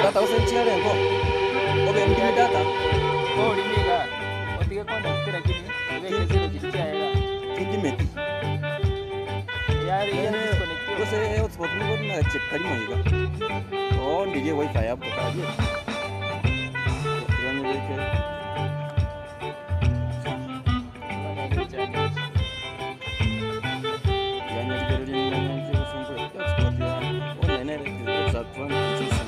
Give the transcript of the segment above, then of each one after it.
Data gose nchiare nko? Obe ndimi data? Tindimeti. Gose hotspot nigo nacheka rimo iga. Oo ndirie wifi yabo karie. Tiga nyebeke. Tiga nyerigererie nimanye nki gosumbua. Hotspot ya online ere exact one chisi.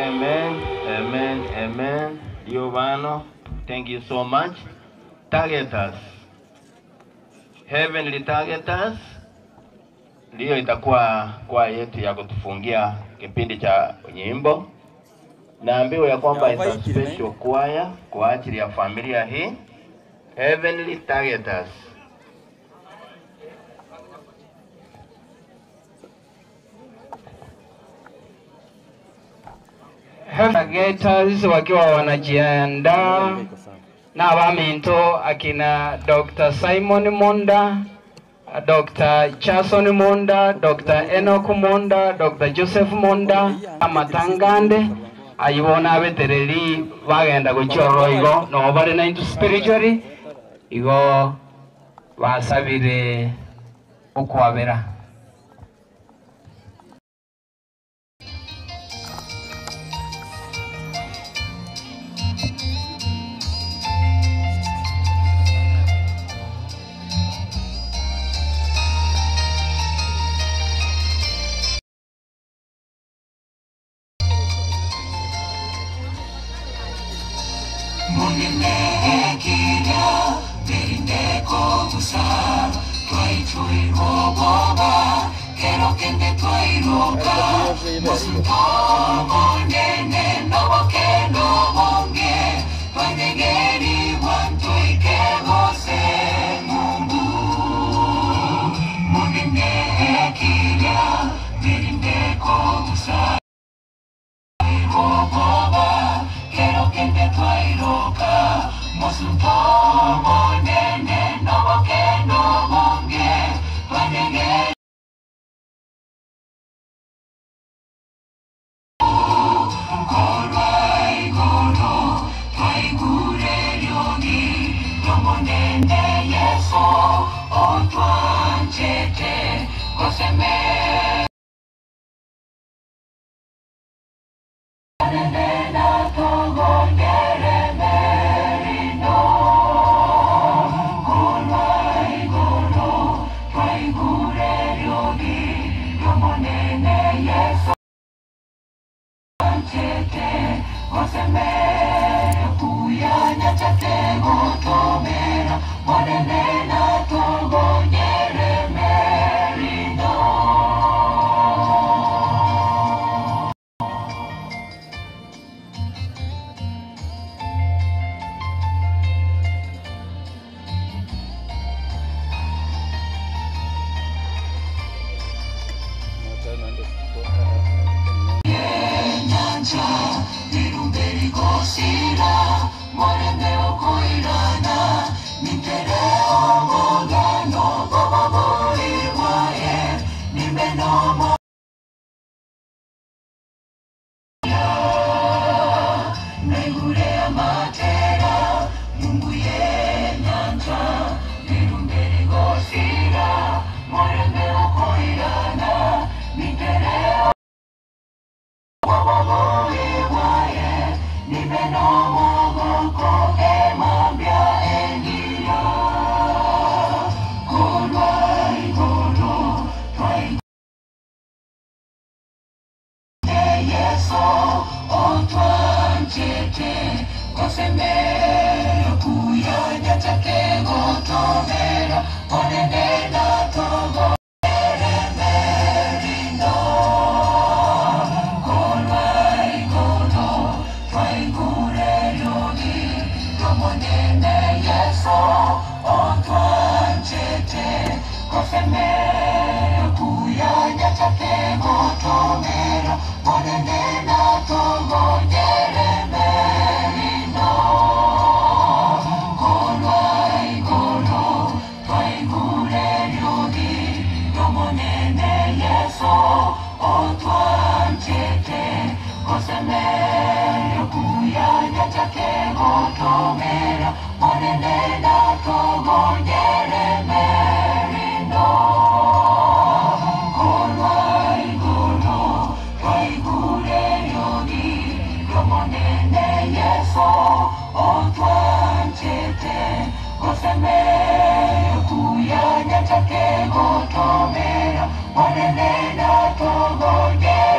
Amen, amen, amen. Giovanni, thank you so much. Target us. Heavenly target us ndiyo itakuwa kwa yetu ya kutufungia kipindi cha nyimbo. Naambiwa ya kwamba it's a special choir kwa ajili ya familia hii. Heavenly target us. Health Gators wakiwa wanajiandaa na abaminto akina Dr. Simon Monda, Dr. Chason Monda, Dr. Enoch Monda, Dr. Joseph Monda, amatangande aywo nabetereri bagenda gochiororo igo no bare na into spiritually igo basabire okwabera.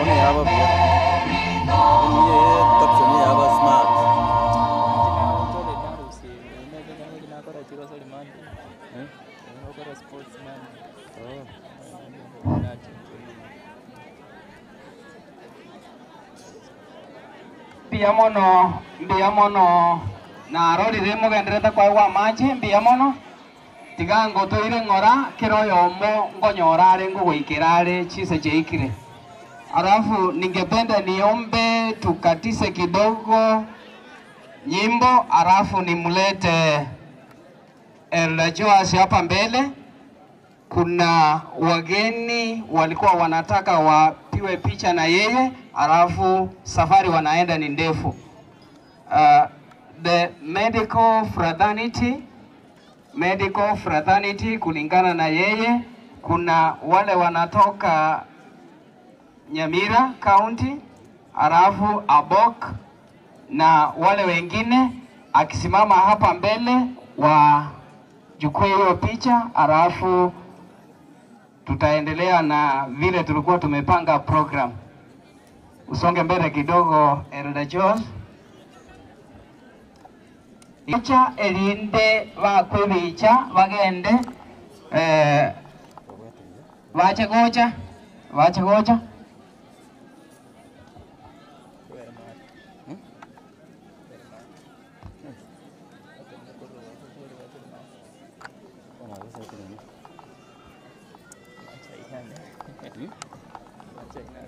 One yaba buya. Niye caption yaba smart. Eh? Oh. Mbuya mono, mbuya mono, narorire mogenderete kwaigwa amache, mbuya mono, tiga ngotoire ng'ora, kera oyomo nkonyora are nkogoikera are chinsa chiaikire. Alafu ningependa niombe tukatise kidogo nyimbo, alafu nimlete Elder Joash hapa mbele. Kuna wageni walikuwa wanataka wapiwe picha na yeye, alafu safari wanaenda ni ndefu. The medical fraternity, medical fraternity kulingana na yeye, kuna wale wanatoka Nyamira County, alafu Abok na wale wengine, akisimama hapa mbele wachukue hiyo picha, alafu tutaendelea na vile tulikuwa tumepanga program. Usonge mbele kidogo Elder Jones. Icha erinde bakwebicha bagende bache gocha bache gocha.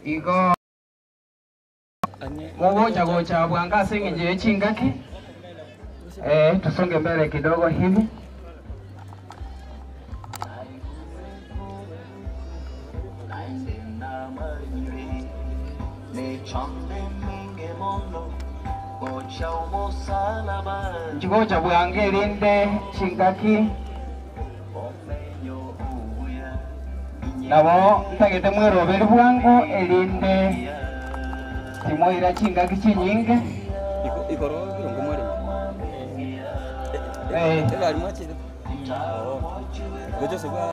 Igo mugocha gocha bwanga sing'enje chingaki. Tusonge mbele kidogo hivi. Nchigocha bwange rinde chingaki. Nabo ntagete mweroberi bwango erinde timoira chingaki chinyinge. Ikoro birongo mwari. Egari mwachire. Gocho sibwa.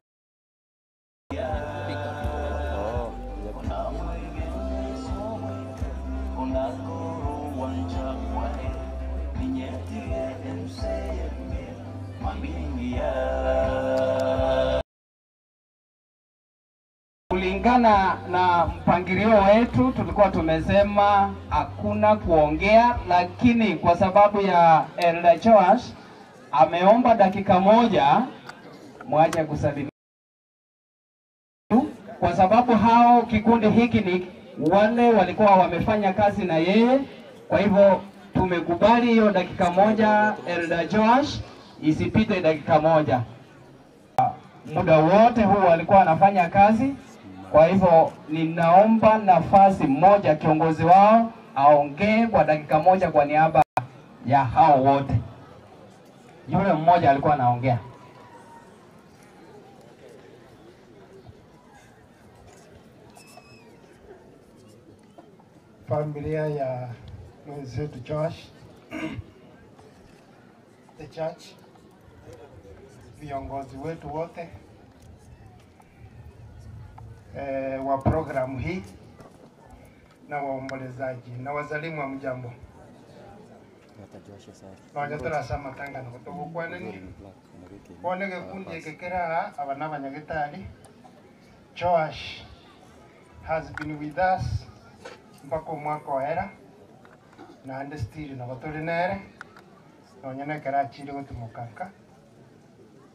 Kulingana na mpangilio wetu tulikuwa tumesema hakuna kuongea, lakini kwa sababu ya Elder Joash ameomba dakika moja mwache kusalimia, kwa sababu hao kikundi hiki ni wale walikuwa wamefanya kazi na yeye. Kwa hivyo tumekubali hiyo dakika moja, Elder Joash, isipite dakika moja. Muda wote huu alikuwa anafanya kazi. Kwa hivyo ninaomba nafasi moja kiongozi wao aongee kwa dakika moja kwa niaba ya hao wote. Yule mmoja alikuwa anaongea. Familia ya mwenzetu Josh, the church, viongozi wetu wote wa programu hii na waombolezaji na wazalimu wa mjambo nonya matangano tugukwanani bone gikundi giki kiraa aba n'abanyagitari. Joash has been with us mpaka omwaka oera naende still nabo turi nere nonya nekero achire gotumokaka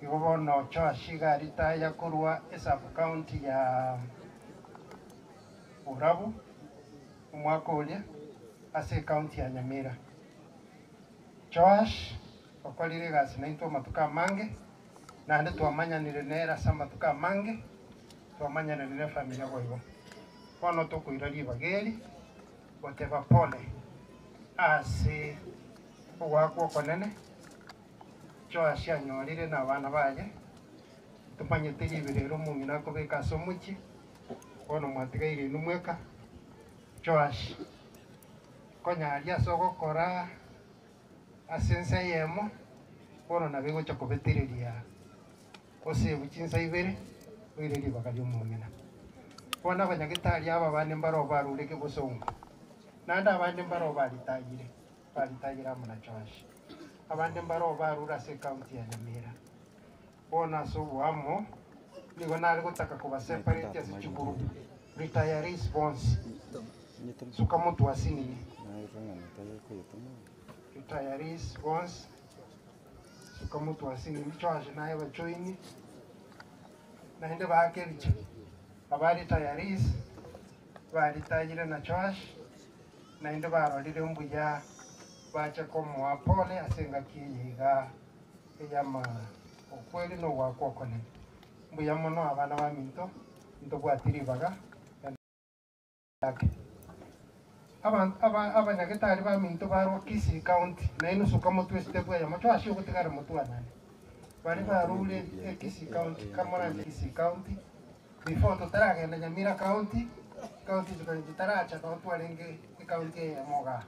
igo bono Joash iga aritaya korwa esub county ya Urabu omwaka oria ase ecounty ya Nyamira. Joash okorire egasi naintwe amatuko amange naende twamanyanire nere ase amatuko amange twamanyanire na efamily boigo. Bono tokoira ribaga eri goteba pole ase ogwakwa okonene. Joash anyorire na abana baye tumanyete ribere omong'ina akobeka ase omochie bono mwatigaire inwe mweka. Joash konyaria ase ogokora ase ense eyemo bono nabo egocha kobetereria osebu chinsa ibere oire ribaga ria omong'ina. Bono abanyagitari aba abande mbaro barureke bosongo naende abande mbaro baritayire baritayire amo na Joash abande mbaro barure ase ecounty ya Nyamira. Bono ase oboamo nigo nare gotaka kobaseparate ase chiguru retirees bonsi suka motu asinini retirees bonsi suka motu asinini Joash naye bajoini naende baakeriche aba retirees Baritayire na Joash, naende barorire mbuya bache komoa pole ase engaki eye iga eyama okweri na ogoakwa okonene. Mbuya mono abana baminto, ntobwati ribaga ake. Abanto aba abanyagetari baminto barwa Kisii County, na enusu kamotwe estep eyemo Joash ogotigara motwanane. Baria barure Kisii County, kamoranche Kisii County, Before totaragenda Nyamira County, county echi konya chitaracha nabo twarenge ecounty eyemo igaa.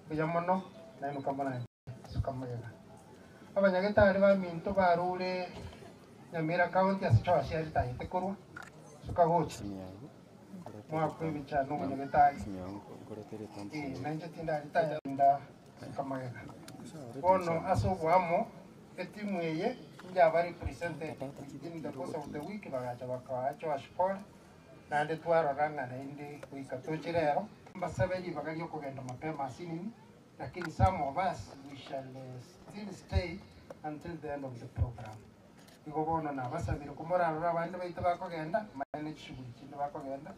Mbuya mono nainwe kamoranche suka magega. Abanyagetari baminto barure Nyamira County ase Joash aritayete korwa, suka gocha mwakwa ebicha na omonyagetari. Eh, nainche tindaritaya nda suka magega. Bono ase oboamo Etimu eye injaba represented within the course of the week bagacha bakaaa Joash pole, naende twarora ng'a naende goika toche rero. Mbasabe ribaga ri'okogenda mapema asinini, lakini some of us we shall still stay until the end of the program. Igo bono nabasabire komorarore abande baito bakogenda, manye ne chishughuli chinde bakogenda,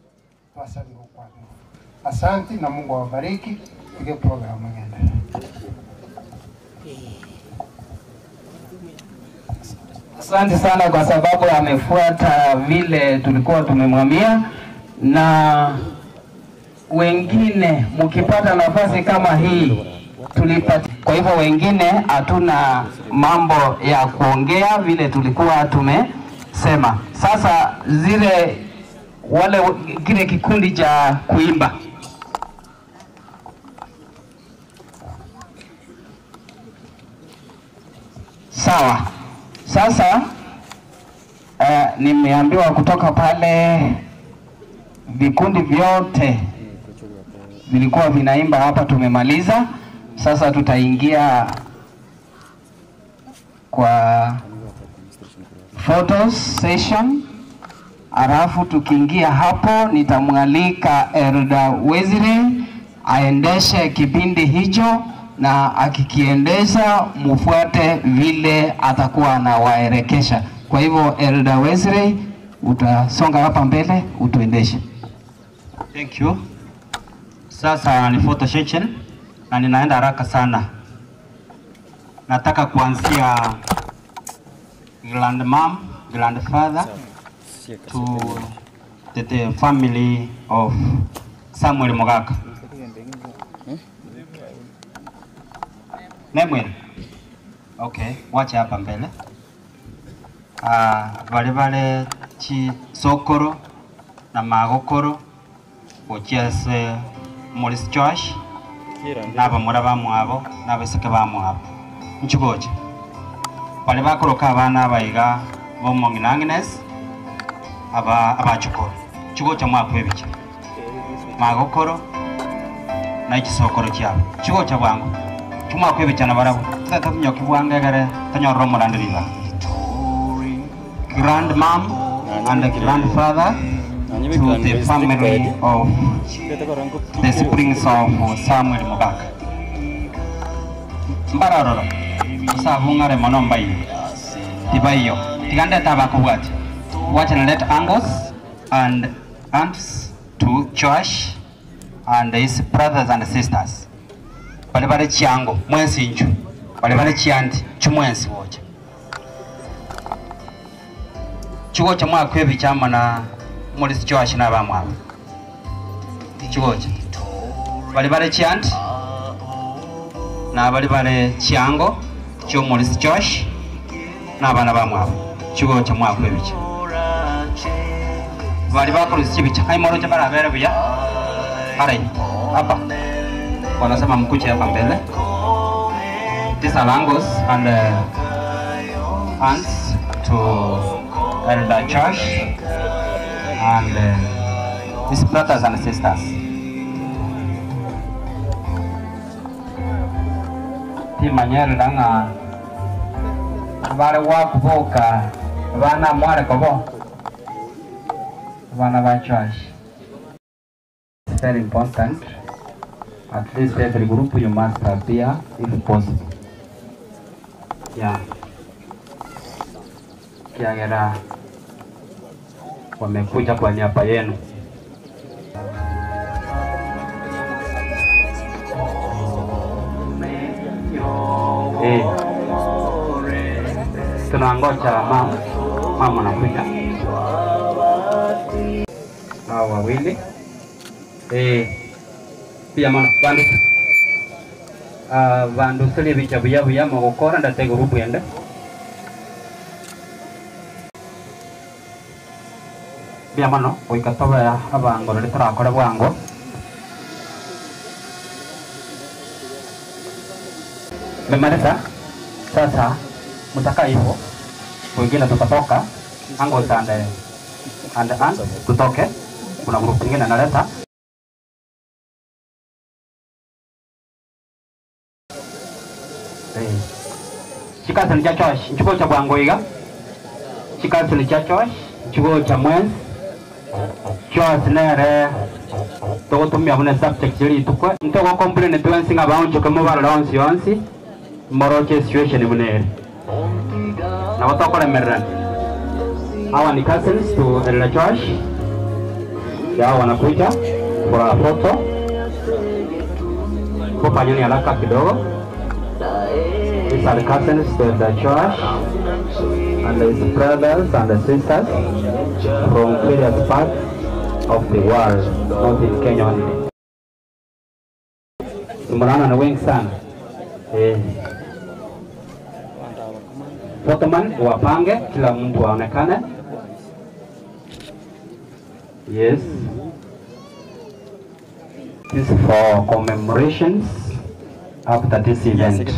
twasabire okwaberwa. Asanti na Mungu awabariki, tiga eprogram egenderere. Asante sana kwa sababu amefuata vile tulikuwa tumemwambia, na wengine mkipata nafasi kama hii tulipata. Kwa hivyo wengine hatuna mambo ya kuongea vile tulikuwa tumesema. Sasa zile wale kile kikundi cha kuimba sawa. Sasa nimeambiwa kutoka pale vikundi vyote vilikuwa vinaimba hapa, tumemaliza. Sasa tutaingia kwa photo session, alafu tukiingia hapo nitamwalika Elda Wesley aendeshe kipindi hicho, na akikiendesha mufuate vile atakuwa anawaelekesha. Kwa hivyo Elda Wesley utasonga hapa mbele utuendeshe. Thank you. Sasa ni photo session na ninaenda haraka sana. Nataka kuanzia grandmom, grandfather to the family of Samuel Mogaka. Nemwele. Okay, wache hapa mbele. Vale vale chi sokoro na magokoro gochiase Morris Josh n'abamura bamwabo n'abeseke bamwabo nchigocha bali bakoroka abana abaiga bomong'ina Agnes aba abachukuru chigocha mwakwebicha magokoro na chisokoro chiabo chigocha bwangu chimwakwebicha na barabo tata tunyoki bwangegere tanyorora omorandiriba grandmom and the grandfather to the family of the siblings of Samuel Mogaka. Mbararoro, usabungare mono mbayo. Tibayo, tigande tabakubwati. Watch and let uncles and aunts to Josh and his brothers and sisters. Bale bale chiango, mwensi inchu. Bale bale chianti, chumwensi wocha. Chigocha mwakwebi chama na Morris Josh na bamwabo. Chigocha. Bali bale chianti na bali bale chiango chio Morris Josh na abana bamwabo. Chigocha mwakwebicha. Bali bakora chibicha kaimoro cha barabere buya. Arai hapa. Wanasema mkuche hapa mbele. These are uncles and aunts to Elder Josh and his brothers and sisters. Timanyerera ng'a bare wakuboka bana mware kobo bana ba Josh. It's very important. At least every group you must appear if possible. Yeah. Kiagera wamekuja kwa niaba yenu. Tunangoja mama, mama anakuja. Hao wawili eh, pia mono bandu vandu sili bicha buya buya mogokora ndate group yende bia mono goika tobe abangorori torakore bwango. Memaliza sasa, mtakaa hivyo, wengine tutatoka uncles and and aunts tutoke. Kuna group ingine naleta eh chikazi ni cha Josh nchuko cha bwango iga chikazi ni cha Josh nchuko cha mwenzi Josh nere togotumia bune subject iri tukwe ntogo complain twensi nga baonchoke mubarora onsi onsi moroche situation munere na watokoremerera. Hawa ni cousins to Elder Josh, yao wanakuja for a photo. Kufanyeni haraka kidogo. These are cousins to Elder Josh and his brothers and sisters from various parts of the world, not in Kenya only. Mnaona ni wengi sana eh. Photoman wapange, kila mtu aonekane. Yes. This is for commemorations after this event.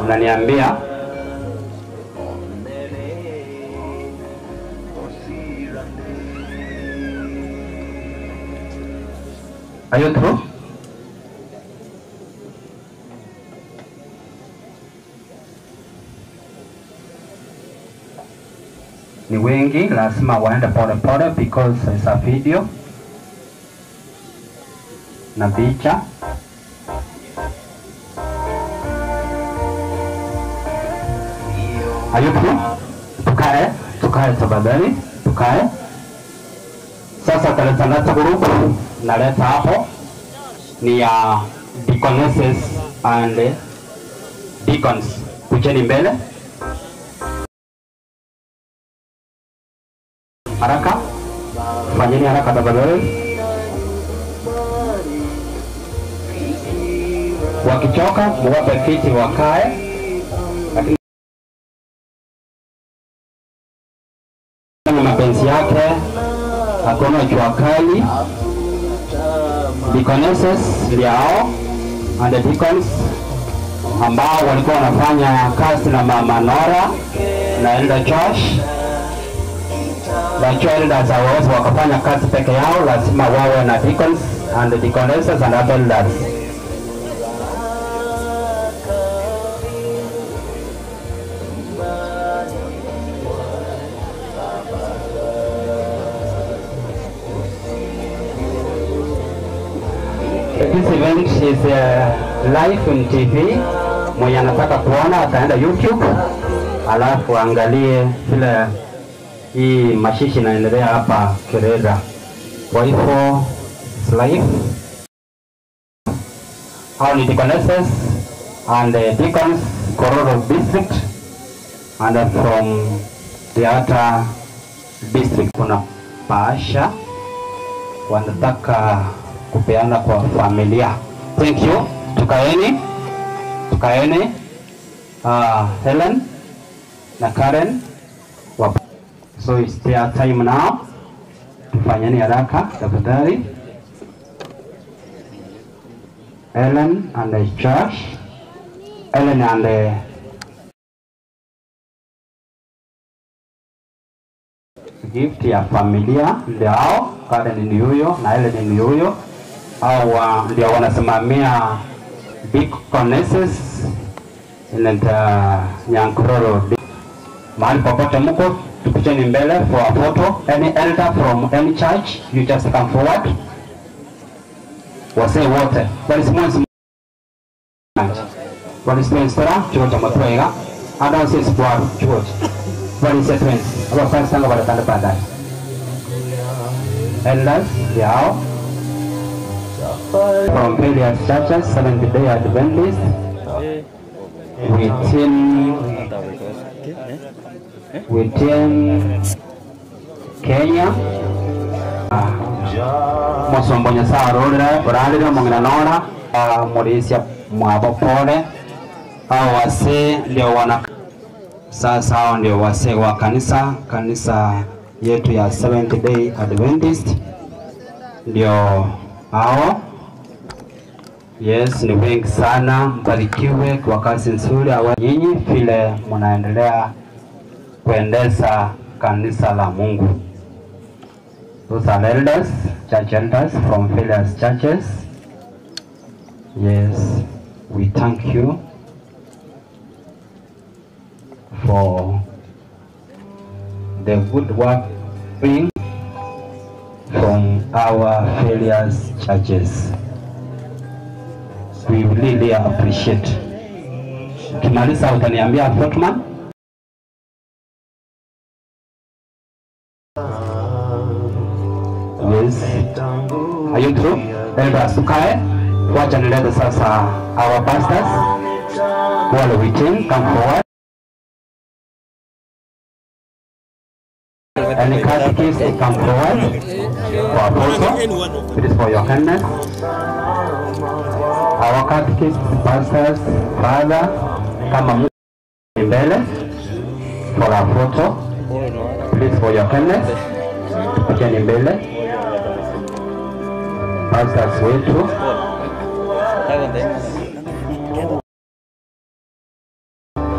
Unaniambia Are you through? Ni wengi, lazima waende pole pole because it's a video na picha. Are you through? Tukae, tukae tafadhali, tukae. Sasa taleta group naleta hapo ni ya deaconesses and deacons. Kujeni mbele haraka, fanyeni haraka tafadhali. Wakichoka muwape viti wakae, lakini na mapenzi yake hakuna jua kali. Deaconesses ndio and the deacons ambao walikuwa wanafanya kazi na Mama Nora na Elder Josh. Najua elders hawawezi wakafanya kazi peke yao, lazima wawe na deacons and the deaconesses and other elders. This event is live on TV. Mwenye anataka kuona ataenda YouTube, alafu angalie vile hii mashishi inaendelea hapa Kerera. Kwa hivyo it's live. Hao ni deaconesses and deacons Kororo district and from the other district. Kuna bahasha wanataka kupeana kwa familia. Thank you. Tukaeni, tukaeni. Helen na Karen. So it's their time now. Tufanyeni haraka tafadhali. Helen and the church. Helen and the gift ya familia ndio hao. Karen ni huyo na Helen ni huyo. Hao ndio wanasimamia deaconesses in the Nyankororo. Mahali popote mko, tupicheni mbele for a photo. Any elder from any church, you just come forward. Wasee wote. Walisimama walisimama chuo cha Matwega. Ada sisi bwa chuo. Walise twins. Aba fans tanga watatanda baadaye. elders yao from various churches, Seventh Day Adventist, within Kenya. Mosombo Nyasaye arorere orarire omong'ina nora morisia mwabo pole hao wasee ndio wana sasa hao ndio wasee wa kanisa kanisa yetu ya Seventh Day Adventist ndio hao. Yes, ni wengi sana, mbarikiwe kwa kazi nzuri awa nyinyi vile mnaendelea kuendesha kanisa la Mungu. Those are elders, church elders from various churches. Yes, we thank you for the good work doing from our various churches. We really appreciate. Ukimaliza utaniambia Fortman. Yes. Are you through? Elders, tukae. Wacha nilete sasa our pastors wale within, come forward. Any catechist come forward for apostle. It is for your kindness. Our catechist, pastors, father, kama mbele for a photo. Please for your kindness. Kujeni mbele. Pastors wetu.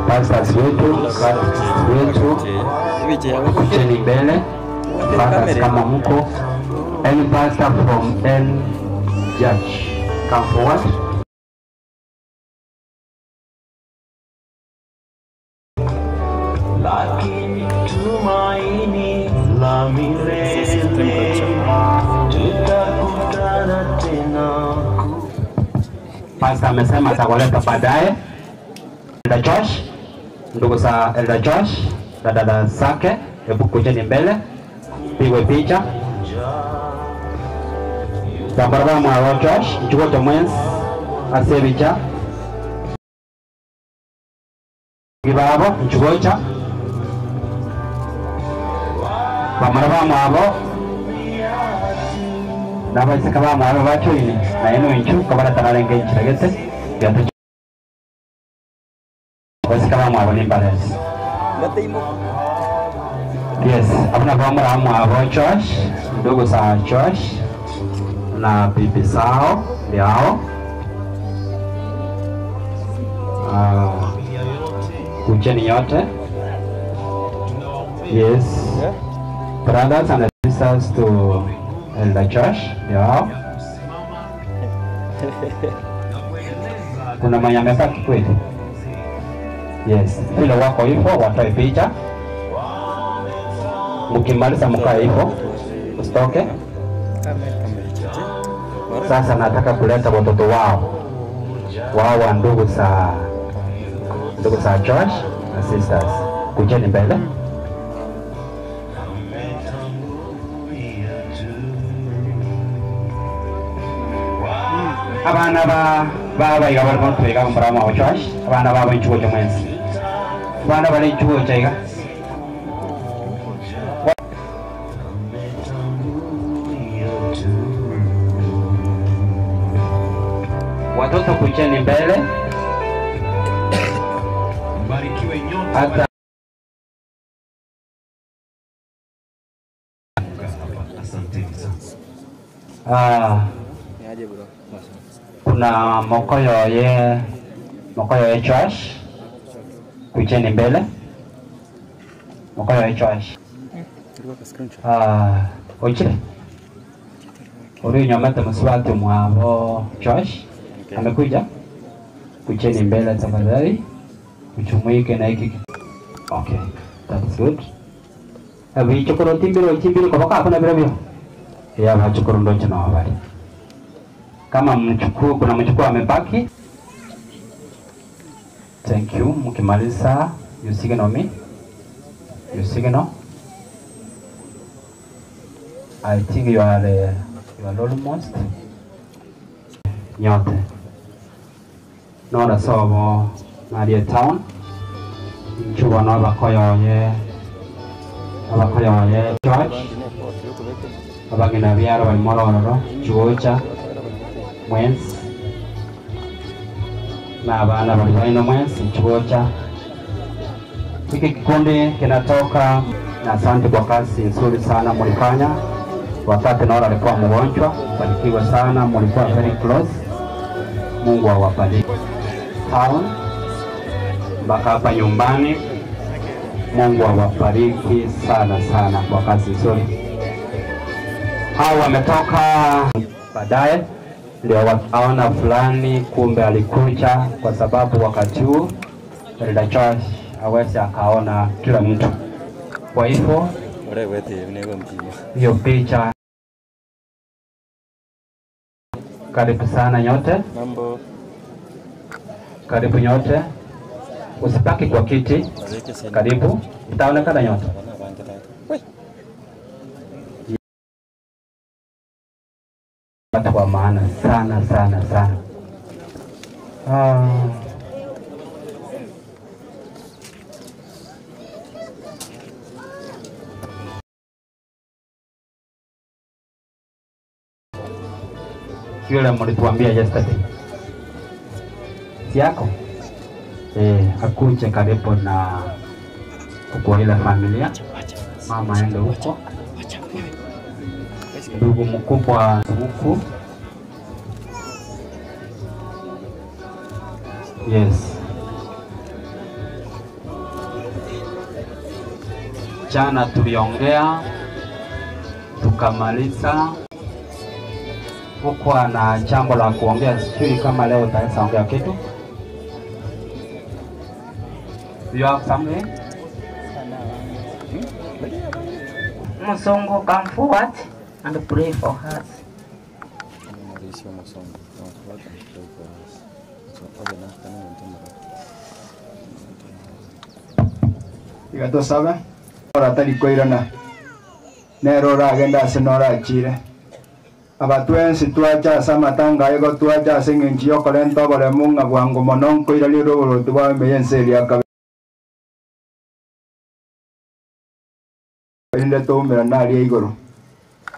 Pastors wetu, catechist wetu, kujeni mbele. Pastors kama mko. Any pastor from any church, come forward. Lakini tumaini la milele tutakutana tena. Pastor amesema atakuleta baadaye. Elder Josh, ndugu za Elder Josh na dada zake, hebu kujeni mbele, pigwe picha. Barabara mwa Josh, nchukue mwenzi ase picha. Gibabo nchugocha. Bamara ba mwabo nabaiseka ba mwabo bachoine na eno inchu kabara tanarenga inchiragete byatu baiseka ba mwabo ni mbalezi. Yes, abuna bamara mwabo Josh, ndugu za Josh na bibi zao yao. Kujeni yote. Yes. Brothers and sisters to Elder Josh, yao. Kuna mwenye amebaki kweli? Yes, vile wako hivyo watoe picha. Mkimaliza mkae hivyo, usitoke. Sasa nataka kuleta watoto wao wao wa ndugu za Josh na sisters, kujeni mbele. Abana ba baba iga bari mutwega murama wa Josh, abana baba inchuo cha mwenzi, abana bari inchuo cha iga. Watoto kujeni mbele. Hata kuna mokoyo ye Josh, kujeni mbele. Mokoyo ye Josh. Ojire uri nyomete mswati mwabo Josh amekuja, kujeni mbele tafadhali, ujumuike na hiki. Okay, that's good. Abichukuru timbiro timbiro kwa baka hakuna bila bio. Ya bachukuru ndo chana habari. Kama mchukuu kuna mchukuu amebaki. Thank you. Mkimaliza you signal me. You signal. I think you are, you are almost nyote Nora sobo naria etown inchuo bono abakoyoye abakoyoye George abang'ina biaro bari morororo chugocha mwensi na abana bari baino mwensi chugocha hiki kikundi kinatoka na asante kwa kazi nzuri sana mlifanya wakati Nora alikuwa mgonjwa. Barikiwe sana, mlikuwa very close. Mungu awabariki. Town mpaka hapa nyumbani. Mungu awabariki sana sana kwa kazi nzuri. Hao wametoka baadaye ndio wakaona fulani, kumbe alikuja, kwa sababu wakati huu Elder Josh hawezi akaona kila mtu. Kwa hivyo hiyo picha, karibu sana nyote. Mambo. Karibu nyote, usibaki kwa kiti. Karibu, itaonekana nyote. Watu wa maana sana sana sana. Ah. Yule mlituambia yesterday, si yako akuje karibu na kwa ile familia, mama aende huko, ndugu mkubwa huku. Yes, jana tuliongea tukamaliza huko, ana jambo la kuongea, sijui kama leo utaweza ongea kitu. You have something? Musongo, come forward and pray for us. Mauricio Musongo. Come forward and pray for us. So, obe na kana ntumura. Iga tosabe oratari koirana nero oragenda ase norachire abatwensi twacha ase amatanga igo twacha ase eng'encho ya okorenta oboremu ng'a bwango mono nkoiraria oboroti bwa emeye ense eria kabere erinde toumera naria igoro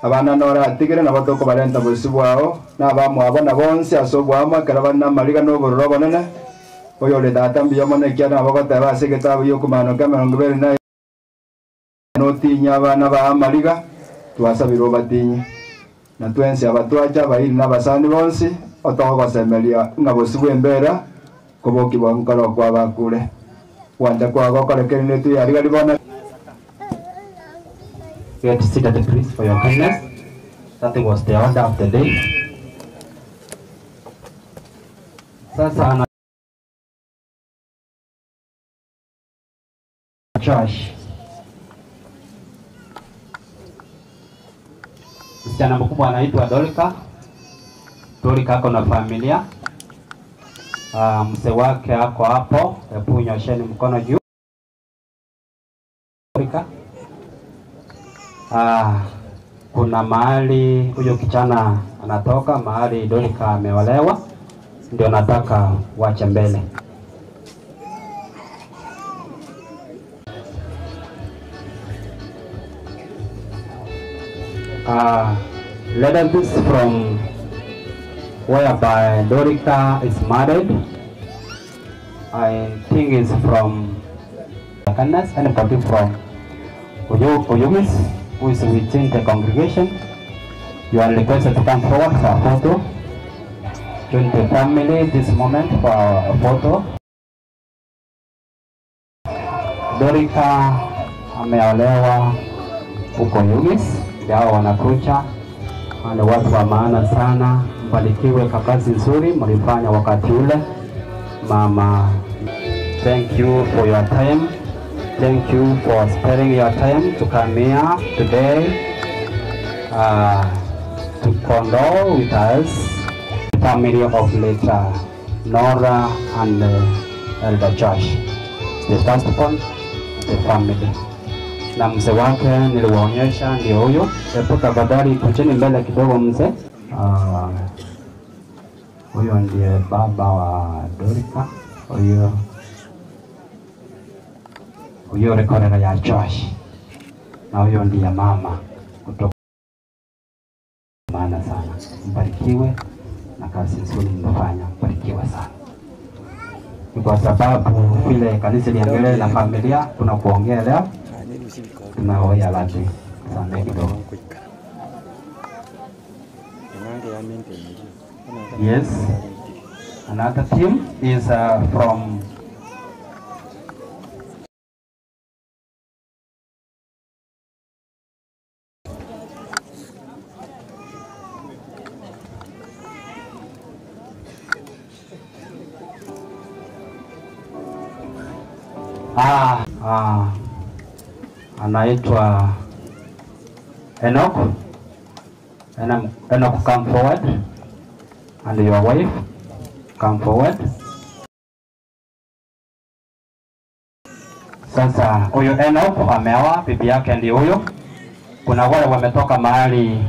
abana noratigire nabo tokobarenta bosi bwao na abamwabo na bonsi ase obwamo ekero bari na amariga na obororo obonene oyo ore tata mbuya mono ekiagera nabo goteba ase egetabu ya okomanoka emerongo ebere na notinya abana ba amariga twasabire obatinye na twensi abatwacha abairi na abasani bonsi otogogosemeria ng'a bosi bwa embera koboki bwa nkoro kwa bakure gwancha kwago okorekerire tuyarigari bono. Get seated please for your kindness. That was the order of the day. Sasa ana Josh. Msichana mkubwa anaitwa Dorika. Dorika ako na familia. Mzee wake ako hapo. Hebu nyosheni mkono juu. Dorika. Kuna mahali huyo kijana anatoka, mahali Dorika ameolewa, ndio nataka wache mbele. Relatives from whereby Dorika is married, I think is from Kanas, anybody from Oyugis who is within the congregation, you are requested to come forward for a photo. Join the family this moment for a photo. Dorika ameolewa huko Oyugis, ndio wanakuja. Wale watu wa maana sana, mbarikiwe kwa kazi nzuri mlifanya wakati ule. Mama, thank you for your time. Thank you for sparing your time to come here today to condole with us, the family of late Nora and Elder Josh, the first one, the family. na mzee wake niliwaonyesha, ndio huyo. Hebu tafadhali kujeni mbele kidogo mzee. Ah, Huyo ndiye baba wa Dorika, huyo huyo rekorera ya Josh, na huyo ndiye mama kutoka maana sana. Mbarikiwe na kazi nzuri mmefanya, mbarikiwe sana. Ni kwa sababu vile kanisa liendelee na familia, kuna kuongea leo, tunaoya lati samee kidogo. Yes, another team is from ah, ah, anaitwa Enoch. Enoch, Enoch come forward and your wife come forward. Sasa huyu Enoch ameoa, bibi yake ndiye huyo. Kuna wale wametoka mahali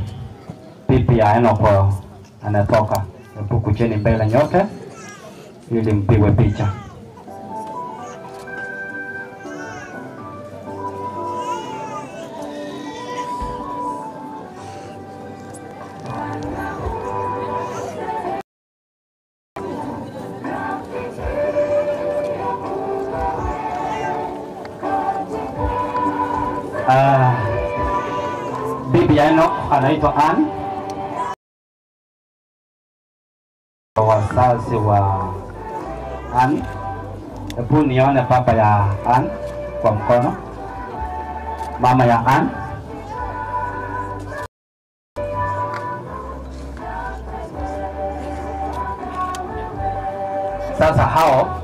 bibi ya Enoch anatoka. Hebu kujeni mbele nyote ili mpigwe picha. Ah, bibi ya Enoch anaitwa Ann. Wazazi wa Ann, hebu nione baba ya Ann kwa mkono, mama ya Ann. Sasa hao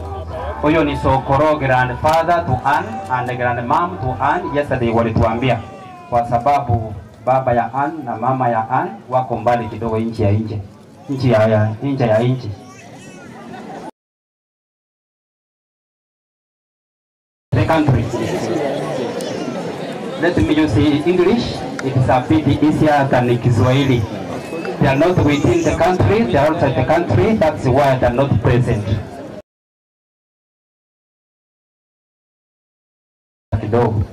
huyo ni Sokoro grandfather to Ann and grandmom to Ann. Yesterday walituambia kwa sababu baba ya Ann na mama ya Ann wako mbali kidogo, nchi ya nje, nchi ya, ya nje ya nchi. The country. Let me use English. It is a bit easier than Kiswahili. They are not within the country, they are outside the country. That's why they are not present. Kidogo.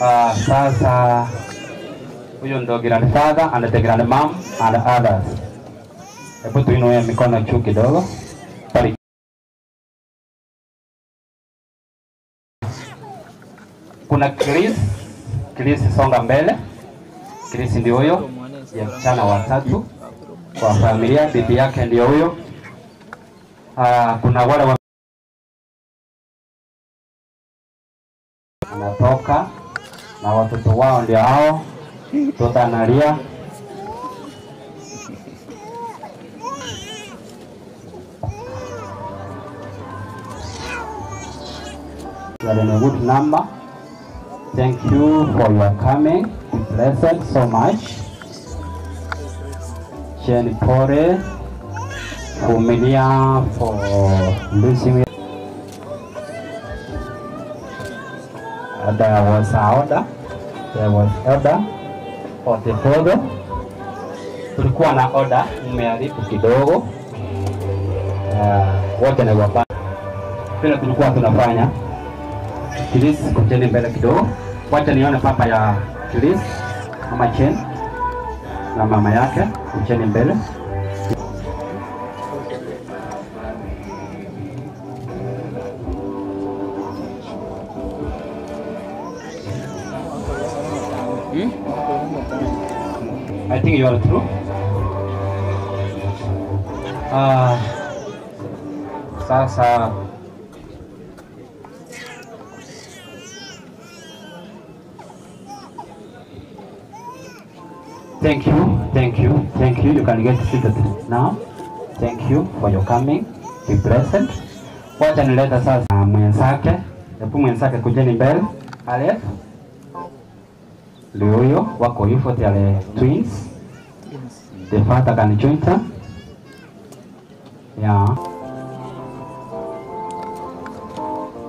Ah, sasa huyo ndo grandfather and the grandmom and others. Hebu tuinue mikono juu kidogo. Bari. Kuna Chris, Chris songa mbele. Chris ndio huyo ya msichana wa tatu kwa familia, bibi yake ndio huyo. Ah, kuna wale wa anatoka na watoto wao ndio hao, mtoto analia. You are in a good number. Thank you for your coming. Be blessed so much. Jen Pore, Fumilia for losing. There was a order. There was order for the photo. Tulikuwa na order, mmeharibu kidogo. Wote ni wabaya. Vile tulikuwa tunafanya. Chris, kujeni mbele kidogo. Wacha nione papa ya Chris ama Chen na mama yake, kujeni mbele. I think you are through. Ah, sasa Thank you, thank you, thank you. You can get seated now. Thank you for your coming. Be present. Wacha nileta sasa mwenzake. Hebu mwenzake kujeni mbele. Alef. Ndio huyo wako hivyo they are twins. The father can join them. Yeah.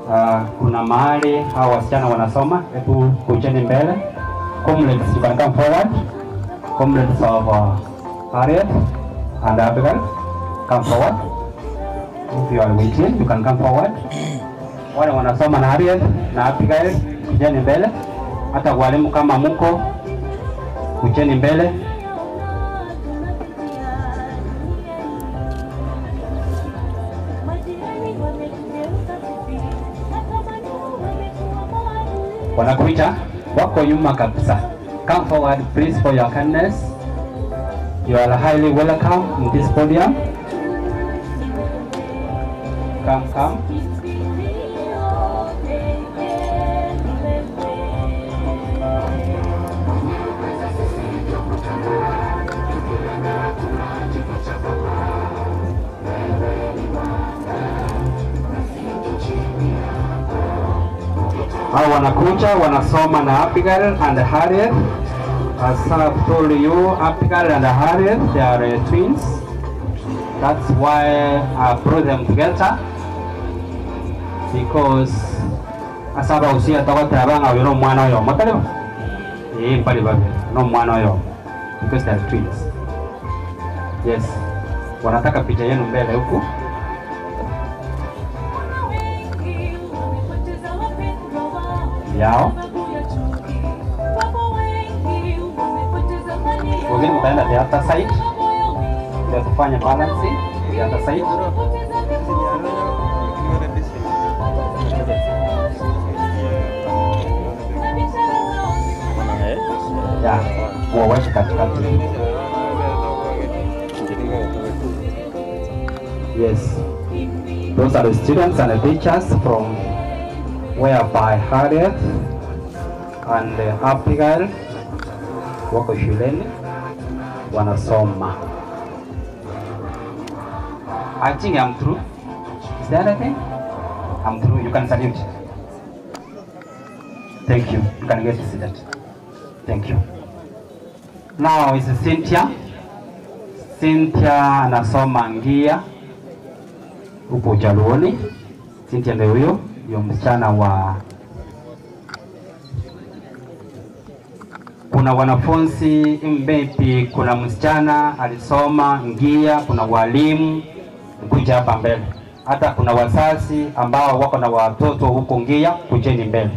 Uh, kuna mahali hawa wasichana wanasoma, hebu kujeni mbele. Comrades, you can come forward. Comrades of Harriet and Abigail, come forward. If you are waiting, you can come forward. Wale wanasoma na Harriet na Abigail, kujeni mbele. Hata walimu kama muko, kujeni mbele. Wanakuita, wako nyuma kabisa. Come forward please for your kindness. You are highly welcome in this podium. Come, come. Hao wanakuja wanasoma na Abigail and Harriet. As I've told you, Abigail and Harriet, they are twins. That's why I brought them together. Because asaba usia togoteba ng'a oyo nomwana oyomo tari bo? Eh, mpari babere nomwana oyomo because they are twins. Yes, wanataka picha yenu mbele huku. Yao wengine mtaenda the other side ndio tufanye balancing the other side. Yeah, waweke katikati. Yes, those are the students and the teachers from whereby Harriet and Abigail wako shuleni wanasoma. I think I'm through. Is there anything? I'm through. You can salute. Thank you. You can get seated. Thank you. Now is Cynthia. Cynthia anasoma Ngia huko Ujaluoni. Cynthia ndio huyo, ndio msichana wa kuna wanafunzi maybe, kuna msichana alisoma Ngia, kuna walimu kuja hapa mbele, hata kuna wazazi ambao wako na watoto huko Ngia, kujeni mbele.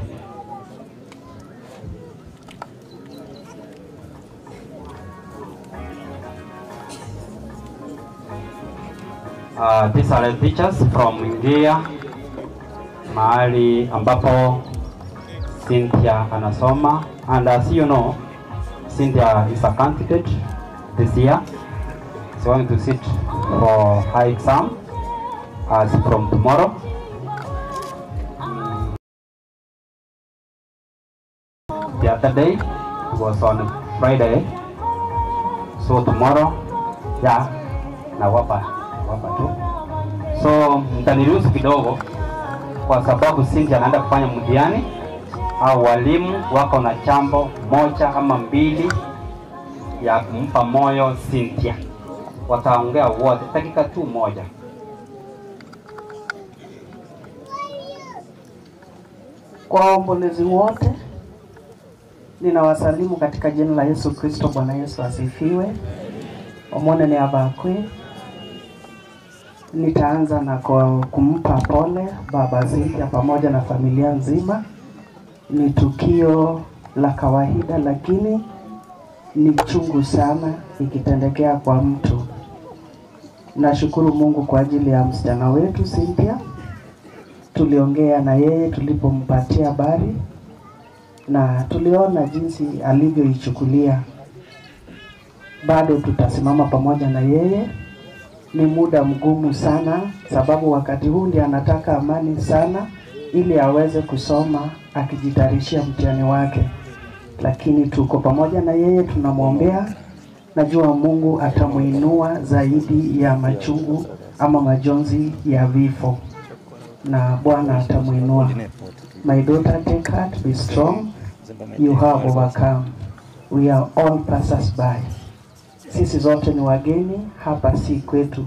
These are the teachers from Ngia, mahali ambapo Cynthia anasoma, and as you know, Cynthia is a candidate this year. She's going to sit for her exam as from tomorrow. The other day it was on Friday, so tomorrow, yeah, nawapa wapa tu. So mtaniruhusu kidogo kwa sababu Cynthia anaenda kufanya mtihani au walimu wako na chambo moja ama mbili ya kumpa moyo Cynthia. Wataongea wote dakika tu moja. Kwa waombolezi wote ninawasalimu katika jina la Yesu Kristo. Bwana Yesu asifiwe. Omone ni abakwe. Nitaanza na kwa kumpa pole baba Cynthia pamoja na familia nzima. Ni tukio la kawaida, lakini ni chungu sana ikitendekea kwa mtu. Nashukuru Mungu kwa ajili ya msichana wetu Cynthia. Tuliongea na yeye tulipompatia habari na tuliona jinsi alivyoichukulia. Bado tutasimama pamoja na yeye. Ni muda mgumu sana, sababu wakati huu ndiye anataka amani sana ili aweze kusoma akijitayarishia mtihani wake, lakini tuko pamoja na yeye, tunamwombea. Najua Mungu atamuinua zaidi ya machungu ama majonzi ya vifo, na Bwana atamuinua. My daughter, take heart, be strong. You have overcome. We are all passers by. Sisi zote ni wageni hapa, si kwetu,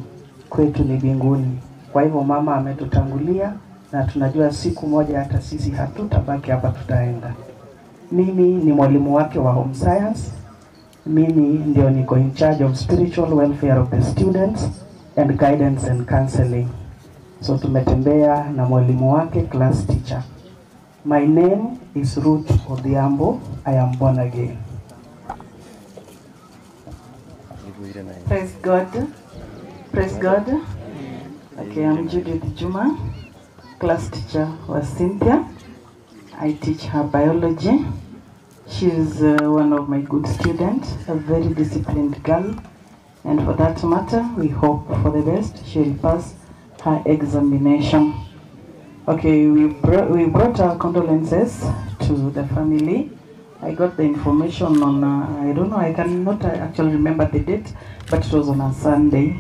kwetu ni mbinguni. Kwa hivyo mama ametutangulia, na tunajua siku moja hata sisi hatutabaki hapa, tutaenda. Mimi ni mwalimu wake wa home science. Mimi ndio niko in charge of spiritual welfare of the students and guidance and counseling. So tumetembea na mwalimu wake class teacher. My name is Ruth Odhiambo. I am born again. Praise God. Praise God. Okay, I'm Judith Juma, class teacher wa Cynthia. I teach her biology. She's one of my good students, a very disciplined girl. And for that matter, we hope for the best. She'll pass her examination. Okay, we brought our condolences to the family. I got the information on, I don't know, I cannot actually remember the date, but it was on a Sunday.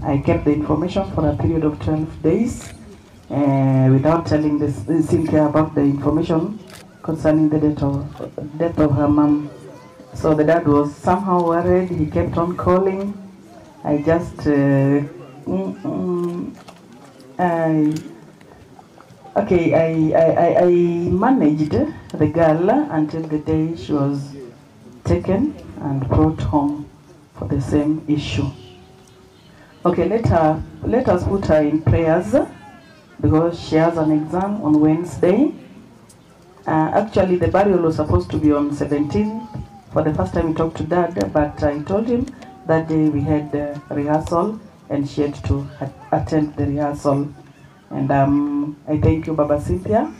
I kept the information for a period of 12 days without telling this, Cynthia about the information concerning the death of her mom. So the dad was somehow worried. He kept on calling. I just, I, okay, I managed the girl until the day she was taken and brought home for the same issue. Okay, let us put her in prayers because she has an exam on Wednesday. Actually, the burial was supposed to be on 17th. For the first time, we talked to Dad, but I told him that day we had a rehearsal and she had to attend the rehearsal. And I thank you, Baba Cynthia,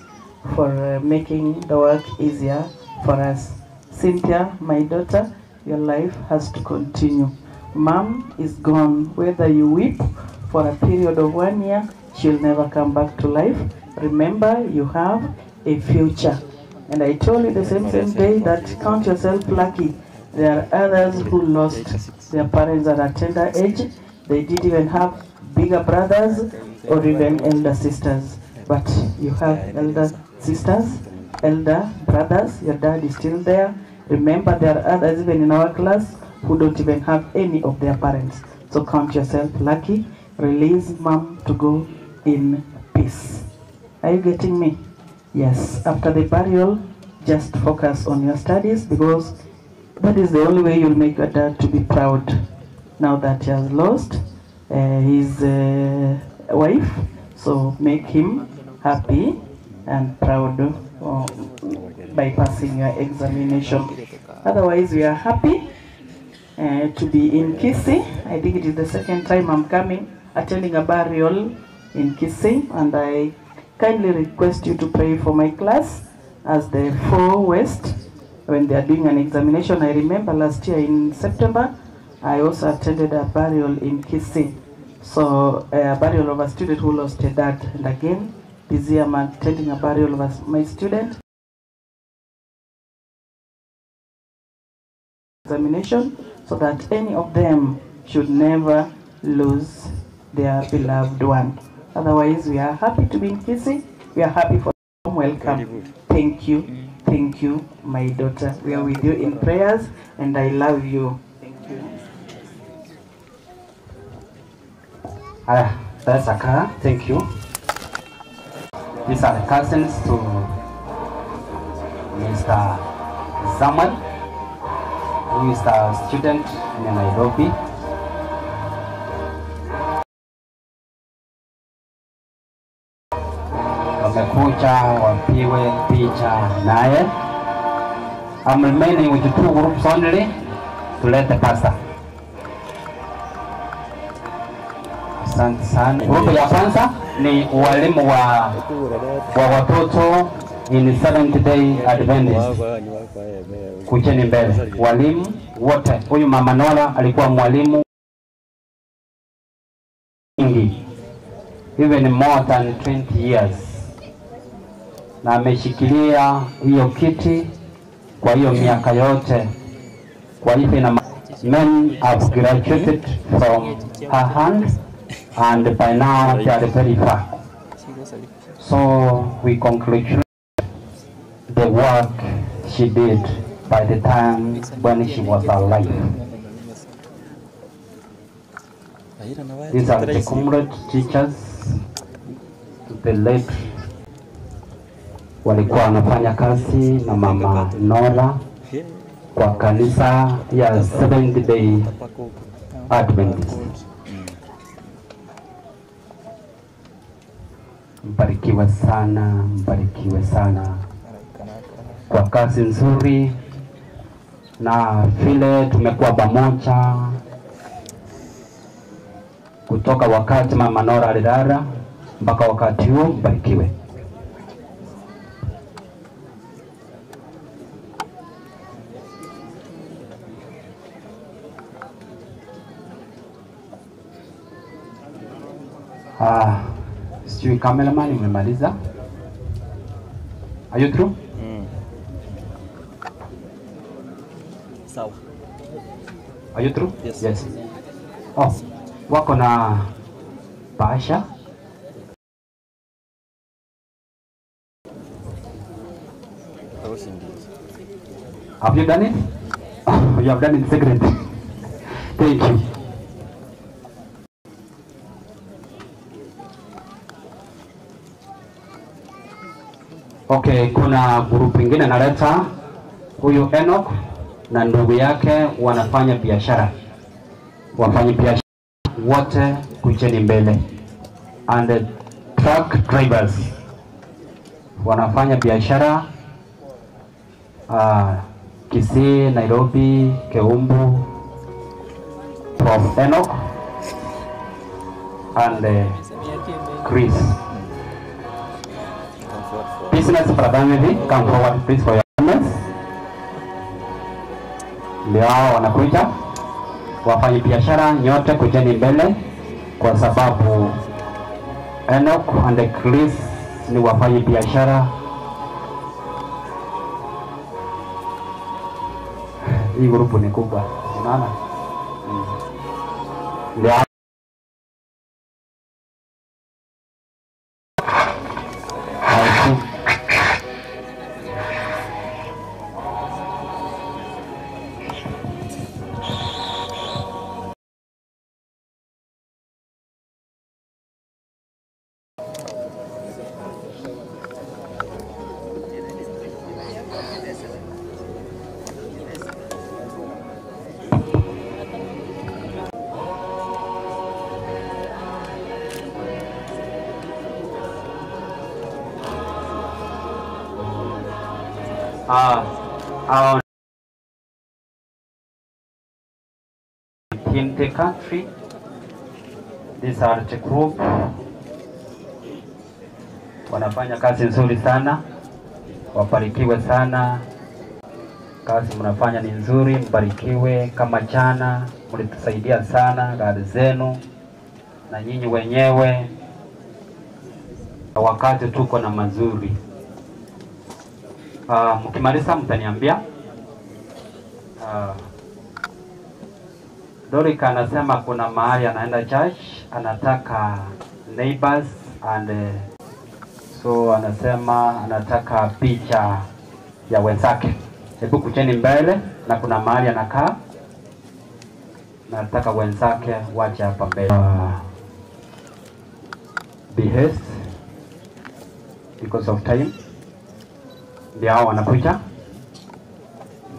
for making the work easier for us. Cynthia, my daughter, your life has to continue. Mom is gone. Whether you weep for a period of 1 year, she'll never come back to life. Remember, you have a future. And I told you the same day that count yourself lucky. There are others who lost their parents at a tender age. They didn't even have bigger brothers or even elder sisters. But you have elder sisters, elder brothers. Your dad is still there. Remember, there are others even in our class who don't even have any of their parents. So count yourself lucky. Release mom to go in peace. Are you getting me? Yes. After the burial, just focus on your studies, because that is the only way you'll make your dad to be proud. Now that he has lost his wife, so make him happy and proud by passing your examination. Otherwise, we are happy to be in Kisii. I think it is the second time I'm coming, attending a burial in Kisii, and I kindly request you to pray for my class as the 4 West when they are doing an examination. I remember last year in September, I also attended a burial in Kisii. So a burial of a student who lost a dad. And again, this year I'm attending a burial of my student. Examination, so that any of them should never lose their beloved one. Otherwise, we are happy to be in Kisii. We are happy for welcome. Thank you. Thank you, my daughter. We are with you in prayers, and I love you. Thank you. That's Akara. Thank you. These are the cousins to Mr. Zaman, who is a student in Nairobi. Wamekuja wapiwe picha naye. I'm remaining with the two groups only to let the pastor. Asante sana. Grupu ya kwanza ni walimu wa watoto in Seventh Day Adventist. Kujeni mbele walimu wote. Huyu Mama Nola alikuwa mwalimu mingi, even more than 20 years, na ameshikilia hiyo kiti kwa hiyo miaka yote. Kwa hivyo ina men have graduated from her hand, and by now they are very far. So we congratulate the work she did by the time when she was alive. These are the comrade teachers to the late walikuwa wanafanya kazi na mama Nora kwa kanisa ya Seventh Day Adventist. Mbarikiwe sana, mbarikiwe sana kwa kazi nzuri na vile tumekuwa pamoja kutoka wakati mama Nora alilala mpaka wakati huu, mbarikiwe. Ah, sijui cameraman umemaliza? Are you through? Sawa. Are you through? Yes. Yes. Oh, wako na bahasha. Have you done it? Oh, you have done it secret. Thank you. Okay, kuna grupu ingine naleta huyu Enoch na ndugu yake wanafanya biashara. Wafanya biashara wote kujeni mbele. And the truck drivers wanafanya biashara Kisii, Nairobi, Keumbu, Prof Enoch and Chris. Business fraternity, come forward please for your comments. Ndio hao wanakuja wafanya biashara nyote, kujeni mbele kwa sababu Enoch and Chris ni wafanya biashara. Hii grupu ni kubwa, unaona? Ndio hao. I think our in the country. These are the group wanafanya kazi nzuri sana, wabarikiwe sana. Kazi mnafanya ni nzuri, mbarikiwe. Kama jana mlitusaidia sana, gari zenu na nyinyi wenyewe, wakati tuko na mazuri. Mkimaliza mtaniambia. Dorika anasema kuna mahali anaenda church, anataka neighbors and so anasema anataka picha ya wenzake. Hebu kucheni mbele, na kuna mahali anakaa, nataka wenzake waje hapa mbele. Be haste because of time. Ndio hao wanakuja.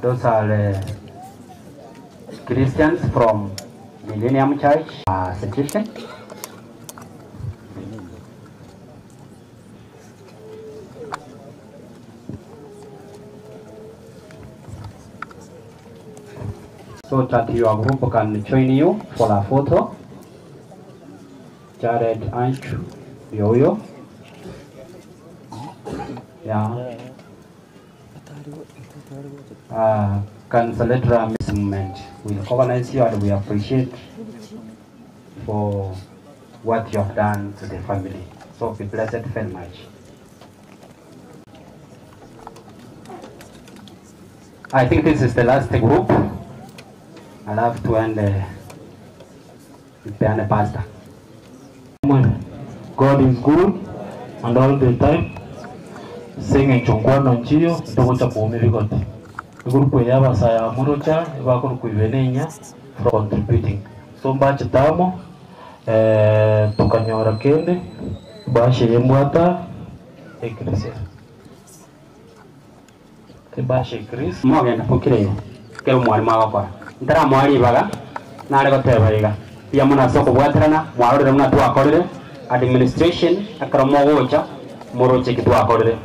Those are Christians from Millennium Church suggestion. So that your group can join you for a photo. Jared Anchu Yoyo. Yeah. Councillor Movement will organize you and we appreciate for what you have done to the family. So be blessed very much. I think this is the last group. I'll have to end the pastor. God is good and all the time. Singing chongwana nchiyo ndogocha kuumi bigoti. Igrupu y'abasaya murocha bakuru kuibenenya for contributing. So mbachitamo tukanyora kende Ebahasha eye mbwata ekrisia. Ebahasha ekrisia. Mogenda bokire igo, ekero omwalimu agokora. Ntaramoa ribaga, nare goteba iga, mbuya mono ase okobwaterana, mwarorire buna twakorire, administration, ekero mogocha, moroche eki twakorire.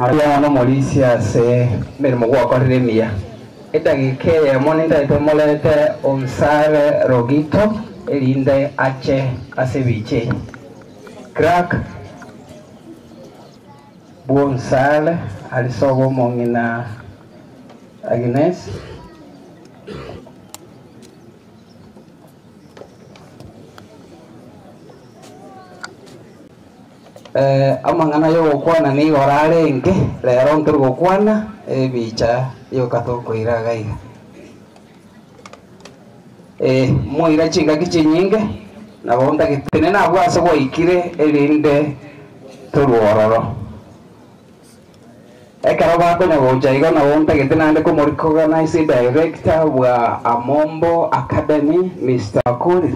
Mbuya mono Morisia ase emeremo gwakorire emiya. Edagika eyemo nintagete morete Onsare Rogito erinde ache ase ebicha eye. Clerk bw'Onsare arise obe omong'ina Agnes. Amang'ana y'ogokwana nigo arenge, rero ntori gokwana ebicha yoka tokoira iga iga. Moira chingaki chinyinge, nabo ntagete tenena abwo ase gwaikire erinde torwe ororo. Ekero bakonya gocha igo nabo ntagete naende komorecognize director bwa Amombo Academy Mister Korir.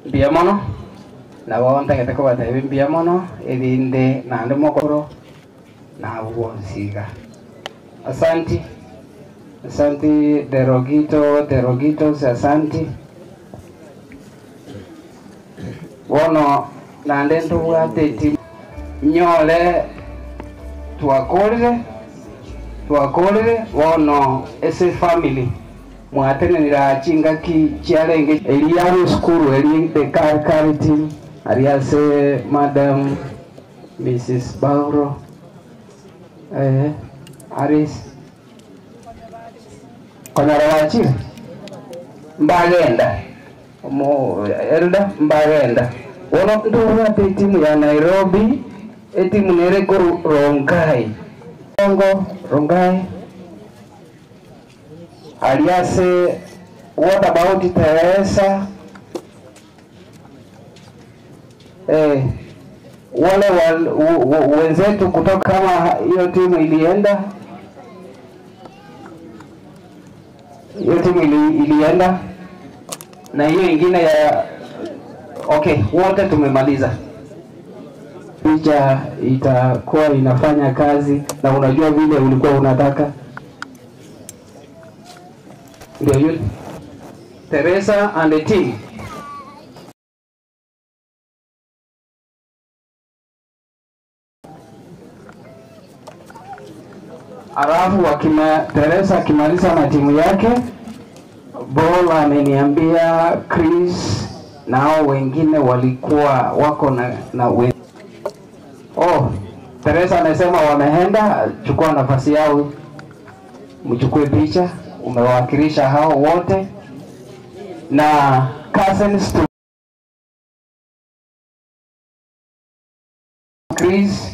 Mbuya mono, nabo ntagete kobatebia mbuya mono, erinde naende mokoro nabwo bonsi iga. Asanti, asanti the Rogito, the Rogitos, asanti. Bono naende ntobwate etimu nyore twakorire, twakorire, bono ase efamily mwatenenire aa chingaki chiarenge eria abe esukuru eri the car carry team aria ase madam Mrs Bauro eh Aris konyora bachire mbagenda omo elder mbagenda bono ntobwate etimu ya Nairobi etimu nere koru Rongai Rongo Rongai aria ase what about Teresa eh wale wal, wenzetu kutoka kama hiyo timu ilienda hiyo timu ilienda na hiyo ingine ya okay, wote tumemaliza. Picha itakuwa inafanya kazi na unajua vile ulikuwa unataka. Ndio yule Teresa and the team. Alafu Teresa akimaliza na timu yake, Bola ameniambia Chris na hao wengine walikuwa wako na Oh, Teresa amesema wameenda, chukua nafasi yao, mchukue picha, umewakilisha hao wote na cousins to Chris.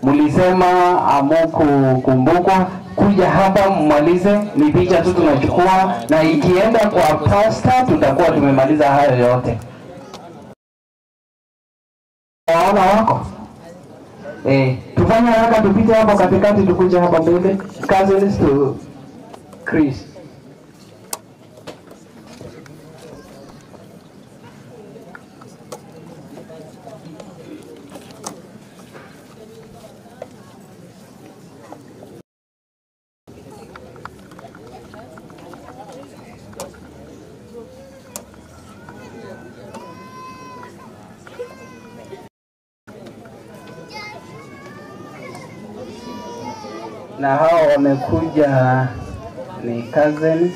Mulisema amukukumbukwa kuja hapa mmalize, ni picha tu tunachukua, na ikienda kwa pasta tutakuwa tumemaliza hayo yote. Waona wako? Tufanye haraka tupite hapo katikati tukuje hapa mbele. Cousins to Chris. Na hao wamekuja ni cousins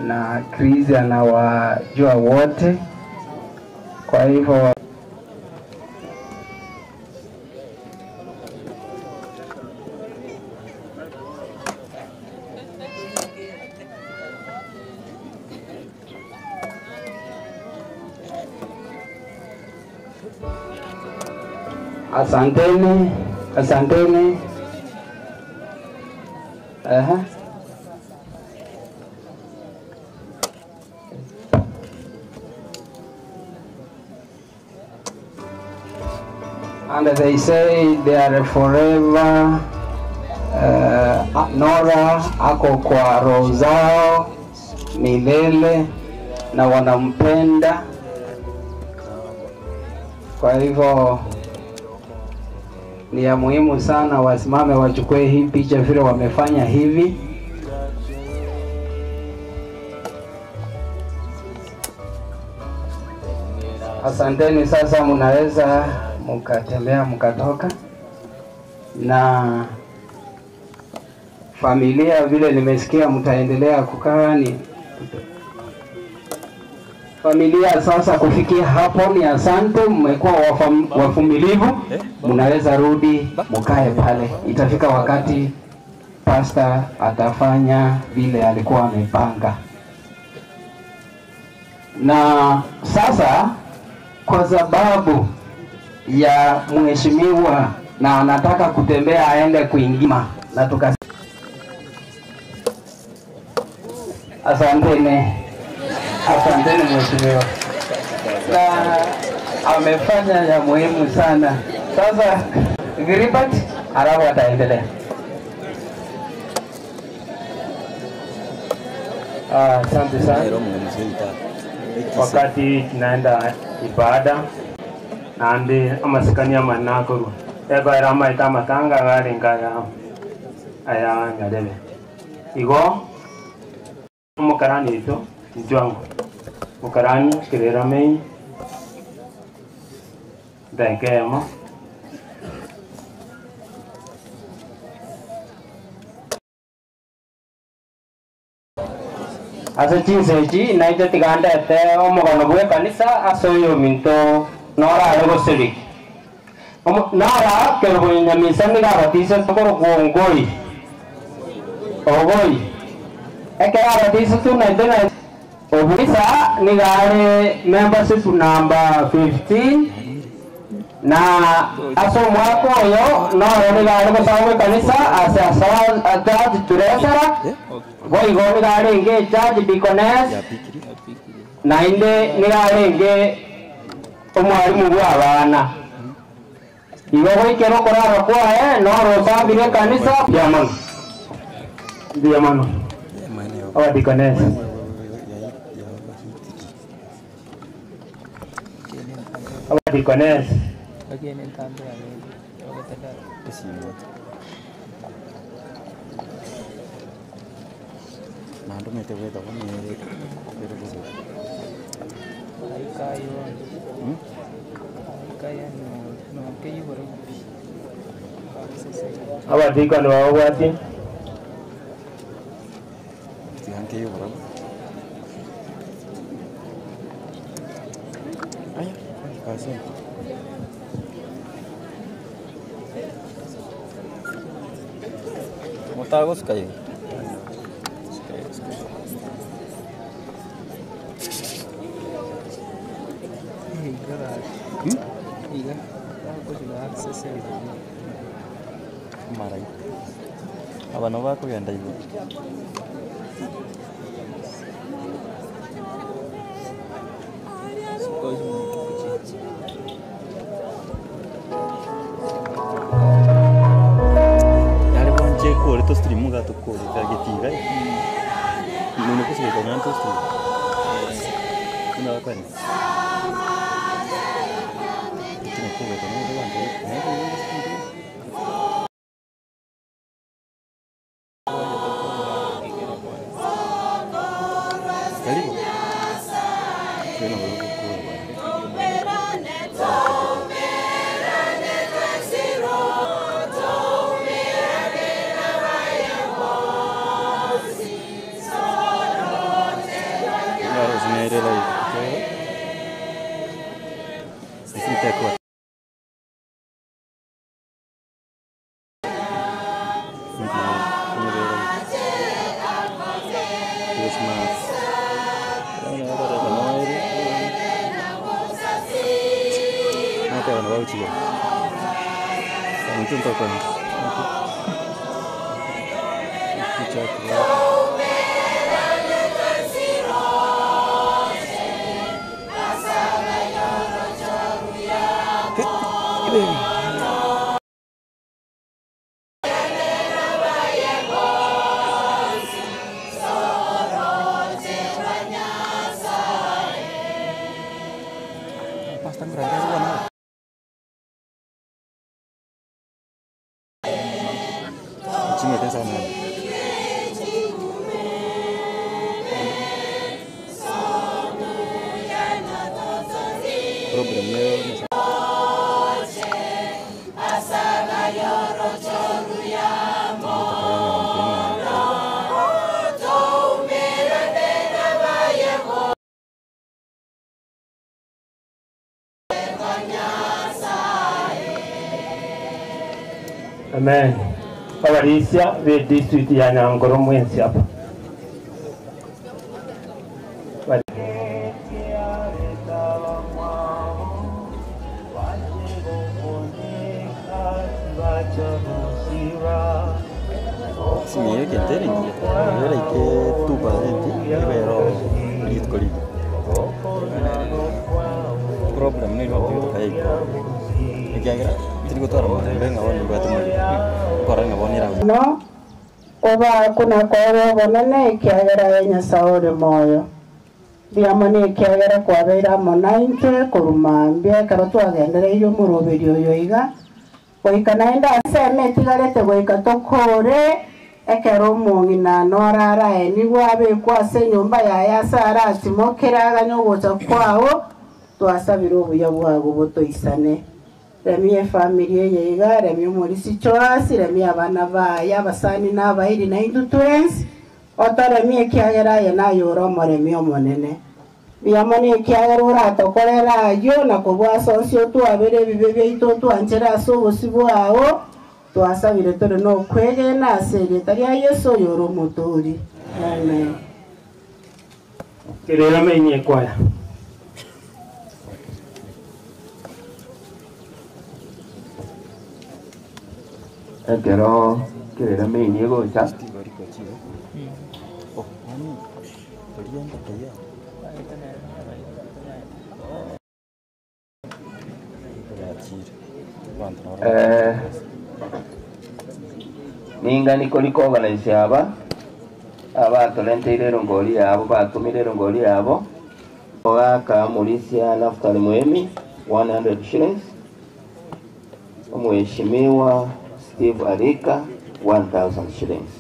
na Chris anawajua wote, kwa hivyo asanteni, asanteni. Aha. And they say they are forever Nora ako kwa roho zao milele na wanampenda. Kwa hivyo ni ya muhimu sana wasimame wachukue hii picha vile wamefanya hivi. Asanteni. Sasa mnaweza mkatembea mkatoka na familia, vile nimesikia mtaendelea kukaa ni familia. Sasa kufikia hapo ni asante, mmekuwa wavumilivu, mnaweza rudi mkae pale. Itafika wakati pasta atafanya vile alikuwa amepanga. Na sasa kwa sababu ya mheshimiwa na anataka kutembea aende kuingima na tuka Asanteni, asanteni mheshimiwa, na amefanya ya muhimu sana. Sasa Gilbert, halafu ataendelea. Asante sana. Wakati tunaenda ibada nandi amasikani amanakorwa ebaira amaita amatanga garenga aya aya nyarebe igo omokarani ito njwangu mukarani kirera main ndagemo Ase chinsechi naite tigandete omogano bwa ekanisa ase oyo minto norare gosiriki nora kerubo nyamisa niga abatise korokwo ngoi ogoi ekero abatise tu naite na obisa nigare membership number 15 na ase omwaka oyo noro nigare gosaba ekanisa ase asa turesera boigo nigarenge church deaconess nainde nigarenge omwarimu bwa abana igo goikera okorara kwaye noro osambire ekanisa Ndiamano ndiamano abadikonesi abadikonesi Nandumite gwethagwo nĩ ĩrĩ gũthũka. Abadikoni babwati Tiga nkeyobora. Aya, kazi. Mutagosuka yo. Marai. Aba nabo bakogenda igoro. Yare bonche kore to stream ga to kore ka getiga. Nune kusigeka ngan to stream. Kuna bakani. Kina kore to no bantu. Karibu. Tena wewe Claro, si me iré la Sisite Baby. Amen. Abarisia be district ya Nangoro mwensi hapa. Simiye kentere ngira ike 2% ibero ritko rigi. Problem ni rwa tuyo kai. Ikiagira tiri gutwara mutembe ngabona ibwate muri. Kora ngabona ira. No oba kuna kwawe bonene ikiagera ye Nyasaye ore moyo ndiamo ikiagera kwabeire amo naintwe korumambia ekero twagendereirie omoroberi oyo iga goika naende ase eme etigarete goika tokore ekero omong'ina norarae nigo abekwa ase enyomba yaye ase aratimokere aganye ogocha kwago twasabire obuya bwago botoisane remia efamiri eye iga remia omorisi choasi remia abana baye abasani na abairi na intwe twensi otoremia ekiagera aye nayora omoremi omonene biamo na ekiagera oratokorera aywo na kobwasa onsi otwabere ebibe biaito otwanchere ase obosi bwago twasabire tore na okwegena ase erieta ria Yesu oyora omotori. Amen. Kirera menye kwaya. Ekero kirera menye gocha. Ninga niko rikoganise aba abatorenteire erongori yabo batumire erongori yabo ogaka Mulisia Naftali Muemi 100 shillings, Mheshimiwa Steve Arika 1000 shillings.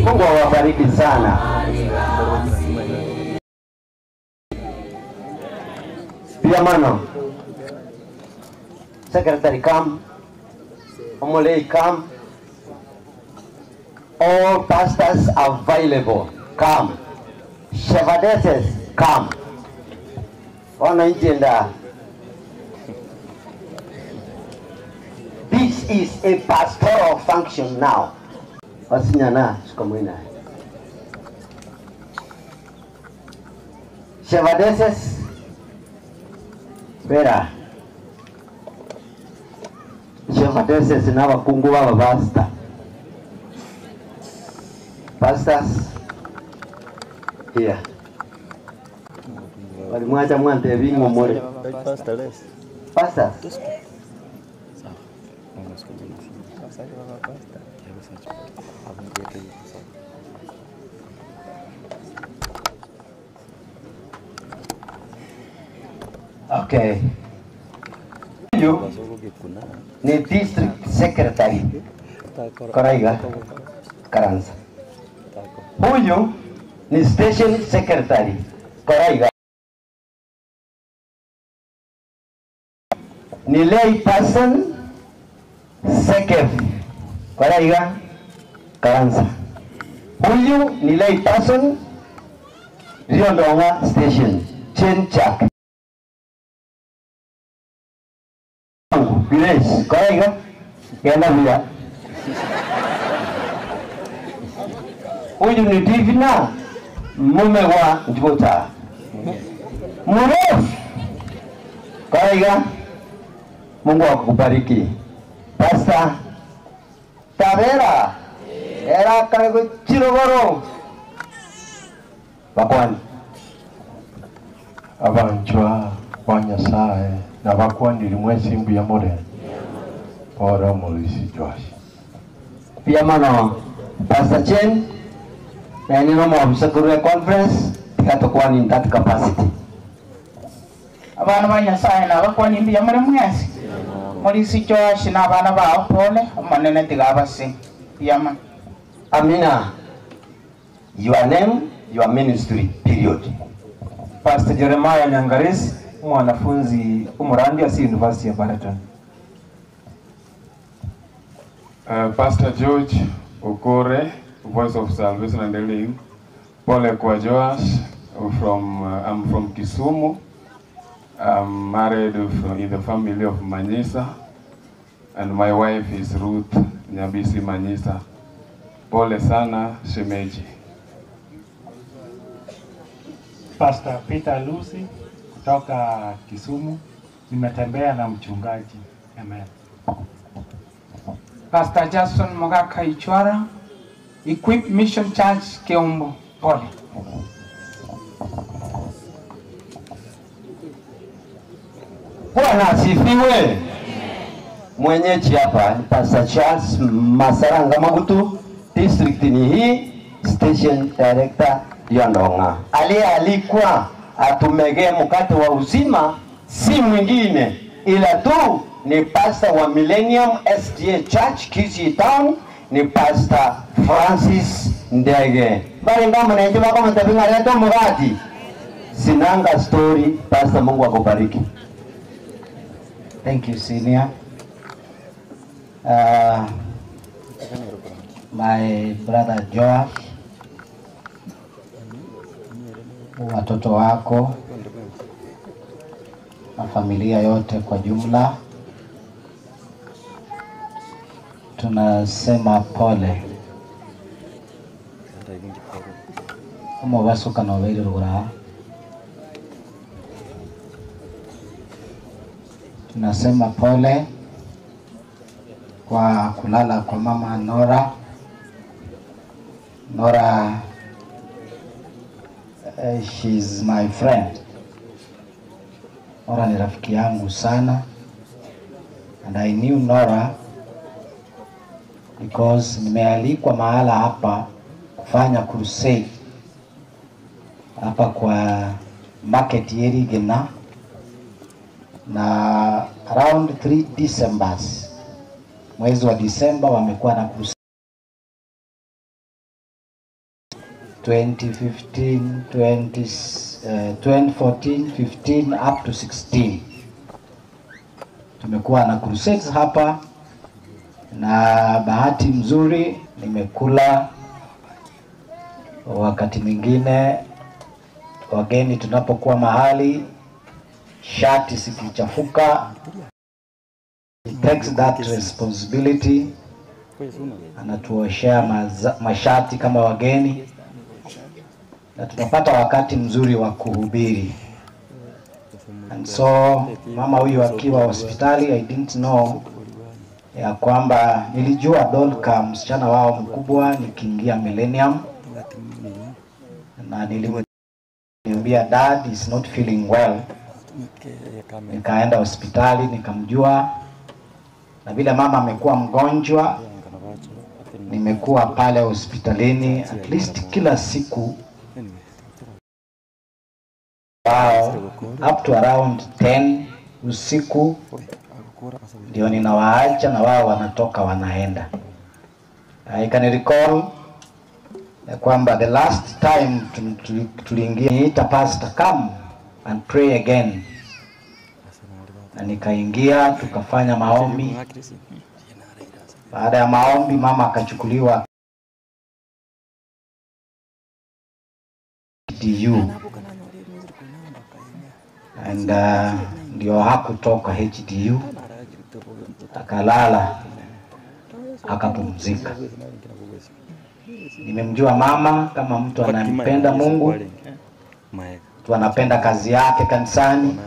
Mungu awabariki sana. Piamano. Secretary come. Omolei come. All pastors available come. Shepherdesses come. Wananchi nda. This is a pastoral function now. Wasinyana shikamwina. Shepherdesses Vera. Shepherdesses n'abakungu baba pastor. Pastors here. Bali mwacha mwante bingomore. Pastors. Okay. Huyu ni district secretary Karaiga Karanza. Huyu ni station secretary Karaiga. Ni lay person Sekef Koraiga Karansa. Huyu ni lay person Riondong'a Station Chen Chak. Grace Koraiga genda buya. Huyu ni Divina mume wa Njugota. Mrefu Koraiga, Mungu akubariki. Pastor Tabera era karibu Chirogoro bakwani Abanchwa ba Nyasaye nabakwanire mwesi mbuya more ora omorisi Joash. Pia mano Pastor Chen na ni no ofisa kurwe conference tikatokwani in that capacity. Abana ba Nyasaye nabakwani mbuya muri mwesi Morisi Joash na abana bao pole omonene tigabase yama. Amina. Your name, your ministry, period. Pastor Jeremiah Nyangaresi, mwanafunzi umurandi asi University ya Baraton. Pastor George Okore, Voice of Salvation and Healing. Pole kwa Joash, from I'm from Kisumu. I'm married in the family of Manyisa, and my wife is Ruth Nyabisi Manyisa. Pole sana shemeji. Pastor Peter Lucy kutoka Kisumu. Nimetembea na mchungaji. Amen. Pastor Jackson Mogaka Ichwara, Equip Mission Church Keumbu. Pole. Bwana asifiwe. Mwenyeji hapa ni Pastor Charles Masaranga Magutu, district ni hii, station director Yondonga. Aliyealikwa atumegee mkate wa uzima si mwingine ila tu ni pastor wa Millennium SDA Church Kisii Town, ni Pastor Francis Ndege. Bali ngamo nenje bako mtabinga leto mugati. Sinanga story, Pastor, Mungu akubariki. Thank you, Senior. My brother Joash, watoto wako na familia yote kwa jumla, tunasema pole. Omobasuka nobeirurura. Tunasema pole kwa kulala kwa mama Nora. Nora, she's my friend. Nora ni rafiki yangu sana, and I knew Nora because nimealikwa mahala hapa kufanya crusade hapa kwa market Yerigena, na around 3 Decembers, mwezi wa Disemba wamekuwa na crusade 2015, 2014, 15 up to 16. Tumekuwa na crusades hapa, na bahati mzuri nimekula. Wakati mwingine wageni tunapokuwa mahali, shati sikichafuka, he takes that responsibility, anatuoshea mashati kama wageni, na tunapata wakati mzuri wa kuhubiri. And so mama huyu akiwa hospitali, I didn't know ya kwamba nilijua Dolka msichana wao mkubwa nikiingia Millennium, na nilimwambia dad is not feeling well. Nikaenda hospitali nikamjua, na vile mama amekuwa mgonjwa, nimekuwa pale hospitalini at least kila siku wao up to around 10 usiku ndio ninawaacha na wao wanatoka wanaenda. I can recall ya kwamba the last time tuliingia, niita pastor come and pray again, na nikaingia tukafanya maombi. Baada ya maombi, mama akachukuliwa HDU and ndio hakutoka HDU, akalala akapumzika. Nimemjua mama kama mtu anayempenda Mungu, mtu anapenda kazi yake kanisani,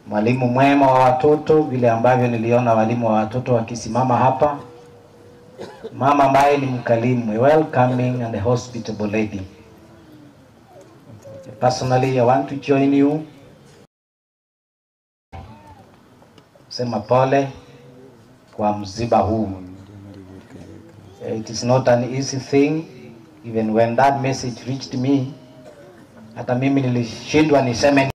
mwalimu mwema wa watoto, vile ambavyo niliona walimu wa watoto wakisimama hapa. Mama ambaye ni mkalimu, a welcoming and a hospitable lady. Personally, I want to join you sema pole kwa msiba huu. It is not an easy thing. Even when that message reached me, hata mimi nilishindwa niseme.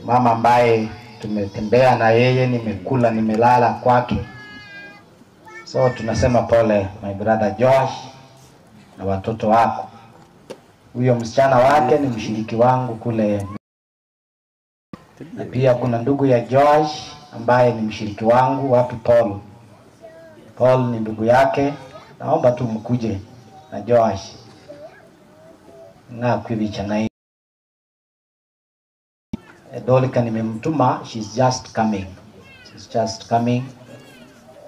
Mama ambaye tumetembea na yeye, nimekula, nimelala kwake. So tunasema pole my brother Josh na watoto wako. Huyo msichana wake ni mshiriki wangu kule, na pia kuna ndugu ya Josh ambaye ni mshiriki wangu wapi, Paul. Paul ni ndugu yake, naomba tu mkuje na Josh ng'akwibicha na Dolika nimemtuma, she's just coming, she's just coming.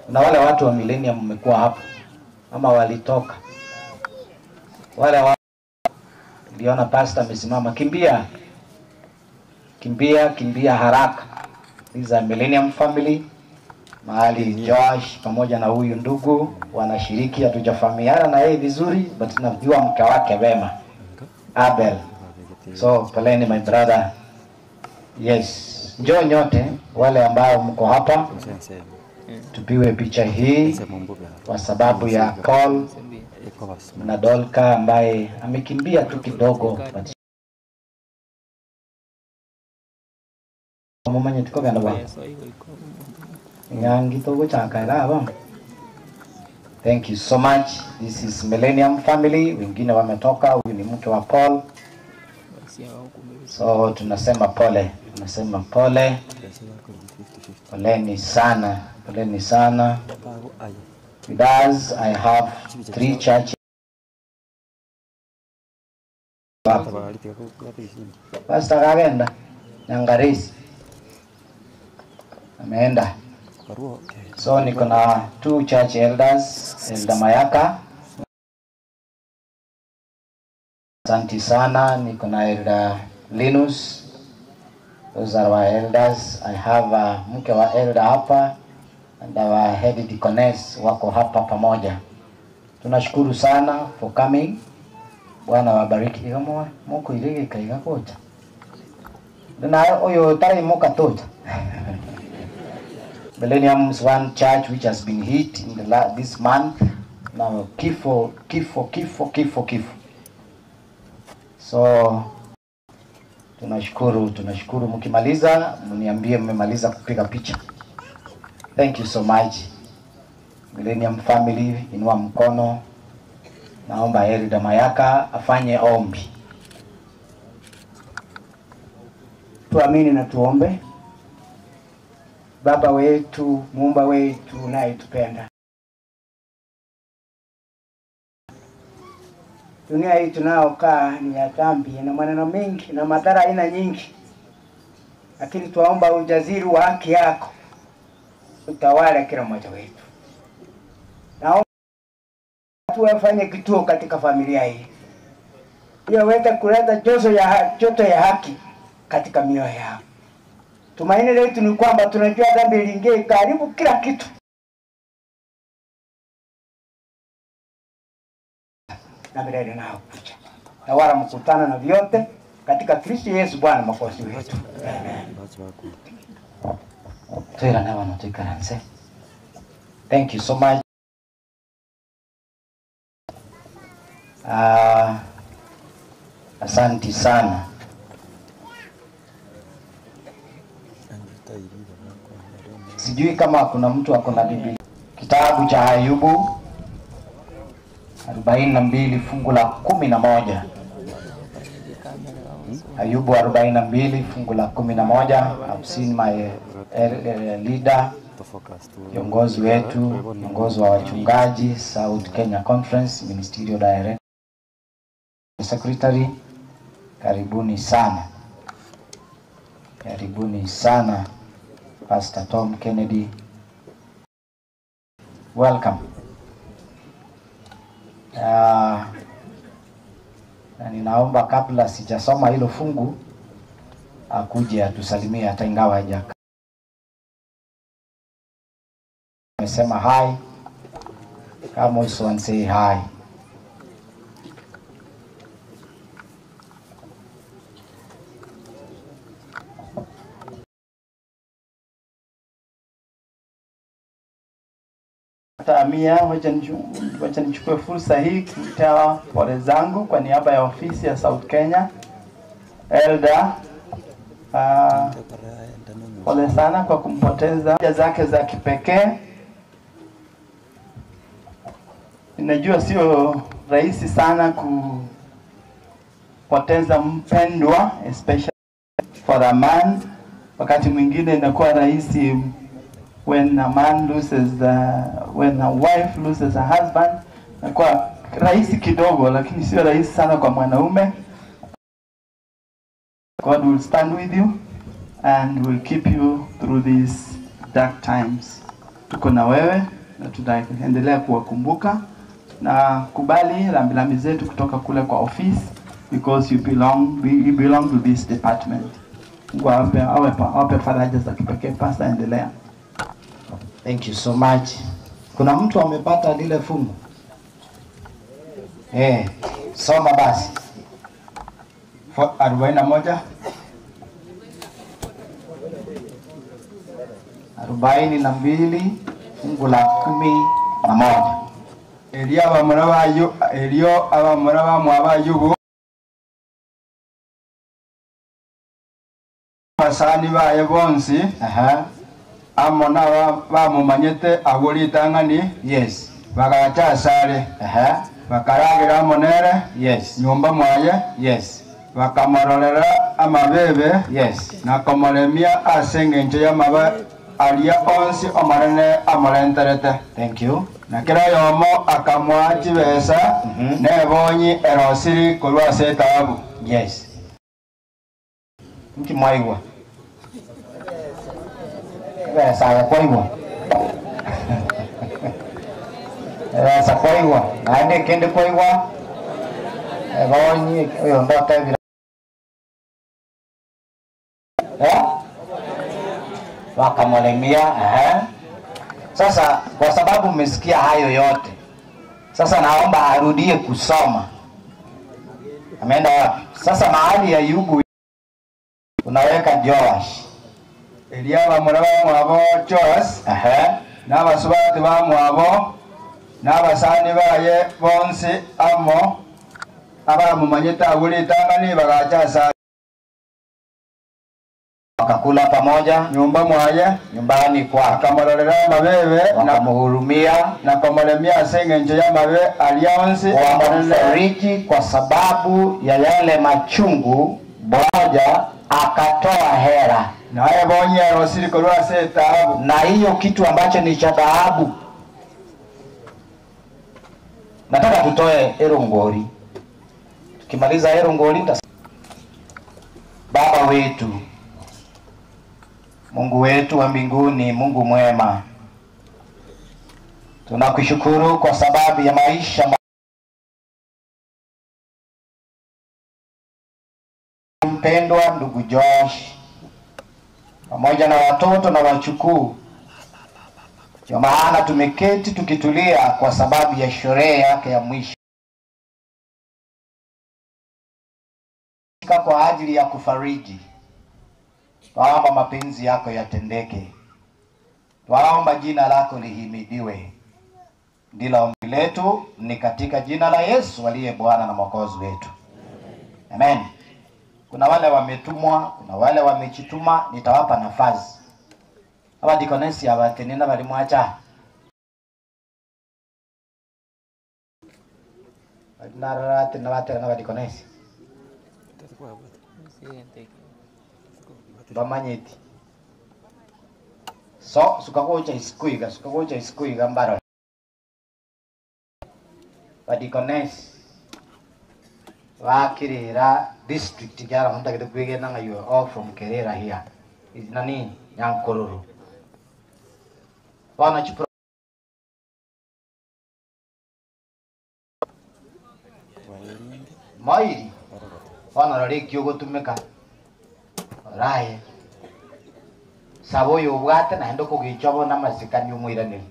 Na wale watu wa Millennium mmekuwa hapo ama walitoka? Wale wa niliona pastor amesimama, kimbia kimbia kimbia haraka. These are Millennium family mahali Josh pamoja na huyu ndugu wanashiriki. Hatujafahamiana na yeye vizuri, but najua mke wake vema, Abel. So poleni my brother. Yes, njoo nyote wale ambao mko hapa tupiwe picha hii kwa sababu ya Paul na Dolka ambaye amekimbia tu kidogo but mumanye tukogenda bwa nyangi tuguchaka aba. Thank you so much. This is Millennium family. Wengine wametoka, huyu ni mke wa Paul. So tunasema pole, tunasema pole, poleni sana, poleni sana. With us, I have three churches. Pastor kagenda Nyangaresi ameenda. So niko na two church elders, Elder Mayaka, asante sana. Niko na Elder Linus, those are our elders. I have mke wa elder hapa and our head deaconess wako hapa pamoja. Tunashukuru sana for coming. Bwana wabariki. Igamwa moko irege kaiga kocha na uyu tari muka tucha. Millennium is one church which has been hit in the this month. Now kifo kifo kifo kifo kifo. So tunashukuru, tunashukuru. Mkimaliza mniambie mmemaliza kupiga picha. Thank you so much. Millennium family, inua mkono. Naomba Elda Mayaka afanye ombi. Tuamini na tuombe. Baba wetu, muumba wetu unayetupenda, dunia hii tunayokaa ni ya dhambi na maneno mengi na madhara aina nyingi, lakini twaomba ujasiri wa haki yako utawale kila mmoja wetu. Naomba tuwafanye kituo katika familia hii ili waweze kuleta joto ya haki katika mioyo yao. Tumaini letu ni kwamba tunajua dhambi iliingia karibu kila kitu, na milele nao kuja na wala mkutano na vyote katika Kristo Yesu Bwana Mwokozi wetu. Amen. Twirane bano tuikaranse. Thank you so much. Asanti sana. Sijui kama kuna mtu ako na Biblia. Kitabu cha Ayubu 42 fungu la 11. Ayubu 42 fungu la 11. I've seen my leader Kiongozi wetu, kiongozi wa wachungaji South Kenya Conference, Ministerial Director, Secretary, karibuni sana, karibuni sana Pastor Tom Kennedy, welcome. Na ninaomba kabla sijasoma hilo fungu akuje atusalimie hata ingawa haja amesema hi. Come also and say hi. Amia, wacha nichukue fursa hii kutoa pole zangu kwa niaba ya ofisi ya South Kenya. Elder, pole sana kwa kumpoteza haja zake za kipekee. Ninajua sio rahisi sana kupoteza mpendwa, especially for a man. Wakati mwingine inakuwa rahisi when a man loses when a wife loses a husband, inakuwa rahisi kidogo, lakini sio rahisi sana kwa mwanaume. God will stand with you and will keep you through these dark times. Tuko na wewe na tutaendelea kuwakumbuka na kubali rambirambi zetu kutoka kule kwa office because you belong to this department. Mungu awape faraja za kipekee. Pastor, endelea. Thank you so much. Kuna mtu amepata lile fungu? Soma basi. 41. 42 fungu la 11. Erio abamura bayo, erio abamura bamwa bayubu basani baye bonsi. Amo na bamumanyete agwo ritang'ani. Yes. Bagacha asare. Bakaragira amonere. Yes. Nyumba mwaye. Yes. Bakamororera amabebe. Yes. Na komoremia ase eng'encho y'amabe aria onsi omonene amorenterete. Thank you. Na kera yomo akamoa chibesa nebonyi erosiri korwa ase etahabu. Yes. Nki mwaigwa? Besa ya kwaigwa. Besa kwaigwa. Naende kende kwaigwa. Ebonyi oyo ndotebira. Wakamolemia. Sasa kwa sababu mmesikia hayo yote, sasa naomba arudie kusoma. Ameenda wapi? Sasa mahali ya Ayubu unaweka Joash. Eria abamura bamwabo Joash. N'abasubati bamwabo n'abasani baye bonsi amo abamumanyete agwo ritang'ani bagacha asa wakakula pamoja nyumba mwaye nyumbani kwa akamororera amabebe wakamhurumia na komoremia ase eng'encho y'amabe aria onsi wakamfariji kwa sababu ya yale machungu. Moja akatoa hera naye bonye erosiri korwa ase etahabu, na hiyo kitu ambacho ni cha dhahabu. Nataka tutoe erongori. Tukimaliza erongori Baba wetu, Mungu wetu wa mbinguni, Mungu mwema, tunakushukuru kwa sababu ya maisha mpendwa ndugu Josh pamoja na watoto na wachukuu. Ndio maana tumeketi tukitulia kwa sababu ya sherehe yake ya mwisho, kwa ajili ya kufariji. Twaomba mapenzi yako yatendeke, twaomba jina lako lihimidiwe. Ndilo ombi letu, ni katika jina la Yesu aliye Bwana na Mwokozi wetu, amen. Kuna wale wametumwa, kuna wale wamejituma, nitawapa nafasi. Abadikonesi abatenena balimwacha narate na abadikonesi bamanyeti. So suka gocha isiko iga, suka gocha isiko iga mbarore. Badikonesi ba Kirira district kiara ntagete kwegena ng'a you are all from Kirira here. Is nani Nyankororo. Bono chi Moiri bono rora eki ogotumeka oraye saba oyo obwate naende okogichwa bono amasikani omoiraneri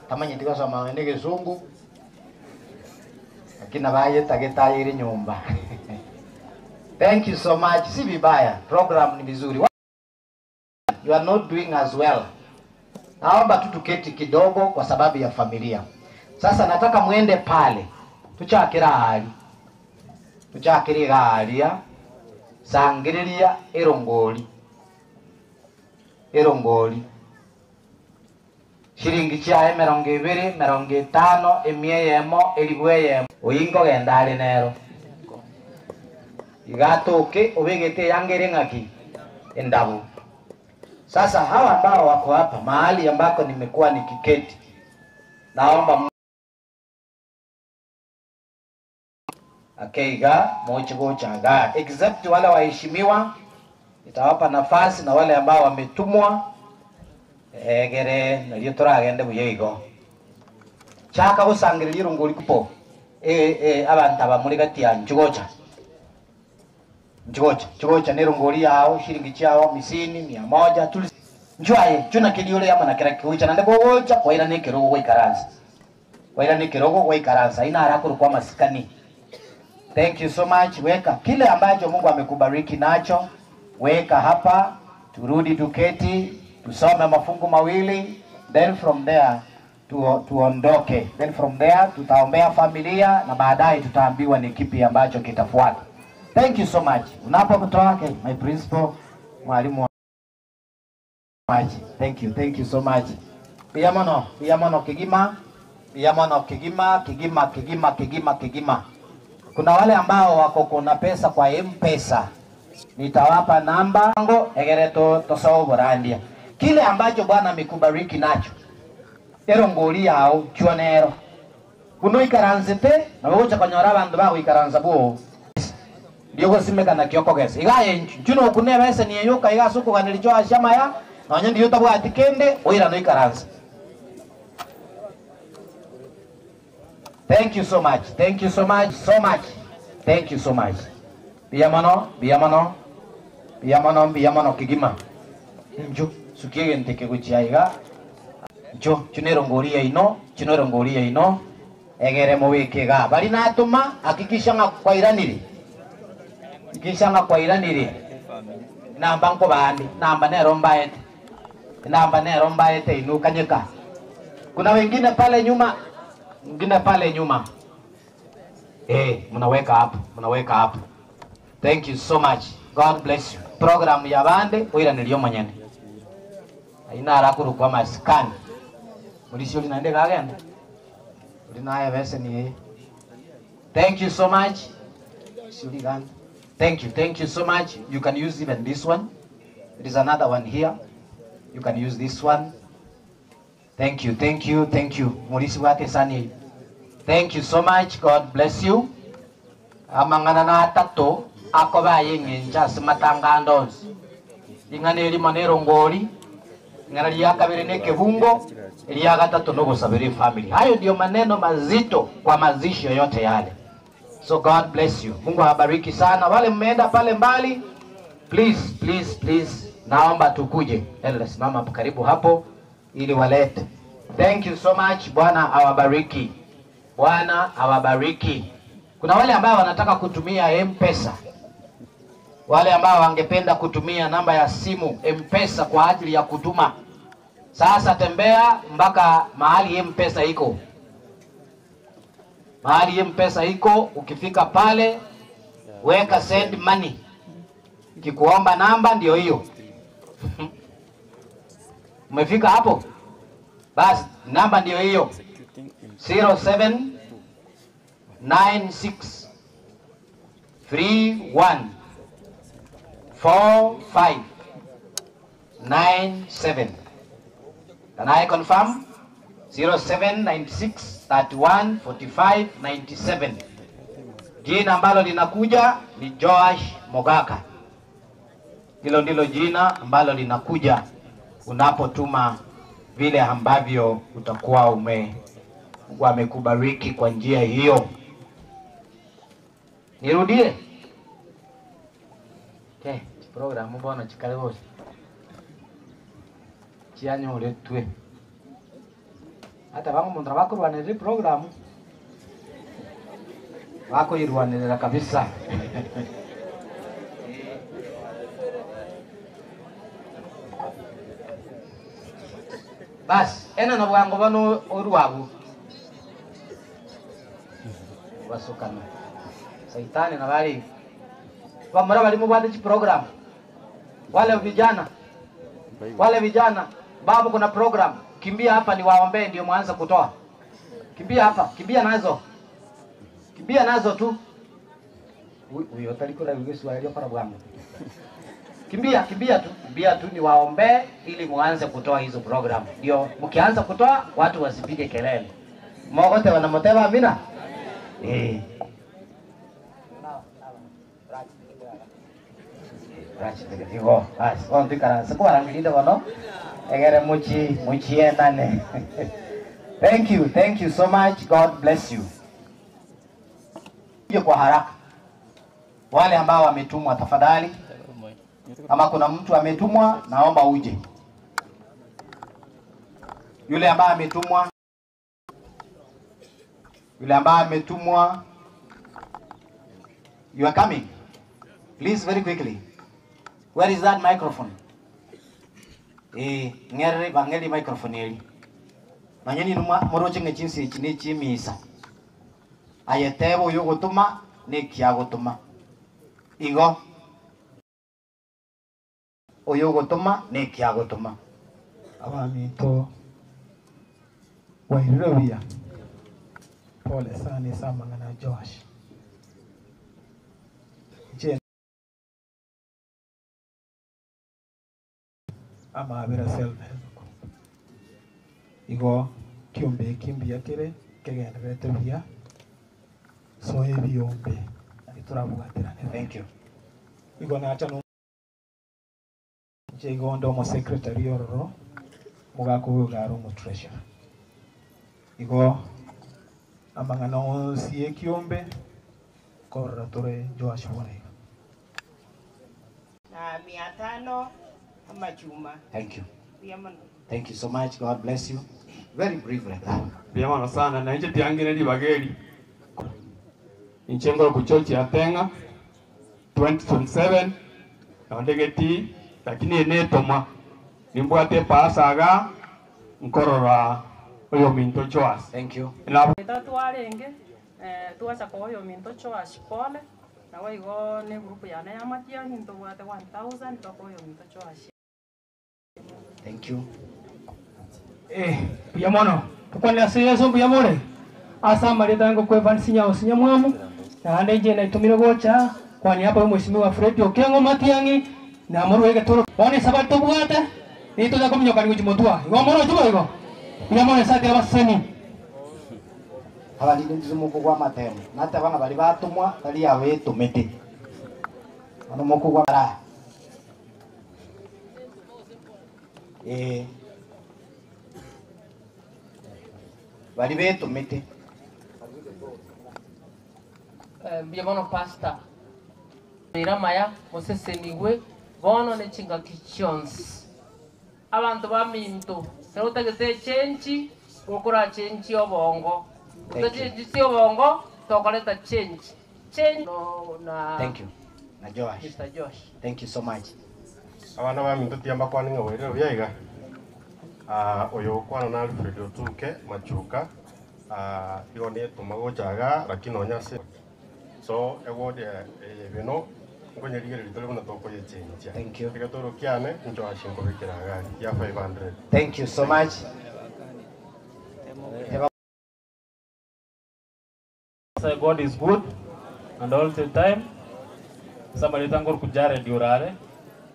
tamanyeti gosoma nonya na egesungu lakini nabo ayetagete ayeire nyomba thank you so much si vibaya program ni vizuri you are not doing as well naomba tu tuketi kidogo kwa sababu ya familia sasa nataka mwende pale tuchakira hali tuchakire garia sangiriria erongori erongori shiringi chiaye emerongo ebere emerongo etano emia eyemo eribu eyemo oyinga ogenda are nero iga atoke obegete eyanga ere ng'aki endabu sasa hawa ambao wako hapa mahali ambako nimekuwa nikiketi naomba akeiga mochigochaga except wale waheshimiwa nitawapa nafasi na wale ambao wametumwa egere nario toragende buya igo chaka gosangeriria erongori kupo e, e, abanto aba muri gati ya nchigocha nchigocha nchigocha na erongori yao shiringi chiao hamsini mia moja tuli nchwaye chuna kiri ore ama na kera kigocha naende gogocha kwaira na ekerogo goikaransa kwaira na ekerogo goikaransa ina arakorokwa amasikani. Thank you so much. Weka kile ambacho Mungu amekubariki nacho, weka hapa, turudi tuketi, tusome mafungu mawili, then from there tu, tuondoke. Then from there tutaombea familia na baadaye tutaambiwa ni kipi ambacho kitafuata. Thank you so much. Unapotoa okay, my principal mwalimu much. Thank you. Thank you so much. Biyamono, biyamono kigima, biyamono kigima, kigima, kigima, kigima, kigima. Kuna wale ambao wako kuna pesa kwa M-Pesa, nitawapa namba ngo egere to tosoborandia kile ambacho Bwana amekubariki nacho ero ngori yao chionero kuno ikaranzete na gocha konyora abandu bagoikaranza bwo ndio gosimeka na kioko gese igaye nchuno kune bese ni yoka igasukuganira cho ashamaya nonya ndio tabwati kende oira no ikaranza. Thank you so much. Thank you so much. So much. Thank you so much. Biyamono, biyamono, biyamono, biyamono kigima. Njo, sukiege nteke guchia iga. Njo, chunero ngoria ino, chunero ngoria ino. Egere moweke ga. Bari natuma hakikisha nga kwairanire. Hakikisha nga kwairanire. Namba nko bandi, namba nero mbaete. Namba nero mbaete inukanyeka. Kuna wengine pale nyuma mwingine pale nyuma eh, mnaweka hapo, mnaweka hapo. Thank you so much. God bless you. Program ya bande oira nilio mwenyene aina arakuru kwa maskani mulisho linaende kagenda ulinaye bese ni yeye. Thank you so much. Shuligan. Thank you. Thank you so much. You can use even this one. There is another one here. You can use this one. Thank you, thank you, thank you. Mulisi wake sani. Thank you so much. God bless you. Amang'ana na atato ako bayeng'encha ase matangando onsi. Ring'ana erimo na erongori, ring'ana ria kabere na ekebungo, eria gatatu nogosabera efamily. Hayo ndio maneno mazito kwa mazishi yoyote yale. So God bless you. Mungu awabariki sana. Wale mmeenda pale mbali, please, please, please, naomba tukuje. Elda, simama hapo karibu hapo ili walete. Thank you so much. Bwana awabariki. Bwana awabariki. Kuna wale ambao wanataka kutumia M-Pesa, wale ambao wangependa kutumia namba ya simu M-Pesa kwa ajili ya kutuma. Sasa tembea mpaka mahali M-Pesa iko, mahali M-Pesa iko. Ukifika pale weka send money, ikikuomba namba ndio hiyo. Umefika hapo? Basi namba ndio hiyo 0796 31 45 97. Can I confirm? 0796 31 45 97. Jina ambalo linakuja ni Joash Mogaka. Hilo ndilo jina ambalo linakuja unapotuma vile ambavyo utakuwa ume Mungu amekubariki kwa njia hiyo. Nirudie. Okay, programu bono chikale bose. Chianyoretwe. Hata bangu mundu bakurwanirira programu bakoyirwanirira kabisa. Basi ena na bwango bano orwabu basukana saitani na bali bamura bali mubwate chi program wale vijana wale vijana babu, kuna program, kimbia hapa niwaombee ndio mwanze kutoa. Kimbia hapa, kimbia nazo, kimbia nazo tu. Huyo talikura Kiswahili kwa bwangu. Kimbia, kimbia tu, kimbia tu niwaombee ili muanze kutoa hizo program. Ndio mkianza kutoa watu wasipige kelele. Mogote wanamoteva amina. Eh. Igo, basi, ondu ikaranse kubarangirinde bono egere muchi muchienane. Thank you, thank you so much. God bless you. Kwa haraka. Wale ambao wametumwa tafadhali, kama kuna mtu ametumwa naomba uje. Yule ambaye ametumwa, yule ambaye ametumwa, you are coming. Please very quickly. Where is that microphone? Eh, ngere bangeli microphone eli. Manyeni numa moroche ngechinsi echi ne chimisa. Ayetebo uyo gutuma ne kiagutuma. Igo uyo gutuma ne kiagutuma. Abaminto wairire buya pole sana esamang'ana Joash nche amabira self help group igo kiombe eki mbuya kere kegenderete buya so ebiombe nari torabwaterane. Thank you. Igo nacha no nche igo ndo omo secretary ororo omogaka oyo iga are omo treasurer igo amang'ana onsi ya ekiombe korora tore Joash bono iga. Na 500 amachuma. Thank you. Mbuya mono. Thank you so much. God bless you. Very brief like that. Mbuya mono sana na inche tiangire ribaga eri inche ngoro ku church ya Tenga 2027 nondegeti lakini ene etoma nimbwate epasaga nkorora oyo minto Joash. Thank you. Na Twarenge eh, twacha koyo minto Joash pole nago igo ne group yane ya matiang'i ntobwate 1000 tokoyo minto Joash. Thank you. Eh, mbuya mono. Tukwanira ase Yeso mbuya more. Ase amareta yango kwa Evans Nyao Sinyamwamu. Naende inche naitumire gocha kwani hapa mheshimiwa Fred Okengo Matiang'i na morwe getoro. Bono esabari tobwate nitonya kominyokani gochi motwa. Igo moro ochi boigo. Mbuya mono esati abaseni. Abarinde ntimuko gwa matemo. Nateba ng'a bari batumwa tari yawe etumete. Bono mokogwa bara. Eh. Bari betumete. Mbuya mono pastor. Ira maya mosesenigwe bono ne chingaki chionsi. Abanto ba minto kero otagete echenchi gokora chenchi obongo. Thank you. Otachenchi obongo tokoreta change. Change no, na Thank you. Na Joash. Mr. Josh. Thank you so much. Abana ba minto tiamba kwani ng'a bwairire buya iga. Oyo okwana na Alfred Otuke Machuka igo nietoma gochaga lakini nonya ase so eward eye bino nkonyerigereria tore buna tokoyechenchia. Thank you. Egetoro kiane nchoashi nkobekera iga ya 500. Thank you so much. Say God is good and all the time. Somebody thank God kujare diurare.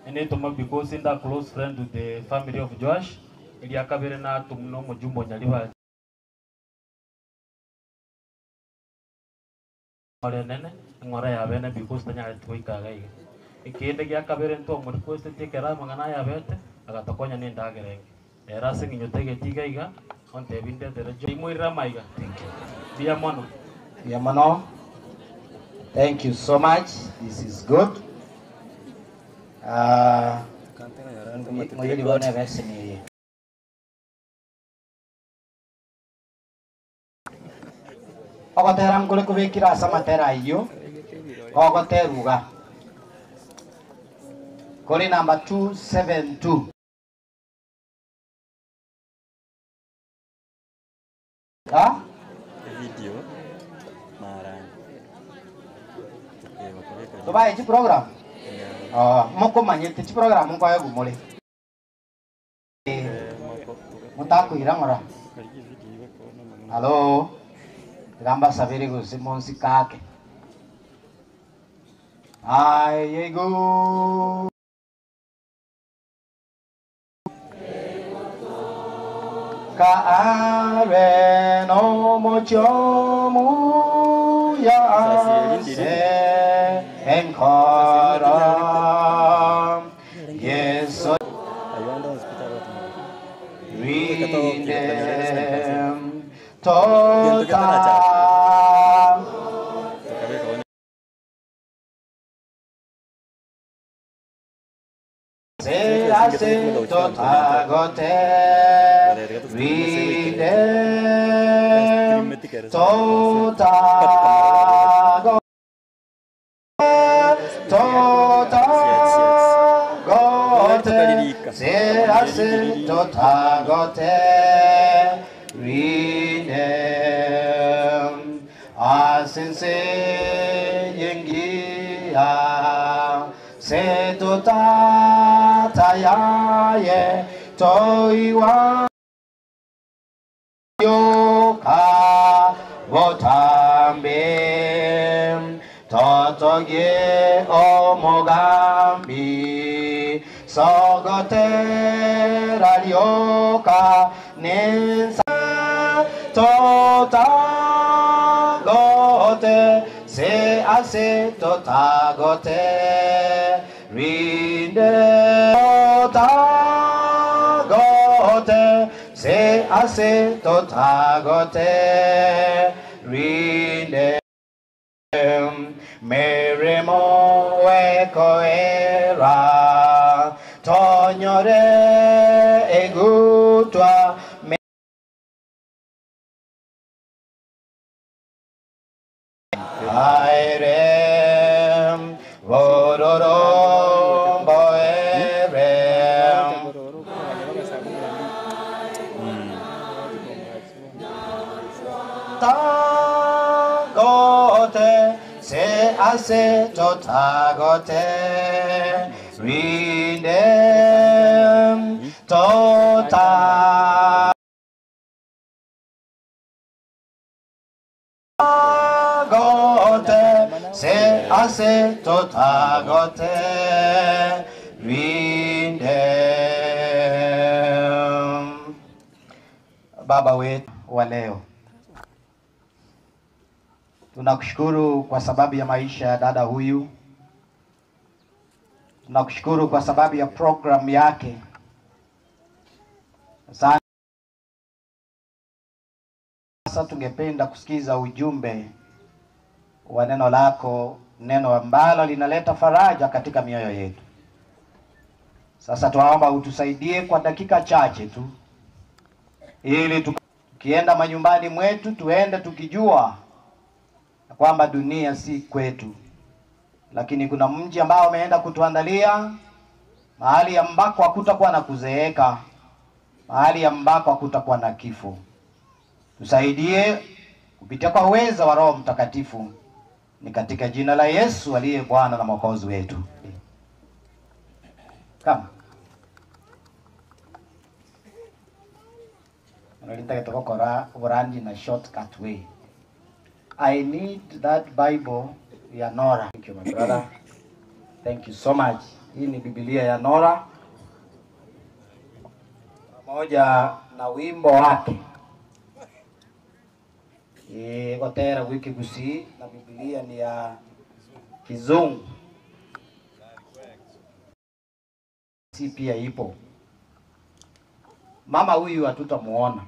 Enetoma because inde a close friend to the family of Joash, eria kabere natomwa na omojumbe o Nyaribari Eng'ora enene, eng'ora ya bene because tanyareti goika iga iga. Ekende gia kabere ntwamorequesteti ekero amang'ana aya abete, agatokonya na endagera enke. Ere ase eng'encho taigetie iga iga, ontebie ndetere Joash. Imoirere amaiga. Mbuya mono. Mbuya mono. Thank you so much. This is good. Ah, ngoyeri bono ebeseni eye. Ogotera nkore kobekire ase amatera ayio, gogoterwa iga, Kore number 272. Ah? Evidio marani. Tokeba kobeka Tobae chiprogram? Oh, mokomanyete chiprogram nkoegwa more. Motakoira ng'ora. Halo, tiga mbasabere gose monsike ake. Aye igo. Ka are nomochie omuya ase enkoro. Yeso rinde tota. Ase totagote rinde totago Totagote se ase totagote rine asense yengia se totatayaye toiwa Yoka botambe totogie omogambi sogotera rioka nensa totagote se ase totagote rinde totagote se ase totagote rinde meremo ekoera tonyore egutwa Aerem, vororom, boerem. Tagote, se ase totagote, rindem, tota. Gote, se ase totagote, rindem. Baba wetu wa leo, tunakushukuru kwa sababu ya maisha ya dada huyu, tunakushukuru kwa sababu ya program yake. Sasa tungependa kusikiza ujumbe wa neno lako, neno ambalo linaleta faraja katika mioyo yetu. Sasa tunaomba utusaidie kwa dakika chache tu, ili tukienda manyumbani mwetu tuende tukijua kwamba dunia si kwetu, lakini kuna mji ambao umeenda kutuandalia, mahali ambako hakutakuwa na kuzeeka, mahali ambako hakutakuwa na kifo. Tusaidie kupitia kwa uwezo wa Roho Mtakatifu, ni katika jina la Yesu aliye Bwana na Mwokozi wetu. Kama Unalitaka orangi na shortcut way. I need that Bible ya Nora. Thank you, my brother. Thank you so much. Hii ni Biblia ya Nora pamoja na wimbo wake gotera gwa Ekegusii na Biblia ni ya Kizungu, si pia ipo. Mama huyu hatutamuona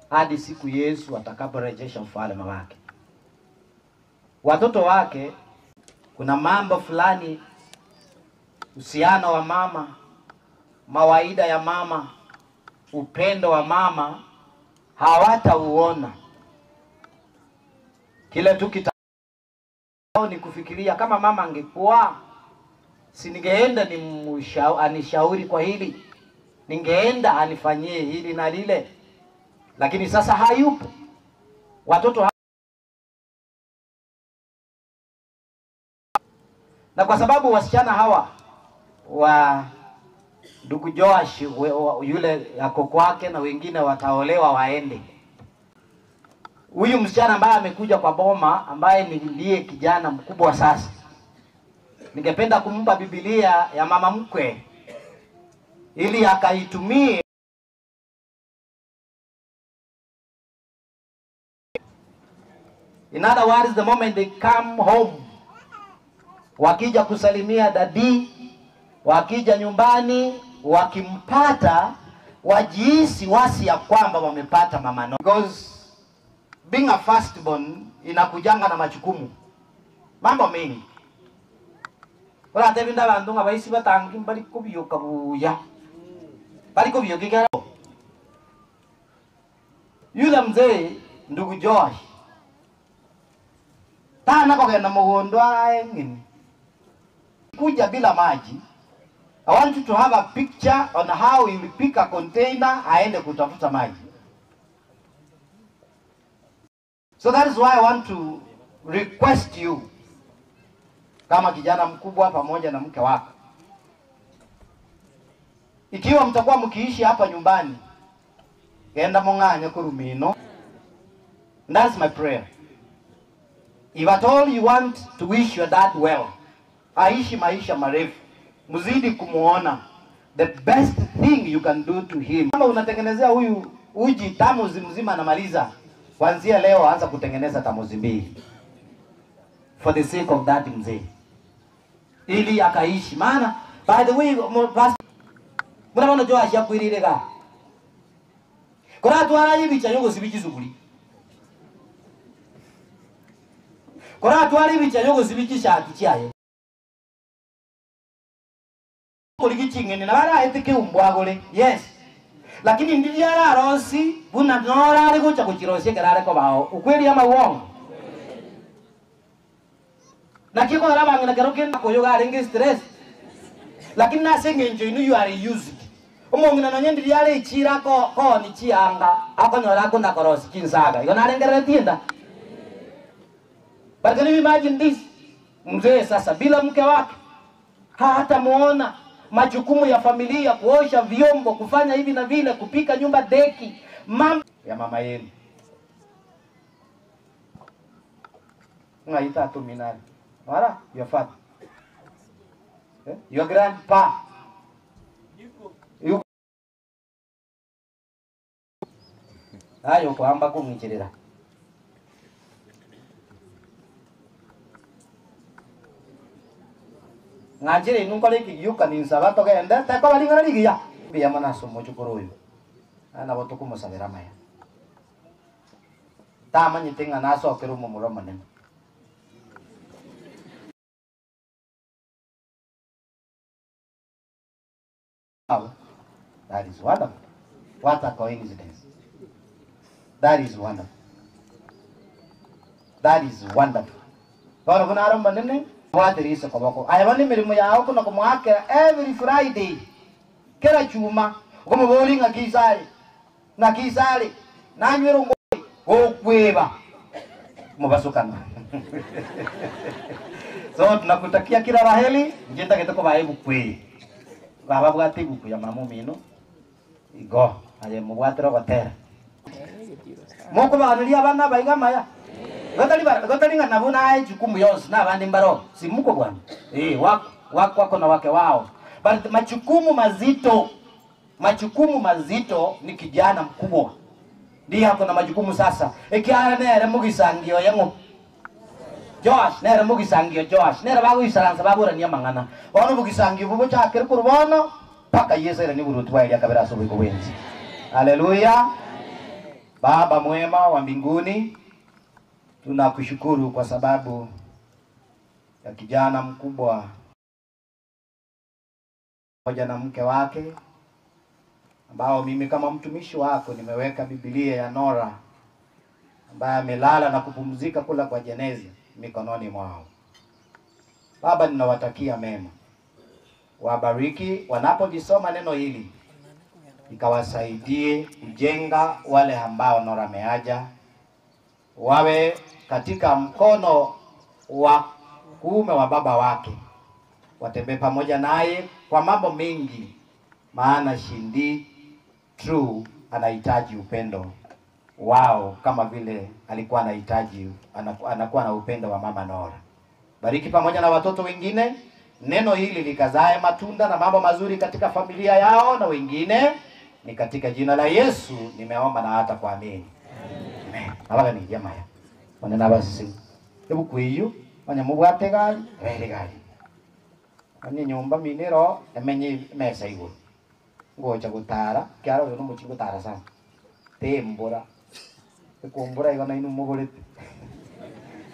hadi siku Yesu atakaporejesha ufalme wake. Watoto wake, kuna mambo fulani, uhusiano wa mama, mawaida ya mama, upendo wa mama hawatauona. Kile tu kita ni kufikiria kama mama angekuwa, si ningeenda anishauri kwa hili, ningeenda anifanyie hili na lile, lakini sasa hayupo. Watoto na kwa sababu wasichana hawa wa ndugu Joash yule yako kwake na wengine wataolewa waende. Huyu msichana ambaye amekuja kwa boma, ambaye ni ndiye kijana mkubwa sasa, ningependa kumpa Biblia ya mama mkwe ili akaitumie. In other words, the moment they come home, wakija kusalimia dadi, wakija nyumbani, wakimpata wajihisi wasi ya kwamba wamepata mama no. Because being a firstborn inakujanga na majukumu mambo mengi. Uratebi ndabantu nga baisi batangi bari kubyuka buya bari kubyuka ikera. Yule mzee ndugu Joash tana kogenda mugondo ae ng'ini kuja bila maji. I want you to have a picture on how he will pick a container aende kutafuta maji. So that is why I want to request you kama kijana mkubwa pamoja na mke wako, ikiwa mtakuwa mkiishi hapa nyumbani, genda mung'anye kurumino. That's my prayer. If at all you want to wish your dad well, aishi maisha marefu, mzidi kumuona, the best thing you can do to him. Kama unatengenezea huyu uji tamuzi mzima anamaliza, kuanzia leo anza kutengeneza tamuzi mbili for the sake of that mzee, ili akaishi. Maana by the way, murabona Joash akwirire ga koratwara ibicha yogosi chisuguri koratwara ibicha yogosi chishati chiaye kuri ching'eni na baraete keumbwagore yes, lakini ndiriararosi buna norare gocha gochirosia kerare kobao ukweli ama uongo. Nakio kora bang'ina kero kenda koyoga arenge stress, lakini nase ng'encho inu you are used. Omong'ina nonye ndiriare ichira ko koni chianga akonyora akona korosi chinsaga igo narengerere tinda. But can you imagine this? Mzee sasa bila mke wake hata muona majukumu ya familia, kuosha vyombo, kufanya hivi na vile, kupika nyumba deki, mama ya mama yenu ngaita atuminani mara your father eh? Your grandpa yuko ayo kwamba kumwichirira ng'anjire inu nkore ekigiuka ninsaba togende teko baring'ana rigiya mbuya mono ase omochokoro oyo nabo tokomosabera maya tamanyete ng'a nasokere omomura omonene. That is wonderful. What a coincidence. That is wonderful. That is wonderful. Bora kuna aromba nene watirisa koboko. Aya bani mirimo yao kuna kumwakira every Friday. Kera chuma ukumubori nga kisari. Na kisari nanywero ngoi gokweba. Mubasukana. So tunakutakia kila laheri, njenda getoko bae bukwe. Baba bwate buku ya mamu mino. Igo aye mubwatira gotera. Moko baganiria abana baiga maya. Gotari ba gotari ngana buna aye jukumu yonsi na abandi mbaro simuko bwana. Wako. Wako wako na wake wao, but majukumu mazito, majukumu mazito ni kijana mkubwa ndiye ako na majukumu sasa. Ekiara nere mugisangio yeng'o Joash nere mugisangio Joash nere bagoisaransa baborania mang'ana bono bugisangio bubochakere korwa bono mpaka Yesu airanie oboruoti bwaye ria kabere ase oboiko bwensi. Haleluya. Baba mwema wa mbinguni, tunakushukuru kwa sababu ya kijana mkubwa pamoja na mke wake ambao mimi kama mtumishi wako nimeweka Biblia ya Nora ambaye amelala na kupumzika kula kwa jeneza mikononi mwao. Baba, ninawatakia mema, wabariki wanapolisoma neno hili, ikawasaidie kujenga wale ambao Nora ameaja, wawe katika mkono wa kuume wa baba wake, watembee pamoja naye kwa mambo mengi, maana Shindi True anahitaji upendo wao kama vile alikuwa anahitaji anakuwa na upendo wa mama Nora. Bariki pamoja na watoto wengine, neno hili likazae matunda na mambo mazuri katika familia yao na wengine. Ni katika jina la Yesu nimeomba na hata kuamini. Amen. Abaga ni jamaa ya. Wanena basi. Hebu kuiyu manya mubwate gari, bere gari. Onye nyumba minero emenye mesa iguru. Ngocha gutara, kiara uyo nomuchi gutara sana. Tembora. Ekumbura igo nainu mugorete.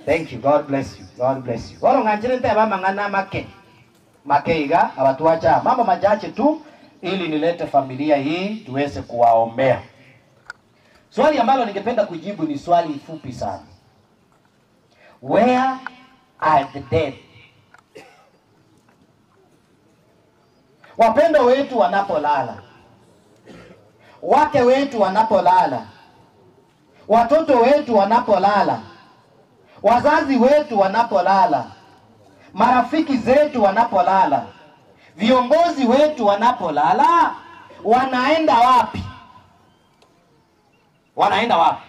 Thank you. God bless you. God bless you. Oro ng'anjire nteba mang'ana make. Make iga abatuacha mambo machache tu ili nilete familia hii tuweze kuwaombea. Swali ambalo ningependa kujibu ni swali fupi sana. Where are the dead? Wapendwa wetu wanapolala, wake wetu wanapolala, watoto wetu wanapolala, wazazi wetu wanapolala, marafiki zetu wanapolala, viongozi wetu wanapolala, wanaenda wapi? Wanaenda wapi?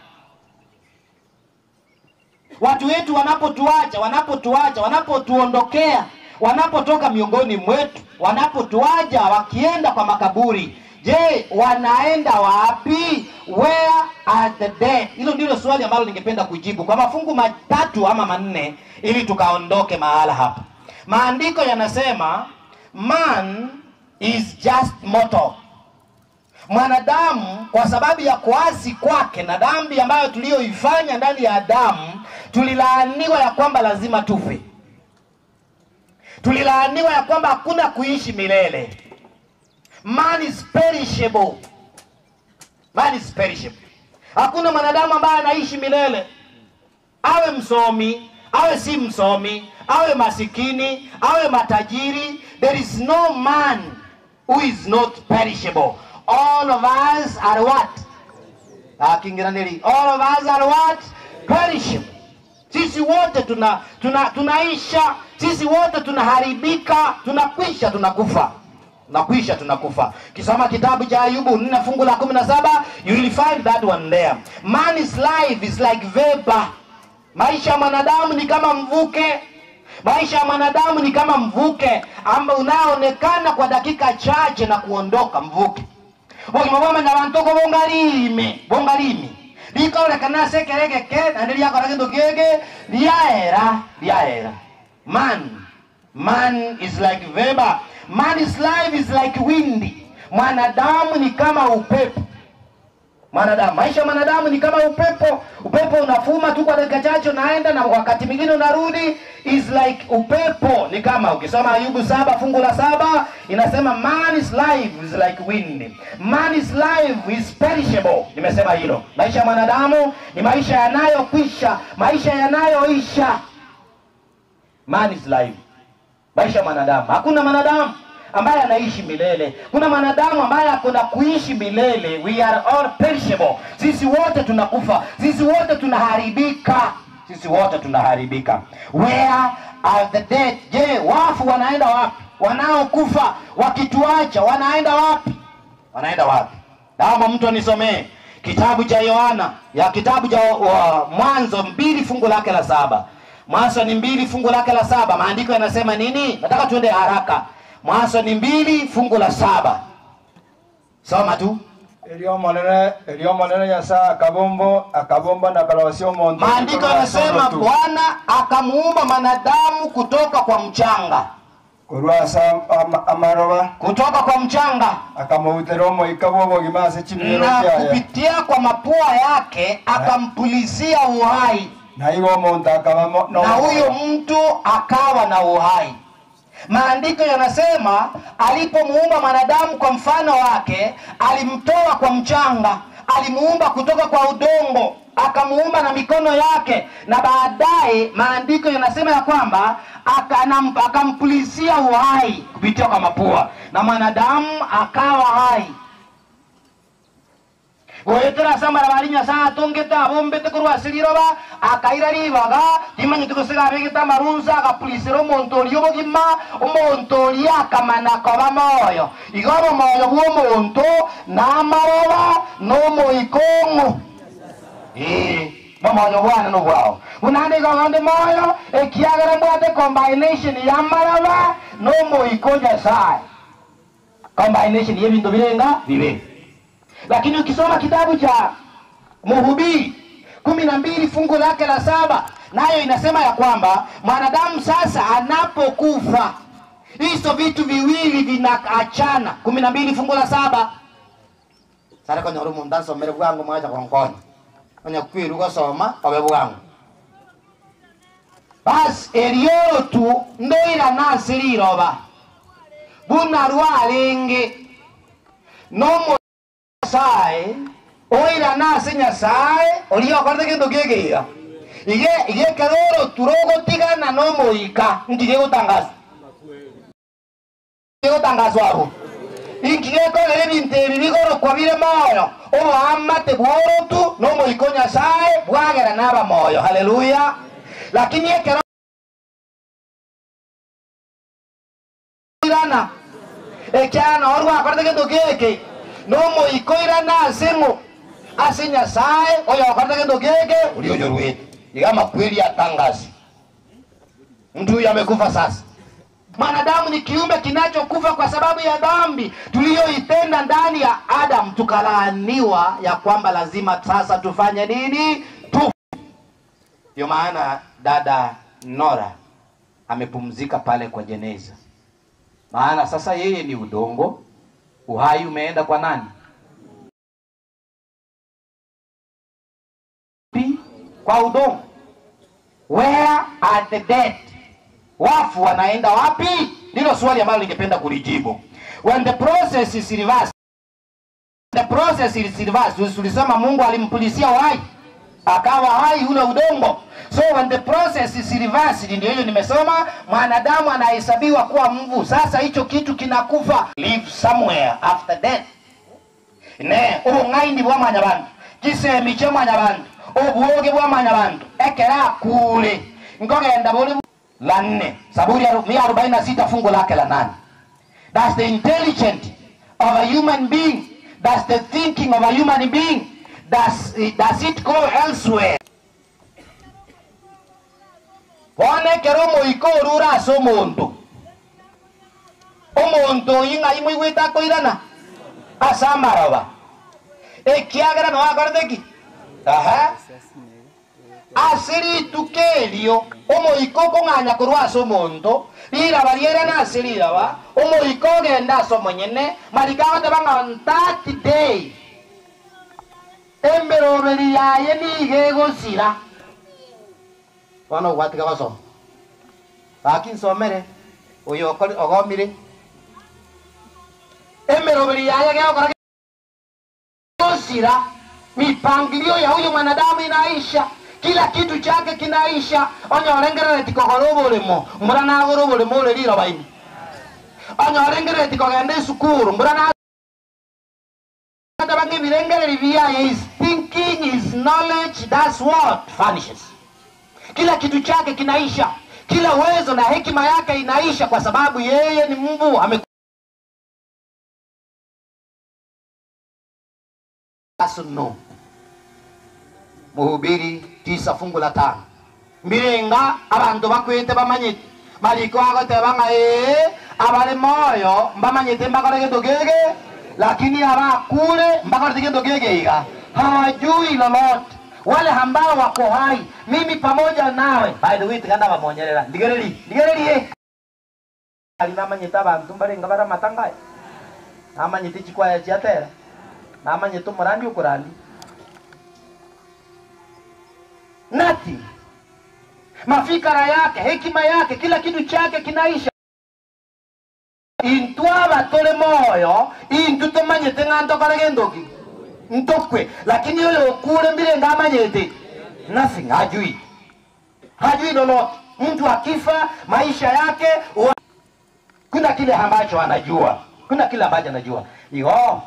Watu wetu wanapotuacha, wanapotuacha, wanapotuondokea, wanapotoka miongoni mwetu, wanapotuacha wakienda kwa makaburi, je, wanaenda wapi? Where are the dead? Hilo ndilo swali ambalo ningependa kujibu kwa mafungu matatu ama manne, ili tukaondoke mahala hapa. Maandiko yanasema man is just mortal. Mwanadamu kwa sababu ya kuasi kwake na dhambi ambayo tuliyoifanya ndani ya Adamu, tulilaaniwa ya kwamba lazima tufe. Tulilaaniwa ya kwamba hakuna kuishi milele. Man is perishable. Man is perishable. Hakuna mwanadamu ambaye anaishi milele, awe msomi, awe si msomi, awe masikini, awe matajiri. There is no man who is not perishable. All of us are what? Kingiraneli. All of us are what? Perishable. Sisi wote tuna, tuna tunaisha, sisi wote tunaharibika, tunakwisha, tunakufa. Nakwisha tunakufa. Kisoma kitabu cha Ayubu 4 fungu la 17, you will find that one there. Man's life is like vapor. Maisha ya mwanadamu ni kama mvuke. Maisha ya mwanadamu ni kama mvuke ambao unaonekana kwa dakika chache na kuondoka mvuke. Bogima bwamanya bantu ko bongalime, bongalime. Likaonekana sekeregeke na niliakora kintu kigi liaera, liaera. Man, man is like vapor. Man's life is like wind. Mwanadamu ni kama upepo. Mwanadamu, maisha ya mwanadamu ni kama upepo. Upepo unafuma tu kwa dakika chache unaenda, na wakati mwingine unarudi. Is like upepo. Ni kama ukisoma Ayubu 7 fungu la 7 inasema man's life is like wind. Man's life is perishable. Nimesema hilo. Maisha ya mwanadamu ni maisha yanayokwisha, maisha yanayoisha. Man's life. Maisha ya mwanadamu. Hakuna mwanadamu ambaye anaishi milele. Kuna mwanadamu ambaye akona kuishi milele. We are all perishable. Sisi wote tunakufa, sisi wote tunaharibika, sisi wote tunaharibika. Where are the dead? Je, wafu wanaenda wapi? Wanaokufa wakituacha wanaenda wapi? Wanaenda wapi? Naomba mtu anisomee kitabu cha Yohana ya kitabu cha Mwanzo 2 fungu lake la 7. Mwanzo ni mbili fungu lake la saba. Maandiko yanasema nini? Nataka tuende haraka. Mwanzo ni mbili fungu la saba, soma tu. Eliomonene eliomonene Nyasaye akabombo akabomba na kalosia omonto Maandiko yanasema Bwana akamuumba mwanadamu kutoka kwa mchanga, korwa ase amaroba kutoka kwa mchanga akamoutera omoika bwa obogima ase chimero na chiaye kupitia kwa mapua yake akampulizia uhai, na igo omonto akaba mo- na huyo mtu akawa na uhai. Maandiko yanasema alipomuumba mwanadamu kwa mfano wake, alimtoa kwa mchanga, alimuumba kutoka kwa udongo, akamuumba na mikono yake, na baadaye maandiko yanasema ya kwamba akanam- akampulizia uhai kupitia kwa mapua, na mwanadamu akawa hai. Goetera samara bari nyasaye atongete abombete korwa ase riroba akaira ribaga rimanyete gose gabegete amarunsa agapulisera omonto oria obogima omonto oria akamana koba moyo igo obomoyo bwa omonto na amaroba na omoikong'o ee bomoyo bwane nobwao bunande igo onde moyo ekiagera mbwate combination ya amaroba na omoiko nyasaye combination ya ebinto birenga bibere lakini ukisoma kitabu cha Mhubiri 12 fungu lake la saba nayo inasema ya kwamba mwanadamu sasa anapokufa hizo vitu viwili vinaachana. 12 fungu la saba sara konyora omonto ansomere bwango mwacha konkonya onya kwiru gosoma obe bwango basi eriorotu ndoirana ase riroba buna rwarenge nomo nyasaye oirana ase nyasaye oria okorete gento gegeia ige ige keroro turogotigana nomoika nkige gotangazwa gotangazwa abo inkigekorera ebinto ebi bigorokwa bire moyo oboamate bworotu nomoika nyasaye bwagera naba moyo haleluya lakini ekero irana ekiana orwakorete gento geke nomoiko irana ase ng'o ase nyasaye oyo okorete gento geke oria oyorwete iga amakweli atangasi mtu huyu amekufa sasa mwanadamu ni kiumbe kinachokufa kwa sababu ya dhambi tuliyoitenda ndani ya Adam, tukalaaniwa ya kwamba lazima sasa tufanye nini? Tu. Ndio maana dada Nora amepumzika pale kwa jeneza, maana sasa yeye ni udongo, uhai umeenda kwa nani? Pi, kwa udongo. Where are the dead? Wafu wanaenda wapi? Ndilo swali ambalo ningependa kulijibu. When the process is reversed, the process is reversed. Tulisema Mungu alimpulizia uhai akawa hai ule udongo. So when the process is reversed, ndio hiyo nimesoma, mwanadamu anahesabiwa kuwa mvu. Sasa hicho kitu kinakufa, live somewhere after death. Ne obong'aini bwa mwanyabantu chisemi chia mwanyabantu obwoge bwa mwanyabantu ekera akure nkogenda buli la nne Zaburi ya 146 fungu lake la nane. That's the intelligent of a human being. That's the thinking of a human being. Does it go elsewhere? Bonekera omoika orure ase omonto omonto oyi ng'ai moigwete akoirana ase amaroba ekiagera noakorete ki aha ase rituko erio omoika okong'anya korwa ase omonto riraba rierana ase riraba omoika ogenda ase omonyene marika agoteba ng'a on that day emeroberi yaye niga egosira bono ogwatiga gosoma baki nsomere oyo ogomire emeroberi yaye gegokora gosira mipangilio ya huyu mwanadamu inaisha kila kitu chake kinaisha onyorengerere tikogora oboremo mbura nagora oboremo ore rirobaini onyorengerere tikogenda esukuru mbura na bange birengereri biaye his thinking his knowledge that's what vanishes kila kitu chake kinaisha kila uwezo na hekima yake inaisha kwa sababu yeye ni mvu ame no Mhubiri 9 fungu la 5. Mbirenga abanto bakwete bamanyete. Mariko agoteba ng'a ee, abare moyo mbamanyete mbakore gento gege, lakini abakure mbakorete gento gege iga. Hawajui lolote. Wale ambao wako hai, mimi pamoja nawe. By the way, tiga ndabamonyerera. Ndigereri, ndigererie. Aria namanyete abanto mbarenge bare amatanga aya, namanyete chikwaya chiatera, namanyete omorandi okorandia. Nothing. Mafikara yake, hekima yake, kila kitu chake kinaisha. Intwe aba tore moyo, intwe tomanyete ng'a ntokore gento ki? Ntokwe. Lakini oyo okure mbirenge amanyete? Nothing, hajui. Hajui lolote. Mtu akifa, maisha yake, kuna kile ambacho anajua. Kuna kile ambacho anajua. Igo,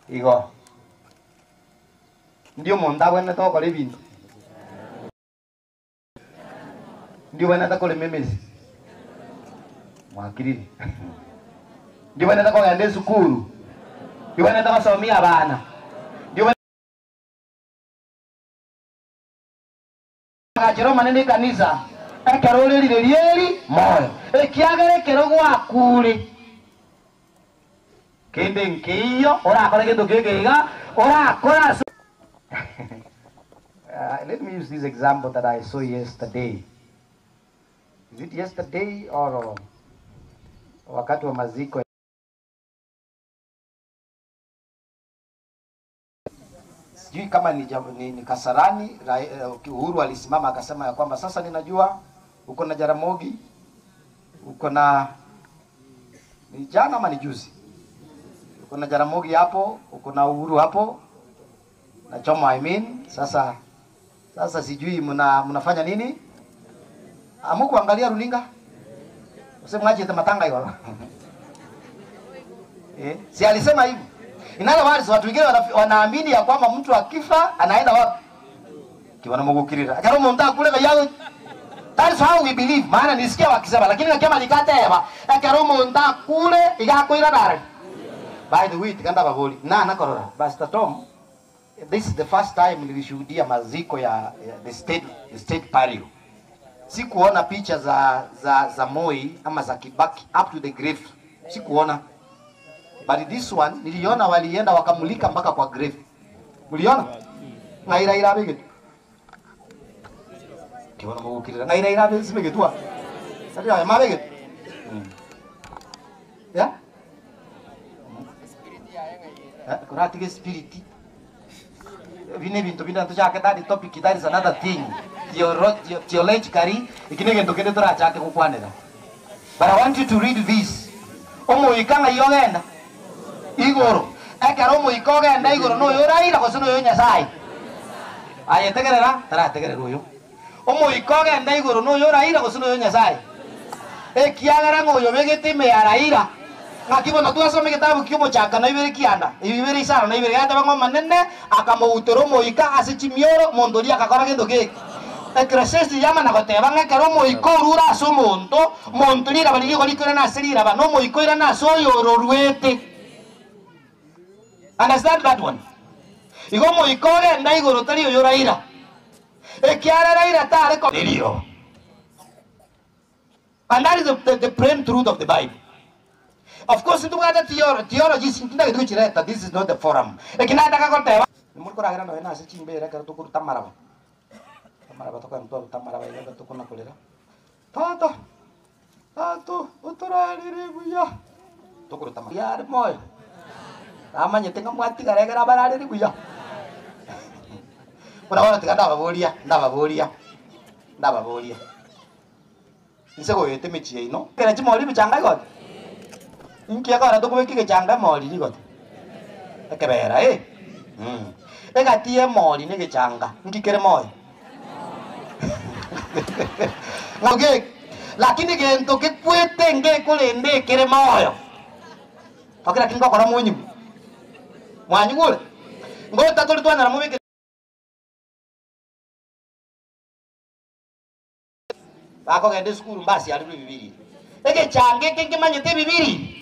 igo. Ndio omonto abwenerete gokora ebinto. Ndio obwenerete korema emesi. Mwakirire. Ndio obwenerete kogenda esukuru. Ndio obwenerete gosomia abana. Ndio Agachera Omonene ekanisa, ekero ore rirerio eri moyo, ekiagera ekero gwakure, kende nkeiyo orakore gento keke iga, orakore ase Let me use this example that I saw yesterday. Is it yesterday or wakati wa maziko? Sijui kama ni, ni Kasarani Uhuru alisimama akasema ya kwamba sasa ninajua uko na Jaramogi, uko na ni jana ama ni juzi, uko na Jaramogi hapo, uko na Uhuru hapo na Jomo I mean. Sasa sasa sijui mnafanya nini? Amukuangalia runinga? Usimwache matanga hiyo. Si alisema hivyo? In other words, watu wengine wanaamini ya kwamba mtu akifa anaenda wapi? Kiwana mugukirira. Akaro muntu akure yao. That is how we believe. Maana nisikia wakisema lakini nakema nikateba. Akaro muntu akure igakoira dare. By the way, tikanda baboli. Na nakorora. Pastor Tom, this is the first time nilishuhudia maziko ya the state burial. Sikuona picha za Moi ama za Kibaki up to the grave. Sikuona. But this one niliona walienda wakamulika mpaka kwa grave. Mliona? Ngaira ira begetu. Kiona mugukirira. Ngaira ira begetu. Sasa ya mabegetu. Ya? Kuratige spirit. Vine bintu bintu tuchake that topic, that is another thing. Theologically ikine gento kende turachake gukwanira. But I want you to read this. Omoika ng'ai ogenda igoro. Ekero omoika ogenda igoro noyo oraira gose noyo Nyasaye. Aye tegerera, tarategerera oyo. Omoika ogenda igoro noyo oraira gose noyo Nyasaye. Ekiagera ng'oyo begete ime ya Raila. Ng'aki bono twasome getabu kia omochaka na ibere kianda. Ibere isano na ibere yateba ng'o manene akamoutera omoika ase chimioro monto oria akakora gento geke. Ecclesiastes yamana goteba ng'ekero omoika orure ase omonto, monto riraba riria rikore nase riraba, na omoika oira nase oyo ororwete. Understand that one? Igo omoika ogenda igoro tari oyo oraira. Ekiara Raila tare ririo. And that is the plain truth of the Bible. Of course, ntubwate theology sintindage tuchireta, this is not the forum. Ekinataka goteba nimurikoragera noe nase chimbere ekero tokoruta amaraba. Amaraba tokoya mtwaruta amaraba iga tokonakorera. Tata, tato, otorarire buya. Tokoruta amaraba. Yare moyo. Namanyete ng'a mwatigara ekero abararire buya. Buna bono tiga ndababoria, ndababoria, ndababoria. Inse goeta emechie ino. Ekero chimori bichanga igote. Inki ekora tokobeka egechanga emori rigote. Ekebera, eh? Egati emori na egechanga. Inki kere moyo? Ng'oge, lakini gento gekwete ngekorende ekere moyo. Okera ki ngokora monyigwe? Mwanyigure? Ngota tori twanyara mobeke bakogenda esukuru mbasi arirwe ebibiri. Egechanga eke nkemanyete ebibiri.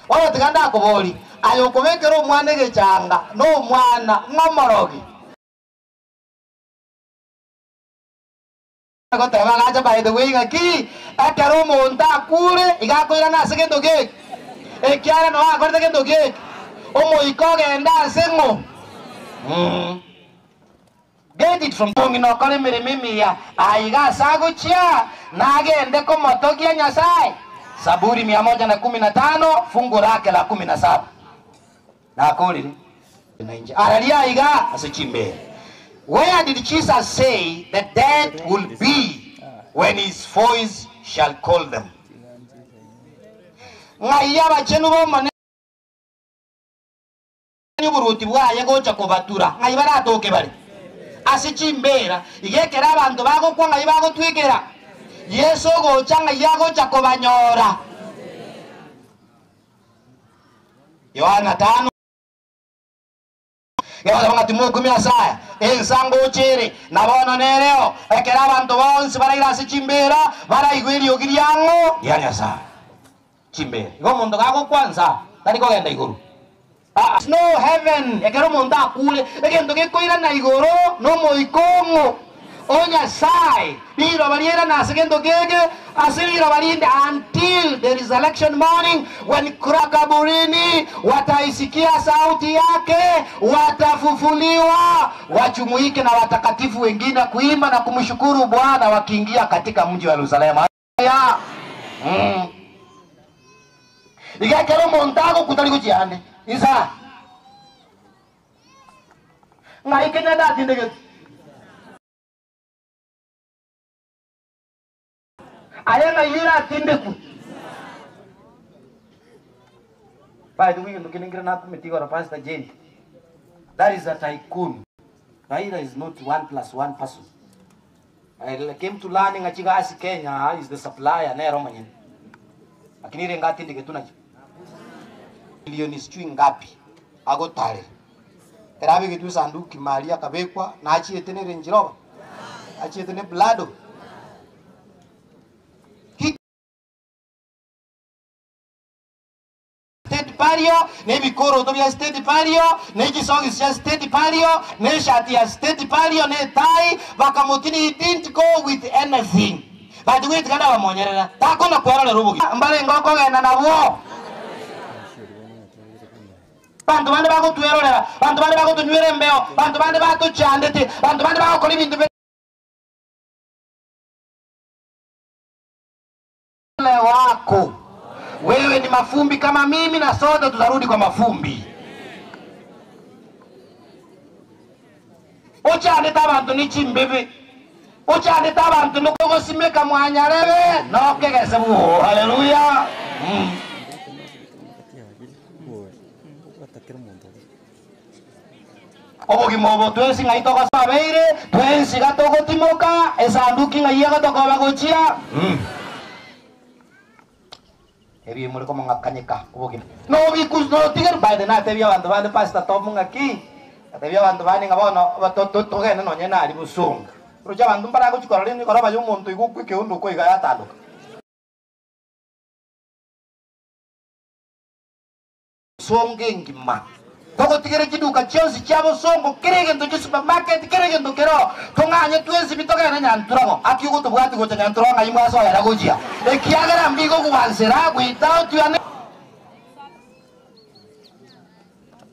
Bono tiga ndakobori, aye okobekera omwana egechanga na omwana ng'omorogi. Goteba agacha by the way ng'aki ekero omonto akure iga akoirana ase gento geke, ekiagera nabo akorete gento geke, omoika ogende ase ng'o? Mm. Get it from Omong'ina okore emeremo emiya, aiga ase agochia, nagende komotogia Nyasae. Zaburi mia moja na kumi na tano fungu lake la kumi na saba. Nakorire na inche araria aiga ase chimbeera. Where did Jesus say the dead will be when his voice shall call them? Ng'ai abachenu b'Omonene oboruoti bwaye gocha kobatura? Ng'ai baratoke bare? Ase chimbeera. Iga ekero abanto bagokwa ng'ai bagotwekera? Yeso ogocha ng'ai agocha kobanyora? Yohana tano. Gegoteeba ng'a timokumia ase aya, ensa ngocha ere, na bono nereo, ekero abanto bonsi baraire ase chimbeera, baraigwe eriogi riang'o ria Nyasae. Chimbeera. Igo omonto gagokwa nsa, tari kogenda igoro. Aa. No heaven, ekero omonto akure, egento gekoirana igoro nomoika ong'o. O Nyasae, riroba riairana ase gento geke, ase riroba rinde, until the resurrection morning when Christ kaburini, wataisikia sauti yake, watafufuliwa, wajumuike na watakatifu wengine kuimba na kumshukuru Bwana wakiingia katika mji wa Yerusalemu. Haleluya! Mm. Iga ekero omonto agokwa tari gochia ande, insa. Ng'ai kenya ndatindegete? Aye ng'ai oratindekwe? By the way, gento kende nkere nakumeti igoro Pastor Jane. That is a tycoon. Raila is not one plus one person. I came to learn ng'a chigasi Kenya is the supplier nere omonyene. Lakini renge atindegetwe nachio. Milioni sijui ngapi agotare. Ekero abegetwe esanduki maria akabekwa, nachiete ne Range Rover, achiete ne Prado. He State pario, na ebikoroto bia state pario, na echisogisi chia state pario, na eshati ya state pario, na etai, bakamotinia he didn't go with anything. But goitika nabamonyerera, takona kwerorera obogima. Mbarenge okogenda nabwo. Banto bande bagotwerorera, banto bande bagotonywera embeo, banto bande batochandete, banto bande bagokora ebinto bire. Ole wako wewe ni mafumbi kama mimi, na sote tutarudi kwa mafumbi. Ochandete abanto ne chimbibi, ochandete abanto nokogosimeka mwanyarebe nokegese bwoo. Haleluya! Mm. Obogima obo twensi ng'ai togosabeire, twensi iga togotimoka, esanduki ng'ai egotokoba gochia. Mm. Ebi more komong'akanyeka obogima. Nobiku notigeru by the natebia abanto bande Pastor Tom ng'aki, natebia abanto bande ng'a bono to- to- togende nonye naria bosonga. Roche abanto mbaragochi korora rende ekero baye omonto iga okwa ekeundu okwo iga yatandoka. Bosongo engima. Togotigera chiduka chionsi chia bosongo, kera egento chia supermarket, kera egento keroo, tong'anye twensi pi togende Nyanturago. Aki ogotobwati gocha Nyanturago ng'ai mwasoera gochia? Ekiagera mbigogwansera without your name.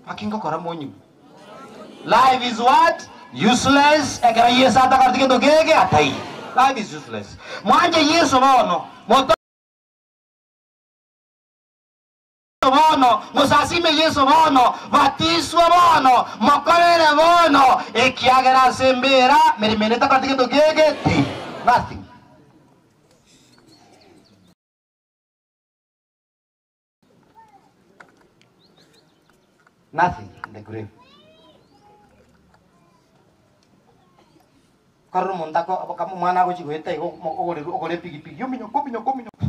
Aki ngokora monyigwe. Life is what? Useless. Ekero Yeso atakoreti gento geke ataiyo. Life is useless. Mwanche Yeso bono, moto. Bono, mosasime Yeso bono, batiswe bono, mokorere bono, ekiagera ase embeera meremo ende etakoreti gento geke ti, nothing. Nothing in the grave. Korora omonto ako kama omwana agochi goeta igo ogorerwa ogore epigipigi ominyoka ominyoka ominyoka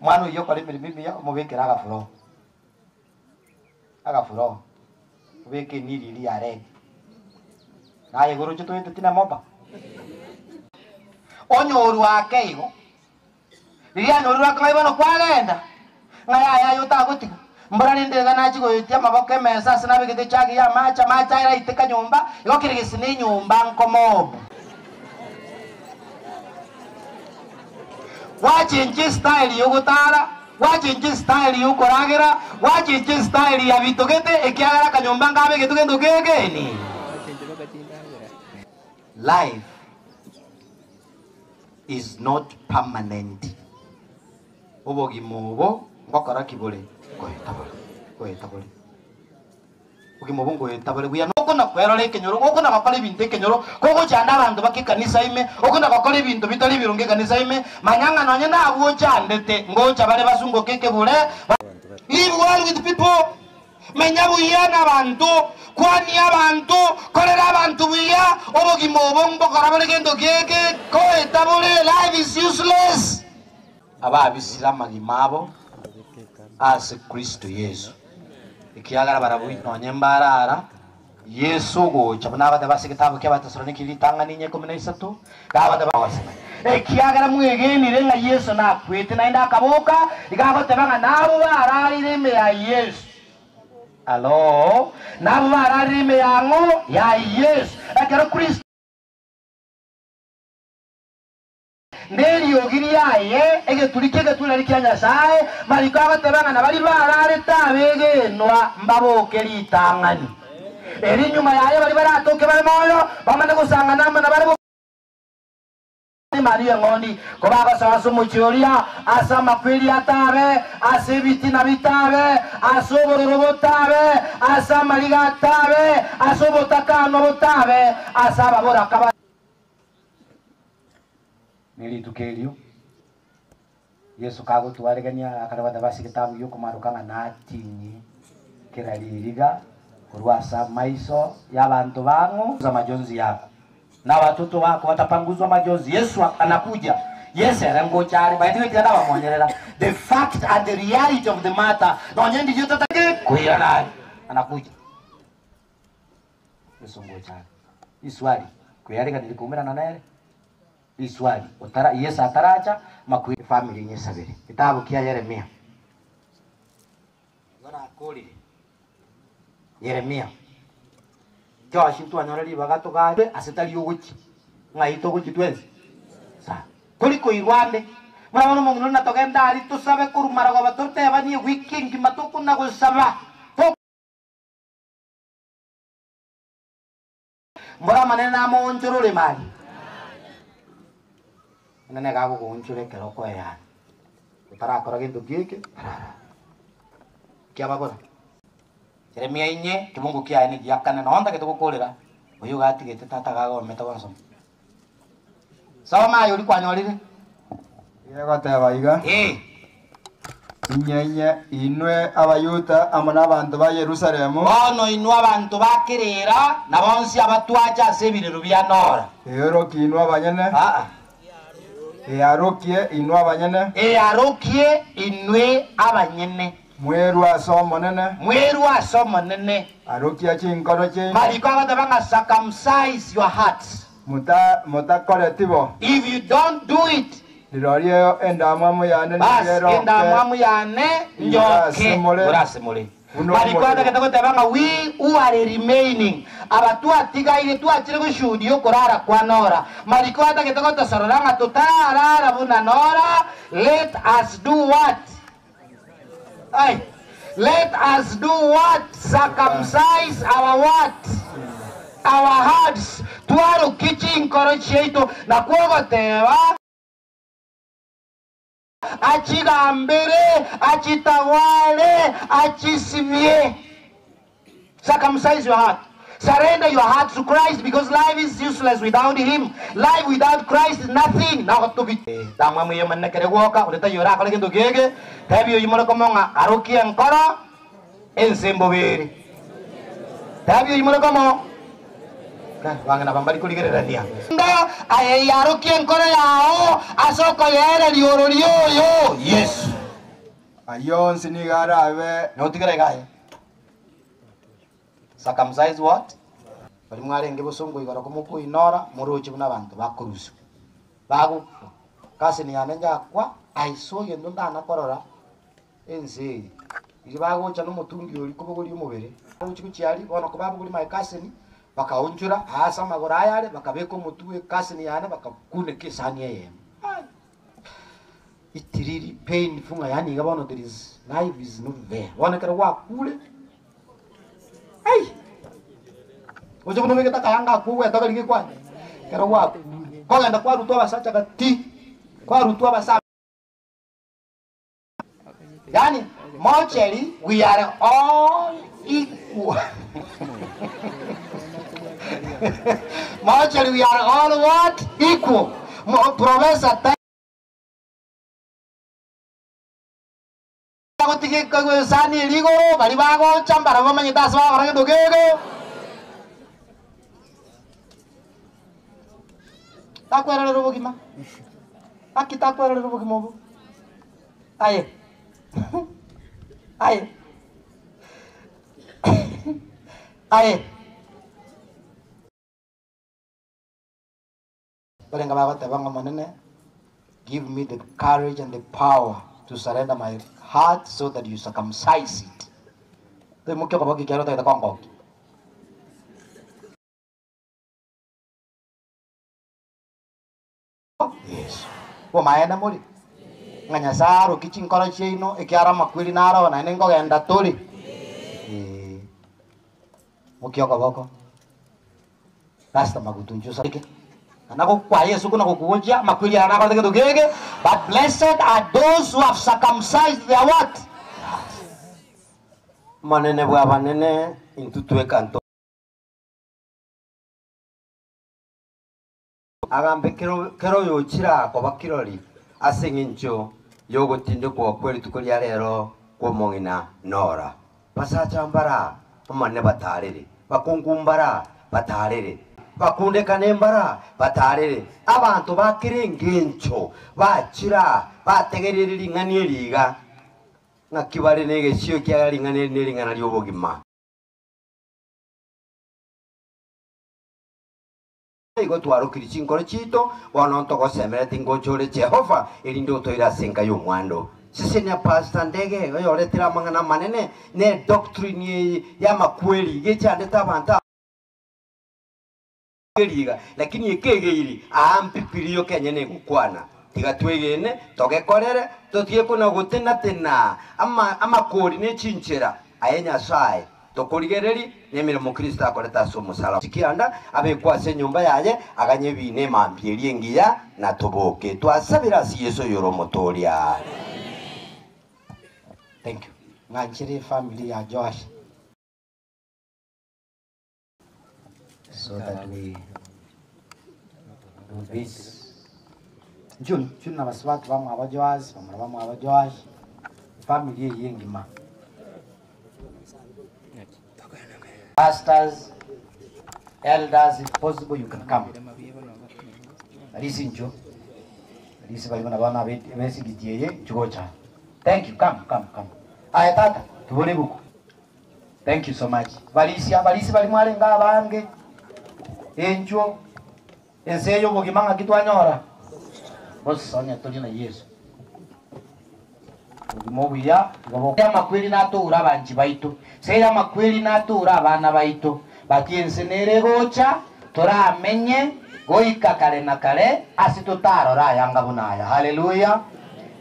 omwana oyio okore emeremo emiya omobekere agafuro agafuro obeke eniri eria ya red naye igoro oche toeteti na moba onyorwa ake igo Riria anyorirwe akang'ai bono kwagenda, ng'a yaya aye otagotiga. Mbora rende iga nachia goetia amaboko emesa ase nabegete echagi y'amache, amache aye raiteka nyomba, igo kere gese nenyomba nkomob. Gwachencha estyle ya ogotara, gwachencha estyle ya okoragera, gwachencha estyle ya bitogete ekiagera akanyomba nkabegetwe gento kegeni. Life is not permanent. Obogima obo ngokora ki bore? Ngoeta bore, ngoeta bore. Obogima obo ngoeta bore buya. Nokona kwerora ekenyoro, gokona gokora ebinto ekenyoro, kogochanda abanto bake ekanisa ime, okona gokora ebinto bitari ebironge ekanisa ime, manya ng'a nonye nabwo ochandete, ngocha bare basungoke ekebure, Live well with people. Menya buya nabanto, kwania abanto, korera abanto buya, obogima obo mbokora bore gento geke, koeta bore, life is useless. Ababisire amagima abo ase Kristo Yeso, ekiagera barabwo nonye mbarara Yeso ogocha, buna agateba ase egetabu ki'Abatesaloniki ritang'ani inya ikomi na isato, agateba gosema, Ekiagera mwegenire ng'a Yeso nakwete naende akaboka, iga agoteba ng'a nabwo bararire ime ya Yeso. Alo, nabwo bararire ime yang'o? Ya Yeso. Ekero Kristo. Neriogi riaye, egeturi ki'egetureri kia Nyasae, mariko agoteba ng'a nabaria bararete abegenwa mbaboke ritang'ani. Erio nyuma yaye baria baratoke bare moyo, bamanye gosang'ana amo nabarabwo Emanu y'eng'ondi, kobagosoa ase omochie oria, ase amakweri atabe, ase ebitina bitabe, ase obororo botabe, ase amariga atabe, ase obotakanwa botabe, ase ababoraka ba. Ne rituko erio Yeso kagotwaregania akare goteba ase egetabu gi'okomaroka ng'a natinyi kera ririga korwa ase amaiso y'abanto bang'o majonzi yako na abatoto bako batapanguzwa majonzi. Yesu anakuja, Yesu ere ngocha are, by the way tiga ndabamonyerera the fact and the reality of the matter, nonye ndiria otatagete koirana are anakuja. Yesu ngocha are. Riswali, Kweareganirie koumerana nere? Riswali, Otara Yeso ataracha, makwe efamiri nyesabere. Getabu kia Yeremia. Igo nakorire. Yeremia. Josh ntwanyora ribaga togache ase tari ogochia. Ng'ai togochia twensi? Sawa. Tori koirwa ande. Buna bono omong'ina oria natogende aria tosabe korwa marogoba totebanie ewiki engima tokona gosaba. Mbora amanene namoonchorore mari. Onene nigo agogoonchora ekero okoeyana, otarakora gento kieke, arara. Kiababora, Jeremia inye, kebungo kiaye negiakane, nonya ntagete gokorera, oyo iga atigete tata iga agomete gonsoma. Soma aye oria kwanyorire. Egoteba iga, Ee. Inye inye inwe Abayuda amo nabanto ba Yerusalemu. Bono inwe abanto ba Kerera, na bonsi abatwache ase ebirero bia Nora. Eorokie inwe abanyene. Aa. Earokie inwe abanyene. Earokie inwe abanyene. Mwerue ase Omonene. Mwerue ase Omonene. Arokia chinkoro chiaino. Mariko agoteba ng'a circumcise your hearts. Muta, motakoreti bo. If you don't do it. Rirorio endamwamu yane Bas, nigo eroke endamwamu yane igoro njoke ase more, igoro ase more. buna Mariko omorero. atagete goteba ng'a we who are remaining, aba twatigaire twachire goshuhudia okorara kwa Nora. Mariko atagete gotosorora ng'a totarara buna Nora, let us do what? Ai, let us do what? Circumcise our what? Our hearts. Twarokie chinkoro chiaito, nakwo ogoteba, achigambere, achitawale, achisibie. Circumcise your heart. Surrender your heart to Christ because life is useless without Him. Life without Christ is nothing. Damwamu y'Omonene kere gwoka, onde taiyo orakore gento kiege, tebia oyio more komo ng'a arokie enkoro ense mbobere. Tebia oyio more komo bang'ina aba mbari korigererania. Nga aye yarokie enkoro yao ase okoyeereria ororia oyo Yesu. Ayio onsi nigo arabe. Notigere iga aye. Circumcise what? Baria mwarenge bosongo igoro komokoinora, moroche buna abanto bakorusigwa, bagokwa. Cousin yane njakwa, I saw egento ntana korora ense eye. Riria bagocha na omotungi oria kobogoria omobere, bagochia gochia aria, bono kobabogoria my cousin, bakaonchora aase amagoro aye are, bakabeka omotwe bwe cousin yane, bakakuneka esani eyemo. Ai! It really painful ng'a yaani iga bono there is life is not there. Bono ekero gwakure, ai! Oche buna obegete akayanga akwo ogwetoka rigia kwani, ekero gwakure, kogenda kwarutwa abasacha gati, kwarutwa abasa Yaani mortuary we are all equal. Mortuary we are all what? Equal. Mo, professor gotiga esani eri igoro bari bagocha mbara bamanyete ase bagokora gento kege. Takwerorera obogima. Naki takwerorera obogima obo? Aye. Aye. Aye. Barenge bagoteba ng'a Omonene, give me the courage and the power to surrender my heart so that you circumcise it. Toimokia okoboko ekiagera otagete kongokia. Yeso. Bomaene more, ng'a Nyasae arokie chinkoro chiaino, ekiagera amakweri naro naende nkogenda tore. Ee. Mokia okoboko. Pastor Magutu inche osabeke. Na gokwa Yeso kona gokugochia, amakweri aya nakorete gento kege, but blessed are those who have circumcised their what? Omonene bw'abanene, intwe tweka nto. Agambe kera oyochire aa koba kirori ase engencho y'ogotindekwa kwe rituko ria rero kw'omong'ina Nora. Basacha mbara Omonene bataarere, bakungu mbara bataarere, bakundekane mbara bataarere, abanto ba kera engencho bachire aa bategerere ring'ana eri iga, ng'aki bare negesio ekiagera ring'ana eri nering'ana ri'obogima. Igo twarokirie chinkoro chiaito, bono ntogosemeretie ngocha ore Jehova, erinde otoire ase enka y'omwando. Sesenia Pastor Ndege, oyoretire amang'ana amanene, ne edoctrine eye y'amakweri iga echandete abanto aba iga, lakini ekegeiri aa mbibilia yoka enyene egokwana. Tiga twegene, togekorere, totige kona gotena-tena ama amakori ne chinchera. Aye Nyasae, tokorigererie nemeremo Kristo akorete ase omosalaba. Chikianda abekwe ase enyomba yaye, aganye ebiina emambia eria engiya, na toboke. Twasabire ase Yeso oyore Omotooria. Thank you. Ng'anchere efamily ya Joash. So that we do this. June, June na basubati bamwabo Joash, bamura bamwabo Joash, family eye engima. Pastors, elders, if possible you can come. Arisi incho. Arisi bari buna abana besigiti eye, incho gocha. Thank you, come, come, come. Aye tata, tubore buku. Thank you so much. Barisia, abarisia baria mwarenge abange, enchuo, ense eye obogima ng'aki twanyora? Bosa onye tori na Yeso. Obogima obuya igo bo amakweri natoure abanchi baito, sere amakweri natoure abana baito, but ense nere egocha toramenye goika kare na kare ase totarore ayanga buna aya. Hallelujah!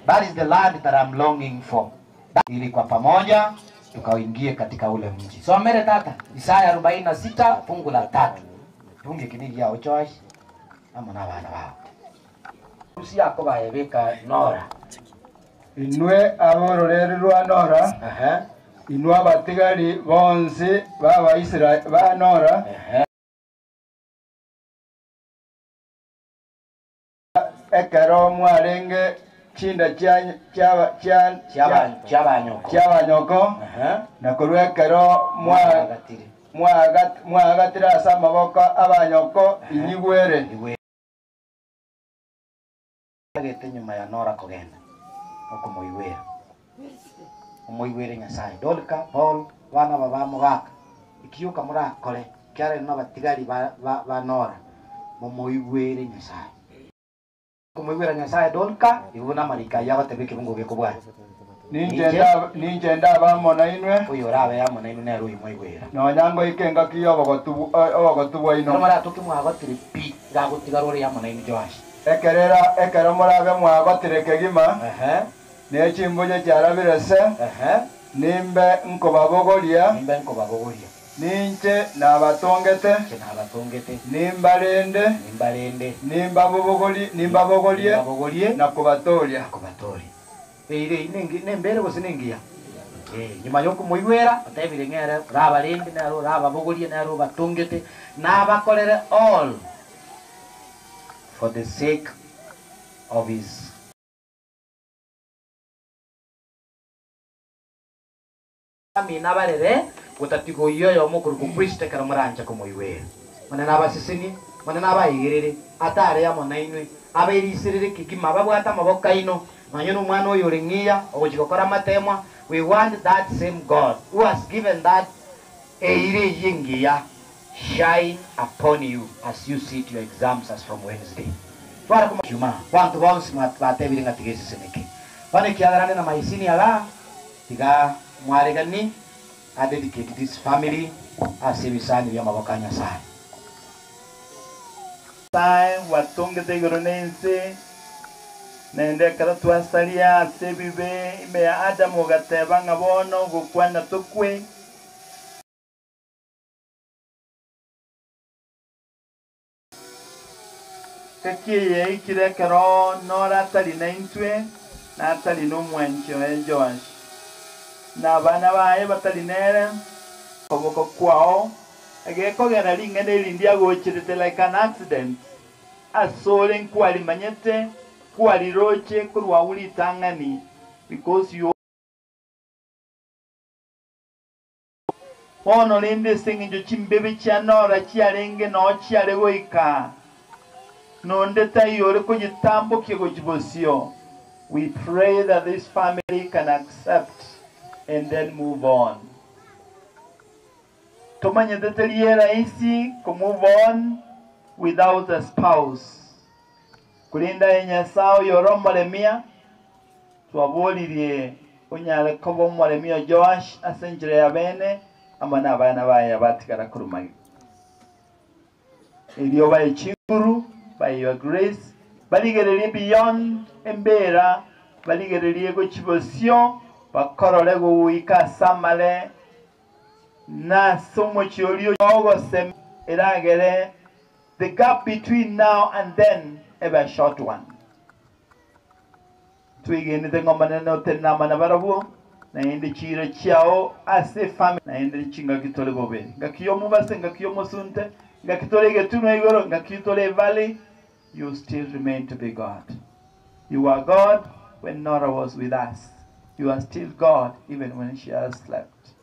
That is the land that I'm longing for. Ili kwa pamoja tukaingie katika ule mji. Somere tata Isaya 46 fungu la tatu. Tunge kinigi yao Joash amo na abana bao. Rusia akobaebeka Nora. Inwe ab'ororeria rwa Nora, inwe abatigari bonsi b'Abaisraeli ba Nora, Ekero mwarenge chinda chi'abanyoko, na korwa ekero mwaagatire ase amaboko 'abanyoko, inyigwere. Agete nyuma ya Nora kogenda okomoigwera. Omoigwere Nyasae. Dorika, Paul, abana aba ba mogaka, ekioka morakore, ekiagera inwe nabatigari ba Nora, momoigwere Nyasae. Komoigwera Nyasae Dorika, igo buna amariko ayio agoteba ekebungo gekobwata. Ninche ndabe amo nainwe. Oyorabe amo nainwe nere oyomoigwera. Nonya ngoika engaki y'obogotu bwaino. Ekero moratoke mwagotire pi, gagotigara ore amo nainwe Joash. Ekerera ekero morabe mwagotire kegima, ne chimbuche chiarabire se, nimbe nkobabogoria, ninche nabatongete, nimbarende, nimbabogorie na kobatooria. Eira eyio nembere gose nengiya? Eh, nyuma yokomoigwera, otebire ng'a ere orabarende, nere orababogorie, nere obatongete, nabakorere all for the sake of his. Amina abarere, gotatiga oyio oyomo okorokwa Kristo ekero moranche komoigwera. Monene abasesenie, Monene abaegerere, atare amo nainwe, aberiserere kegima, ababwate amaboko aino, nonya nomwana oyo ore ng'iya, ogochia gokora amatemwa, we want that same God who has given that eira eyio engiya shine upon you as you sit your exams as from Wednesday. Tware komachuma, abanto bonsi batebire ng'a tiga eseseneke. Bono ekiagera nde na my senior igaa, tiga mwaregani a dedicate this family ase ebisani bi'amaboko a Nyasae. Nyasae gwatongete igoro na ense, naende ekero twasaria ase ebibe ime ya Adamu ogateba ng'a bono gokwana tokwe. Gaki eye yaikire ekero Nora atari naintwe, na atari nomwanchi oye Joashi, na abana baye batari nere. Koboko kwao egekogera ring'ana eri ndiagocherete like an accident asore nkwarimanyete kwariroche korwa agwo ritang'ani because you Bono rende ase engencho chimbebe chia Nora chiarenge noo chiare goika, na onde taiyo ore koyitambokia gochia bosio, we pray that this family can accept and then move on. Tomanyete teri eraisi ko move on without a spouse. Korende aye Nyasae oyore omoremia, Twaboririe onyare koba omoremi o Joash ase enchera ya bene amo nabana baye abatigara korwa magega. Erio obae chinguru by your grace barigererie beyond embera barigererie gochia bosio bakorore goika ase amare na ase omochie oria ogosemi eragere the gap between now and then ebe a short one. Twegenete ng'a Omonene otenene amo nabarabwo, naende chiira chiao ase efamiri, naende chingaki tore bobe, ngaki y'omobase, ngaki y'omosunte, ngaki tore egetunwa igoro, ngaki tore evalley, you still remain to be God. You were God when Nora was with us, you are still God even when she has slept.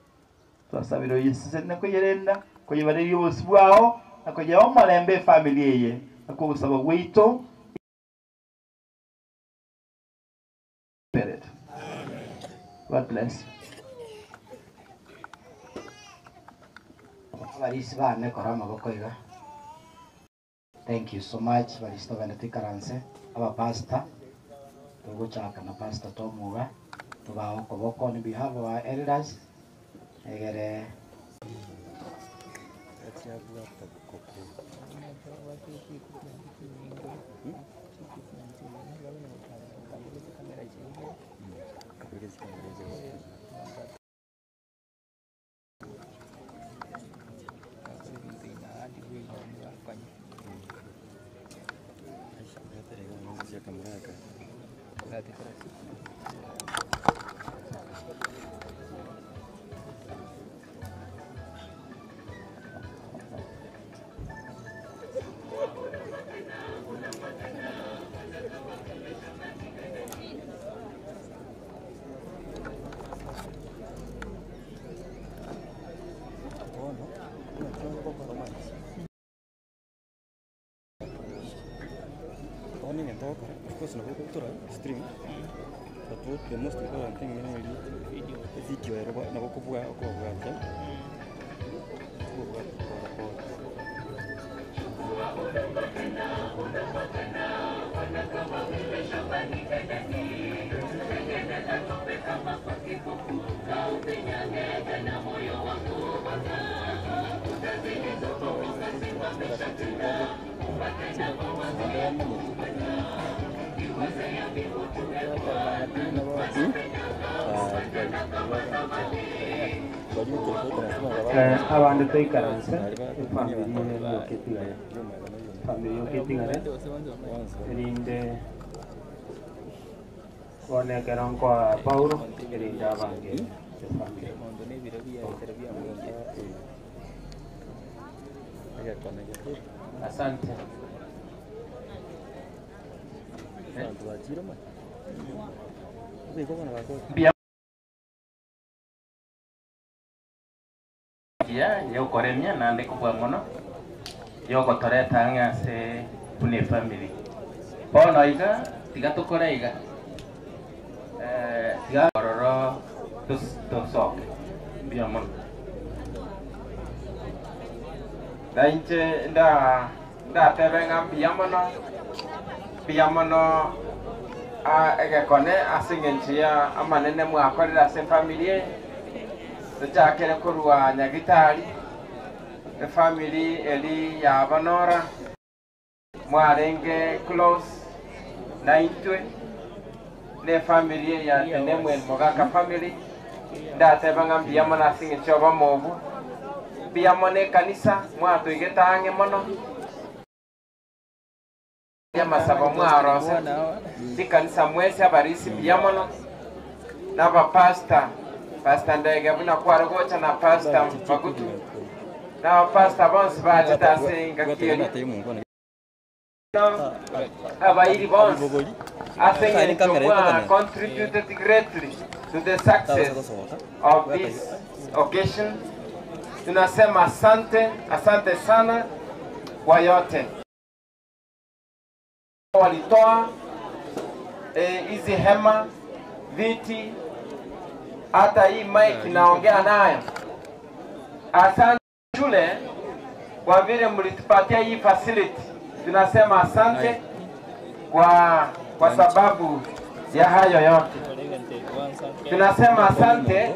Twasabire oyesesenie na koyerenda, koyebareria obosio bwao, na koyea omorembe efamiri eye, nakwo ogosaba gwaito. Spirit. God bless you. Abarisi bane kora amaboko iga. Thank you so much barisi togende toikaranse abapastor togochaka na pastor Tom iga tobae okoboko on behalf of our elders egere. Bono egento ogokora, of course nabo ogotora stream, but what the most important thing nere evideo ero nabo okobua okobwatia, okobwatia pole pole. Abande toikaranse efamiri yoka etigare efamiri yoka etigare erinde bono ekero nkoa Paulo erinde abange efamiri. Asante. Mbuya yokoremia naende kobua mono yogotoreta ang'e ase buna efamily. Bono iga tiga tokore iga tiga ororo tosoke. Mbuya mono. Na inche ndatebe ng'a mbuya mono, mbuya mono egekone ase eng'encho ya amanene mwakorire ase efamiri eye, tochakere korwa Nyagitari, efamiri eri ya Bonora, mwarenge close naintwe, na efamiri eye ya Tenemwen Mogaka family, ndatebe ng'a mbuya mono ase eng'encho ya obomo obwo, mbuya mono ekanisa mwatoigete ang'e mono, Amasabo mwarosete chikanisa mwensi abarisi mbuya mono, na abapastor, Pastor Ndege buna kware gocha na Pastor Magutu, na abapastor bonsi bachete ase engaki eria, abairi bonsi, ase eng'encho mwa contributed greatly to the success of this occasion, tunasema asante, asante sana kwa yote. Walitoa hizi hema, viti, hata hii mic naongea nayo. Asante shule kwa vile mlitupatia hii facility. Tunasema asante kwa sababu ya hayo yote. Tunasema asante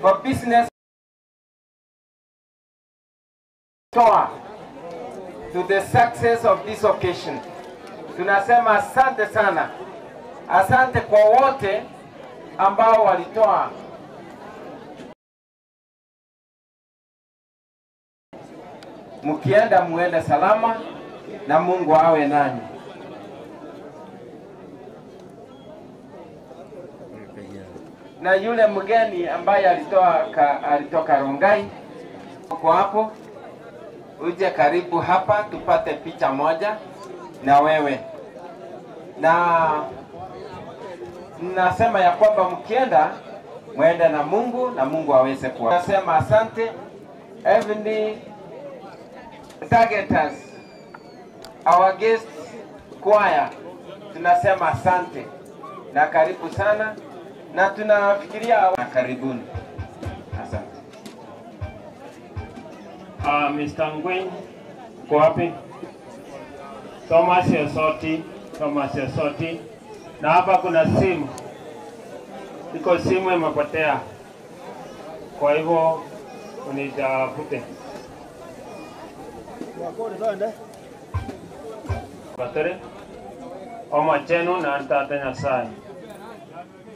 for business toa to the success of this occasion. Tunasema asante sana. Asante kwa wote ambao walitoa. Mkienda muende salama na Mungu awe nanyi. Na yule mgeni ambaye alitoka Rongai uko hapo, uje karibu hapa tupate picha moja na wewe. Na nasema ya kwamba mkienda muende na Mungu na Mungu aweze kuwa. Nasema asante Heavenly Targeters, our guest choir, tunasema asante na karibu sana, na tunafikiria na karibuni. Asante. Mr. Ngwen, uko wapi? Thomas Yosoti, Thomas Yosoti. Na hapa kuna simu, iko simu imepotea, kwa hivyo unitafute. Batore omachenu na ntate Nyasaye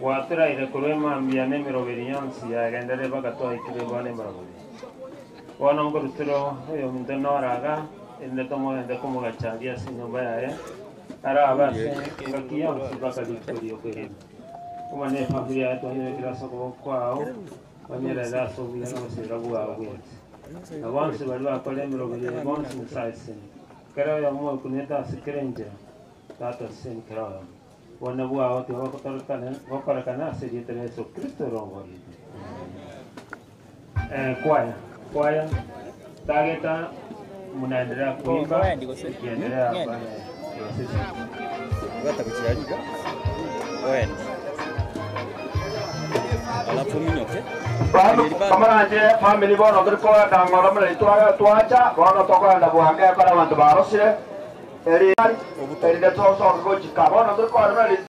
waturaire korwa emambia na emeroberi yonsi yagendere bagatwaikire bono emeroberi bono nkorutero oyo omonto noraga ende tomogende komogacharia ase enyomba yaye araba ase engaki yonsi bakarikoria okwegena omanye efamiri yaye twanyebekire ase okoboko kwao banyerere ase obuya na obosira bwao bwensi na bonsi bari bakora emeroberi bonsi Nyasaye seni kera oyo omokunete ase kera enchera tata seni kera oyo bona bwao tigokorekana ase erieta ria Yesu Kristo erongorete. Kwaya kwaya tageta munaendelea kuimba ikiendelea pale sisi Kamaranje family bono turi kogenda ng'oro muna twacha bono tokogenda bwange ekora abanto barosire eri erinde tosoke gochika bono turi kogenda muna.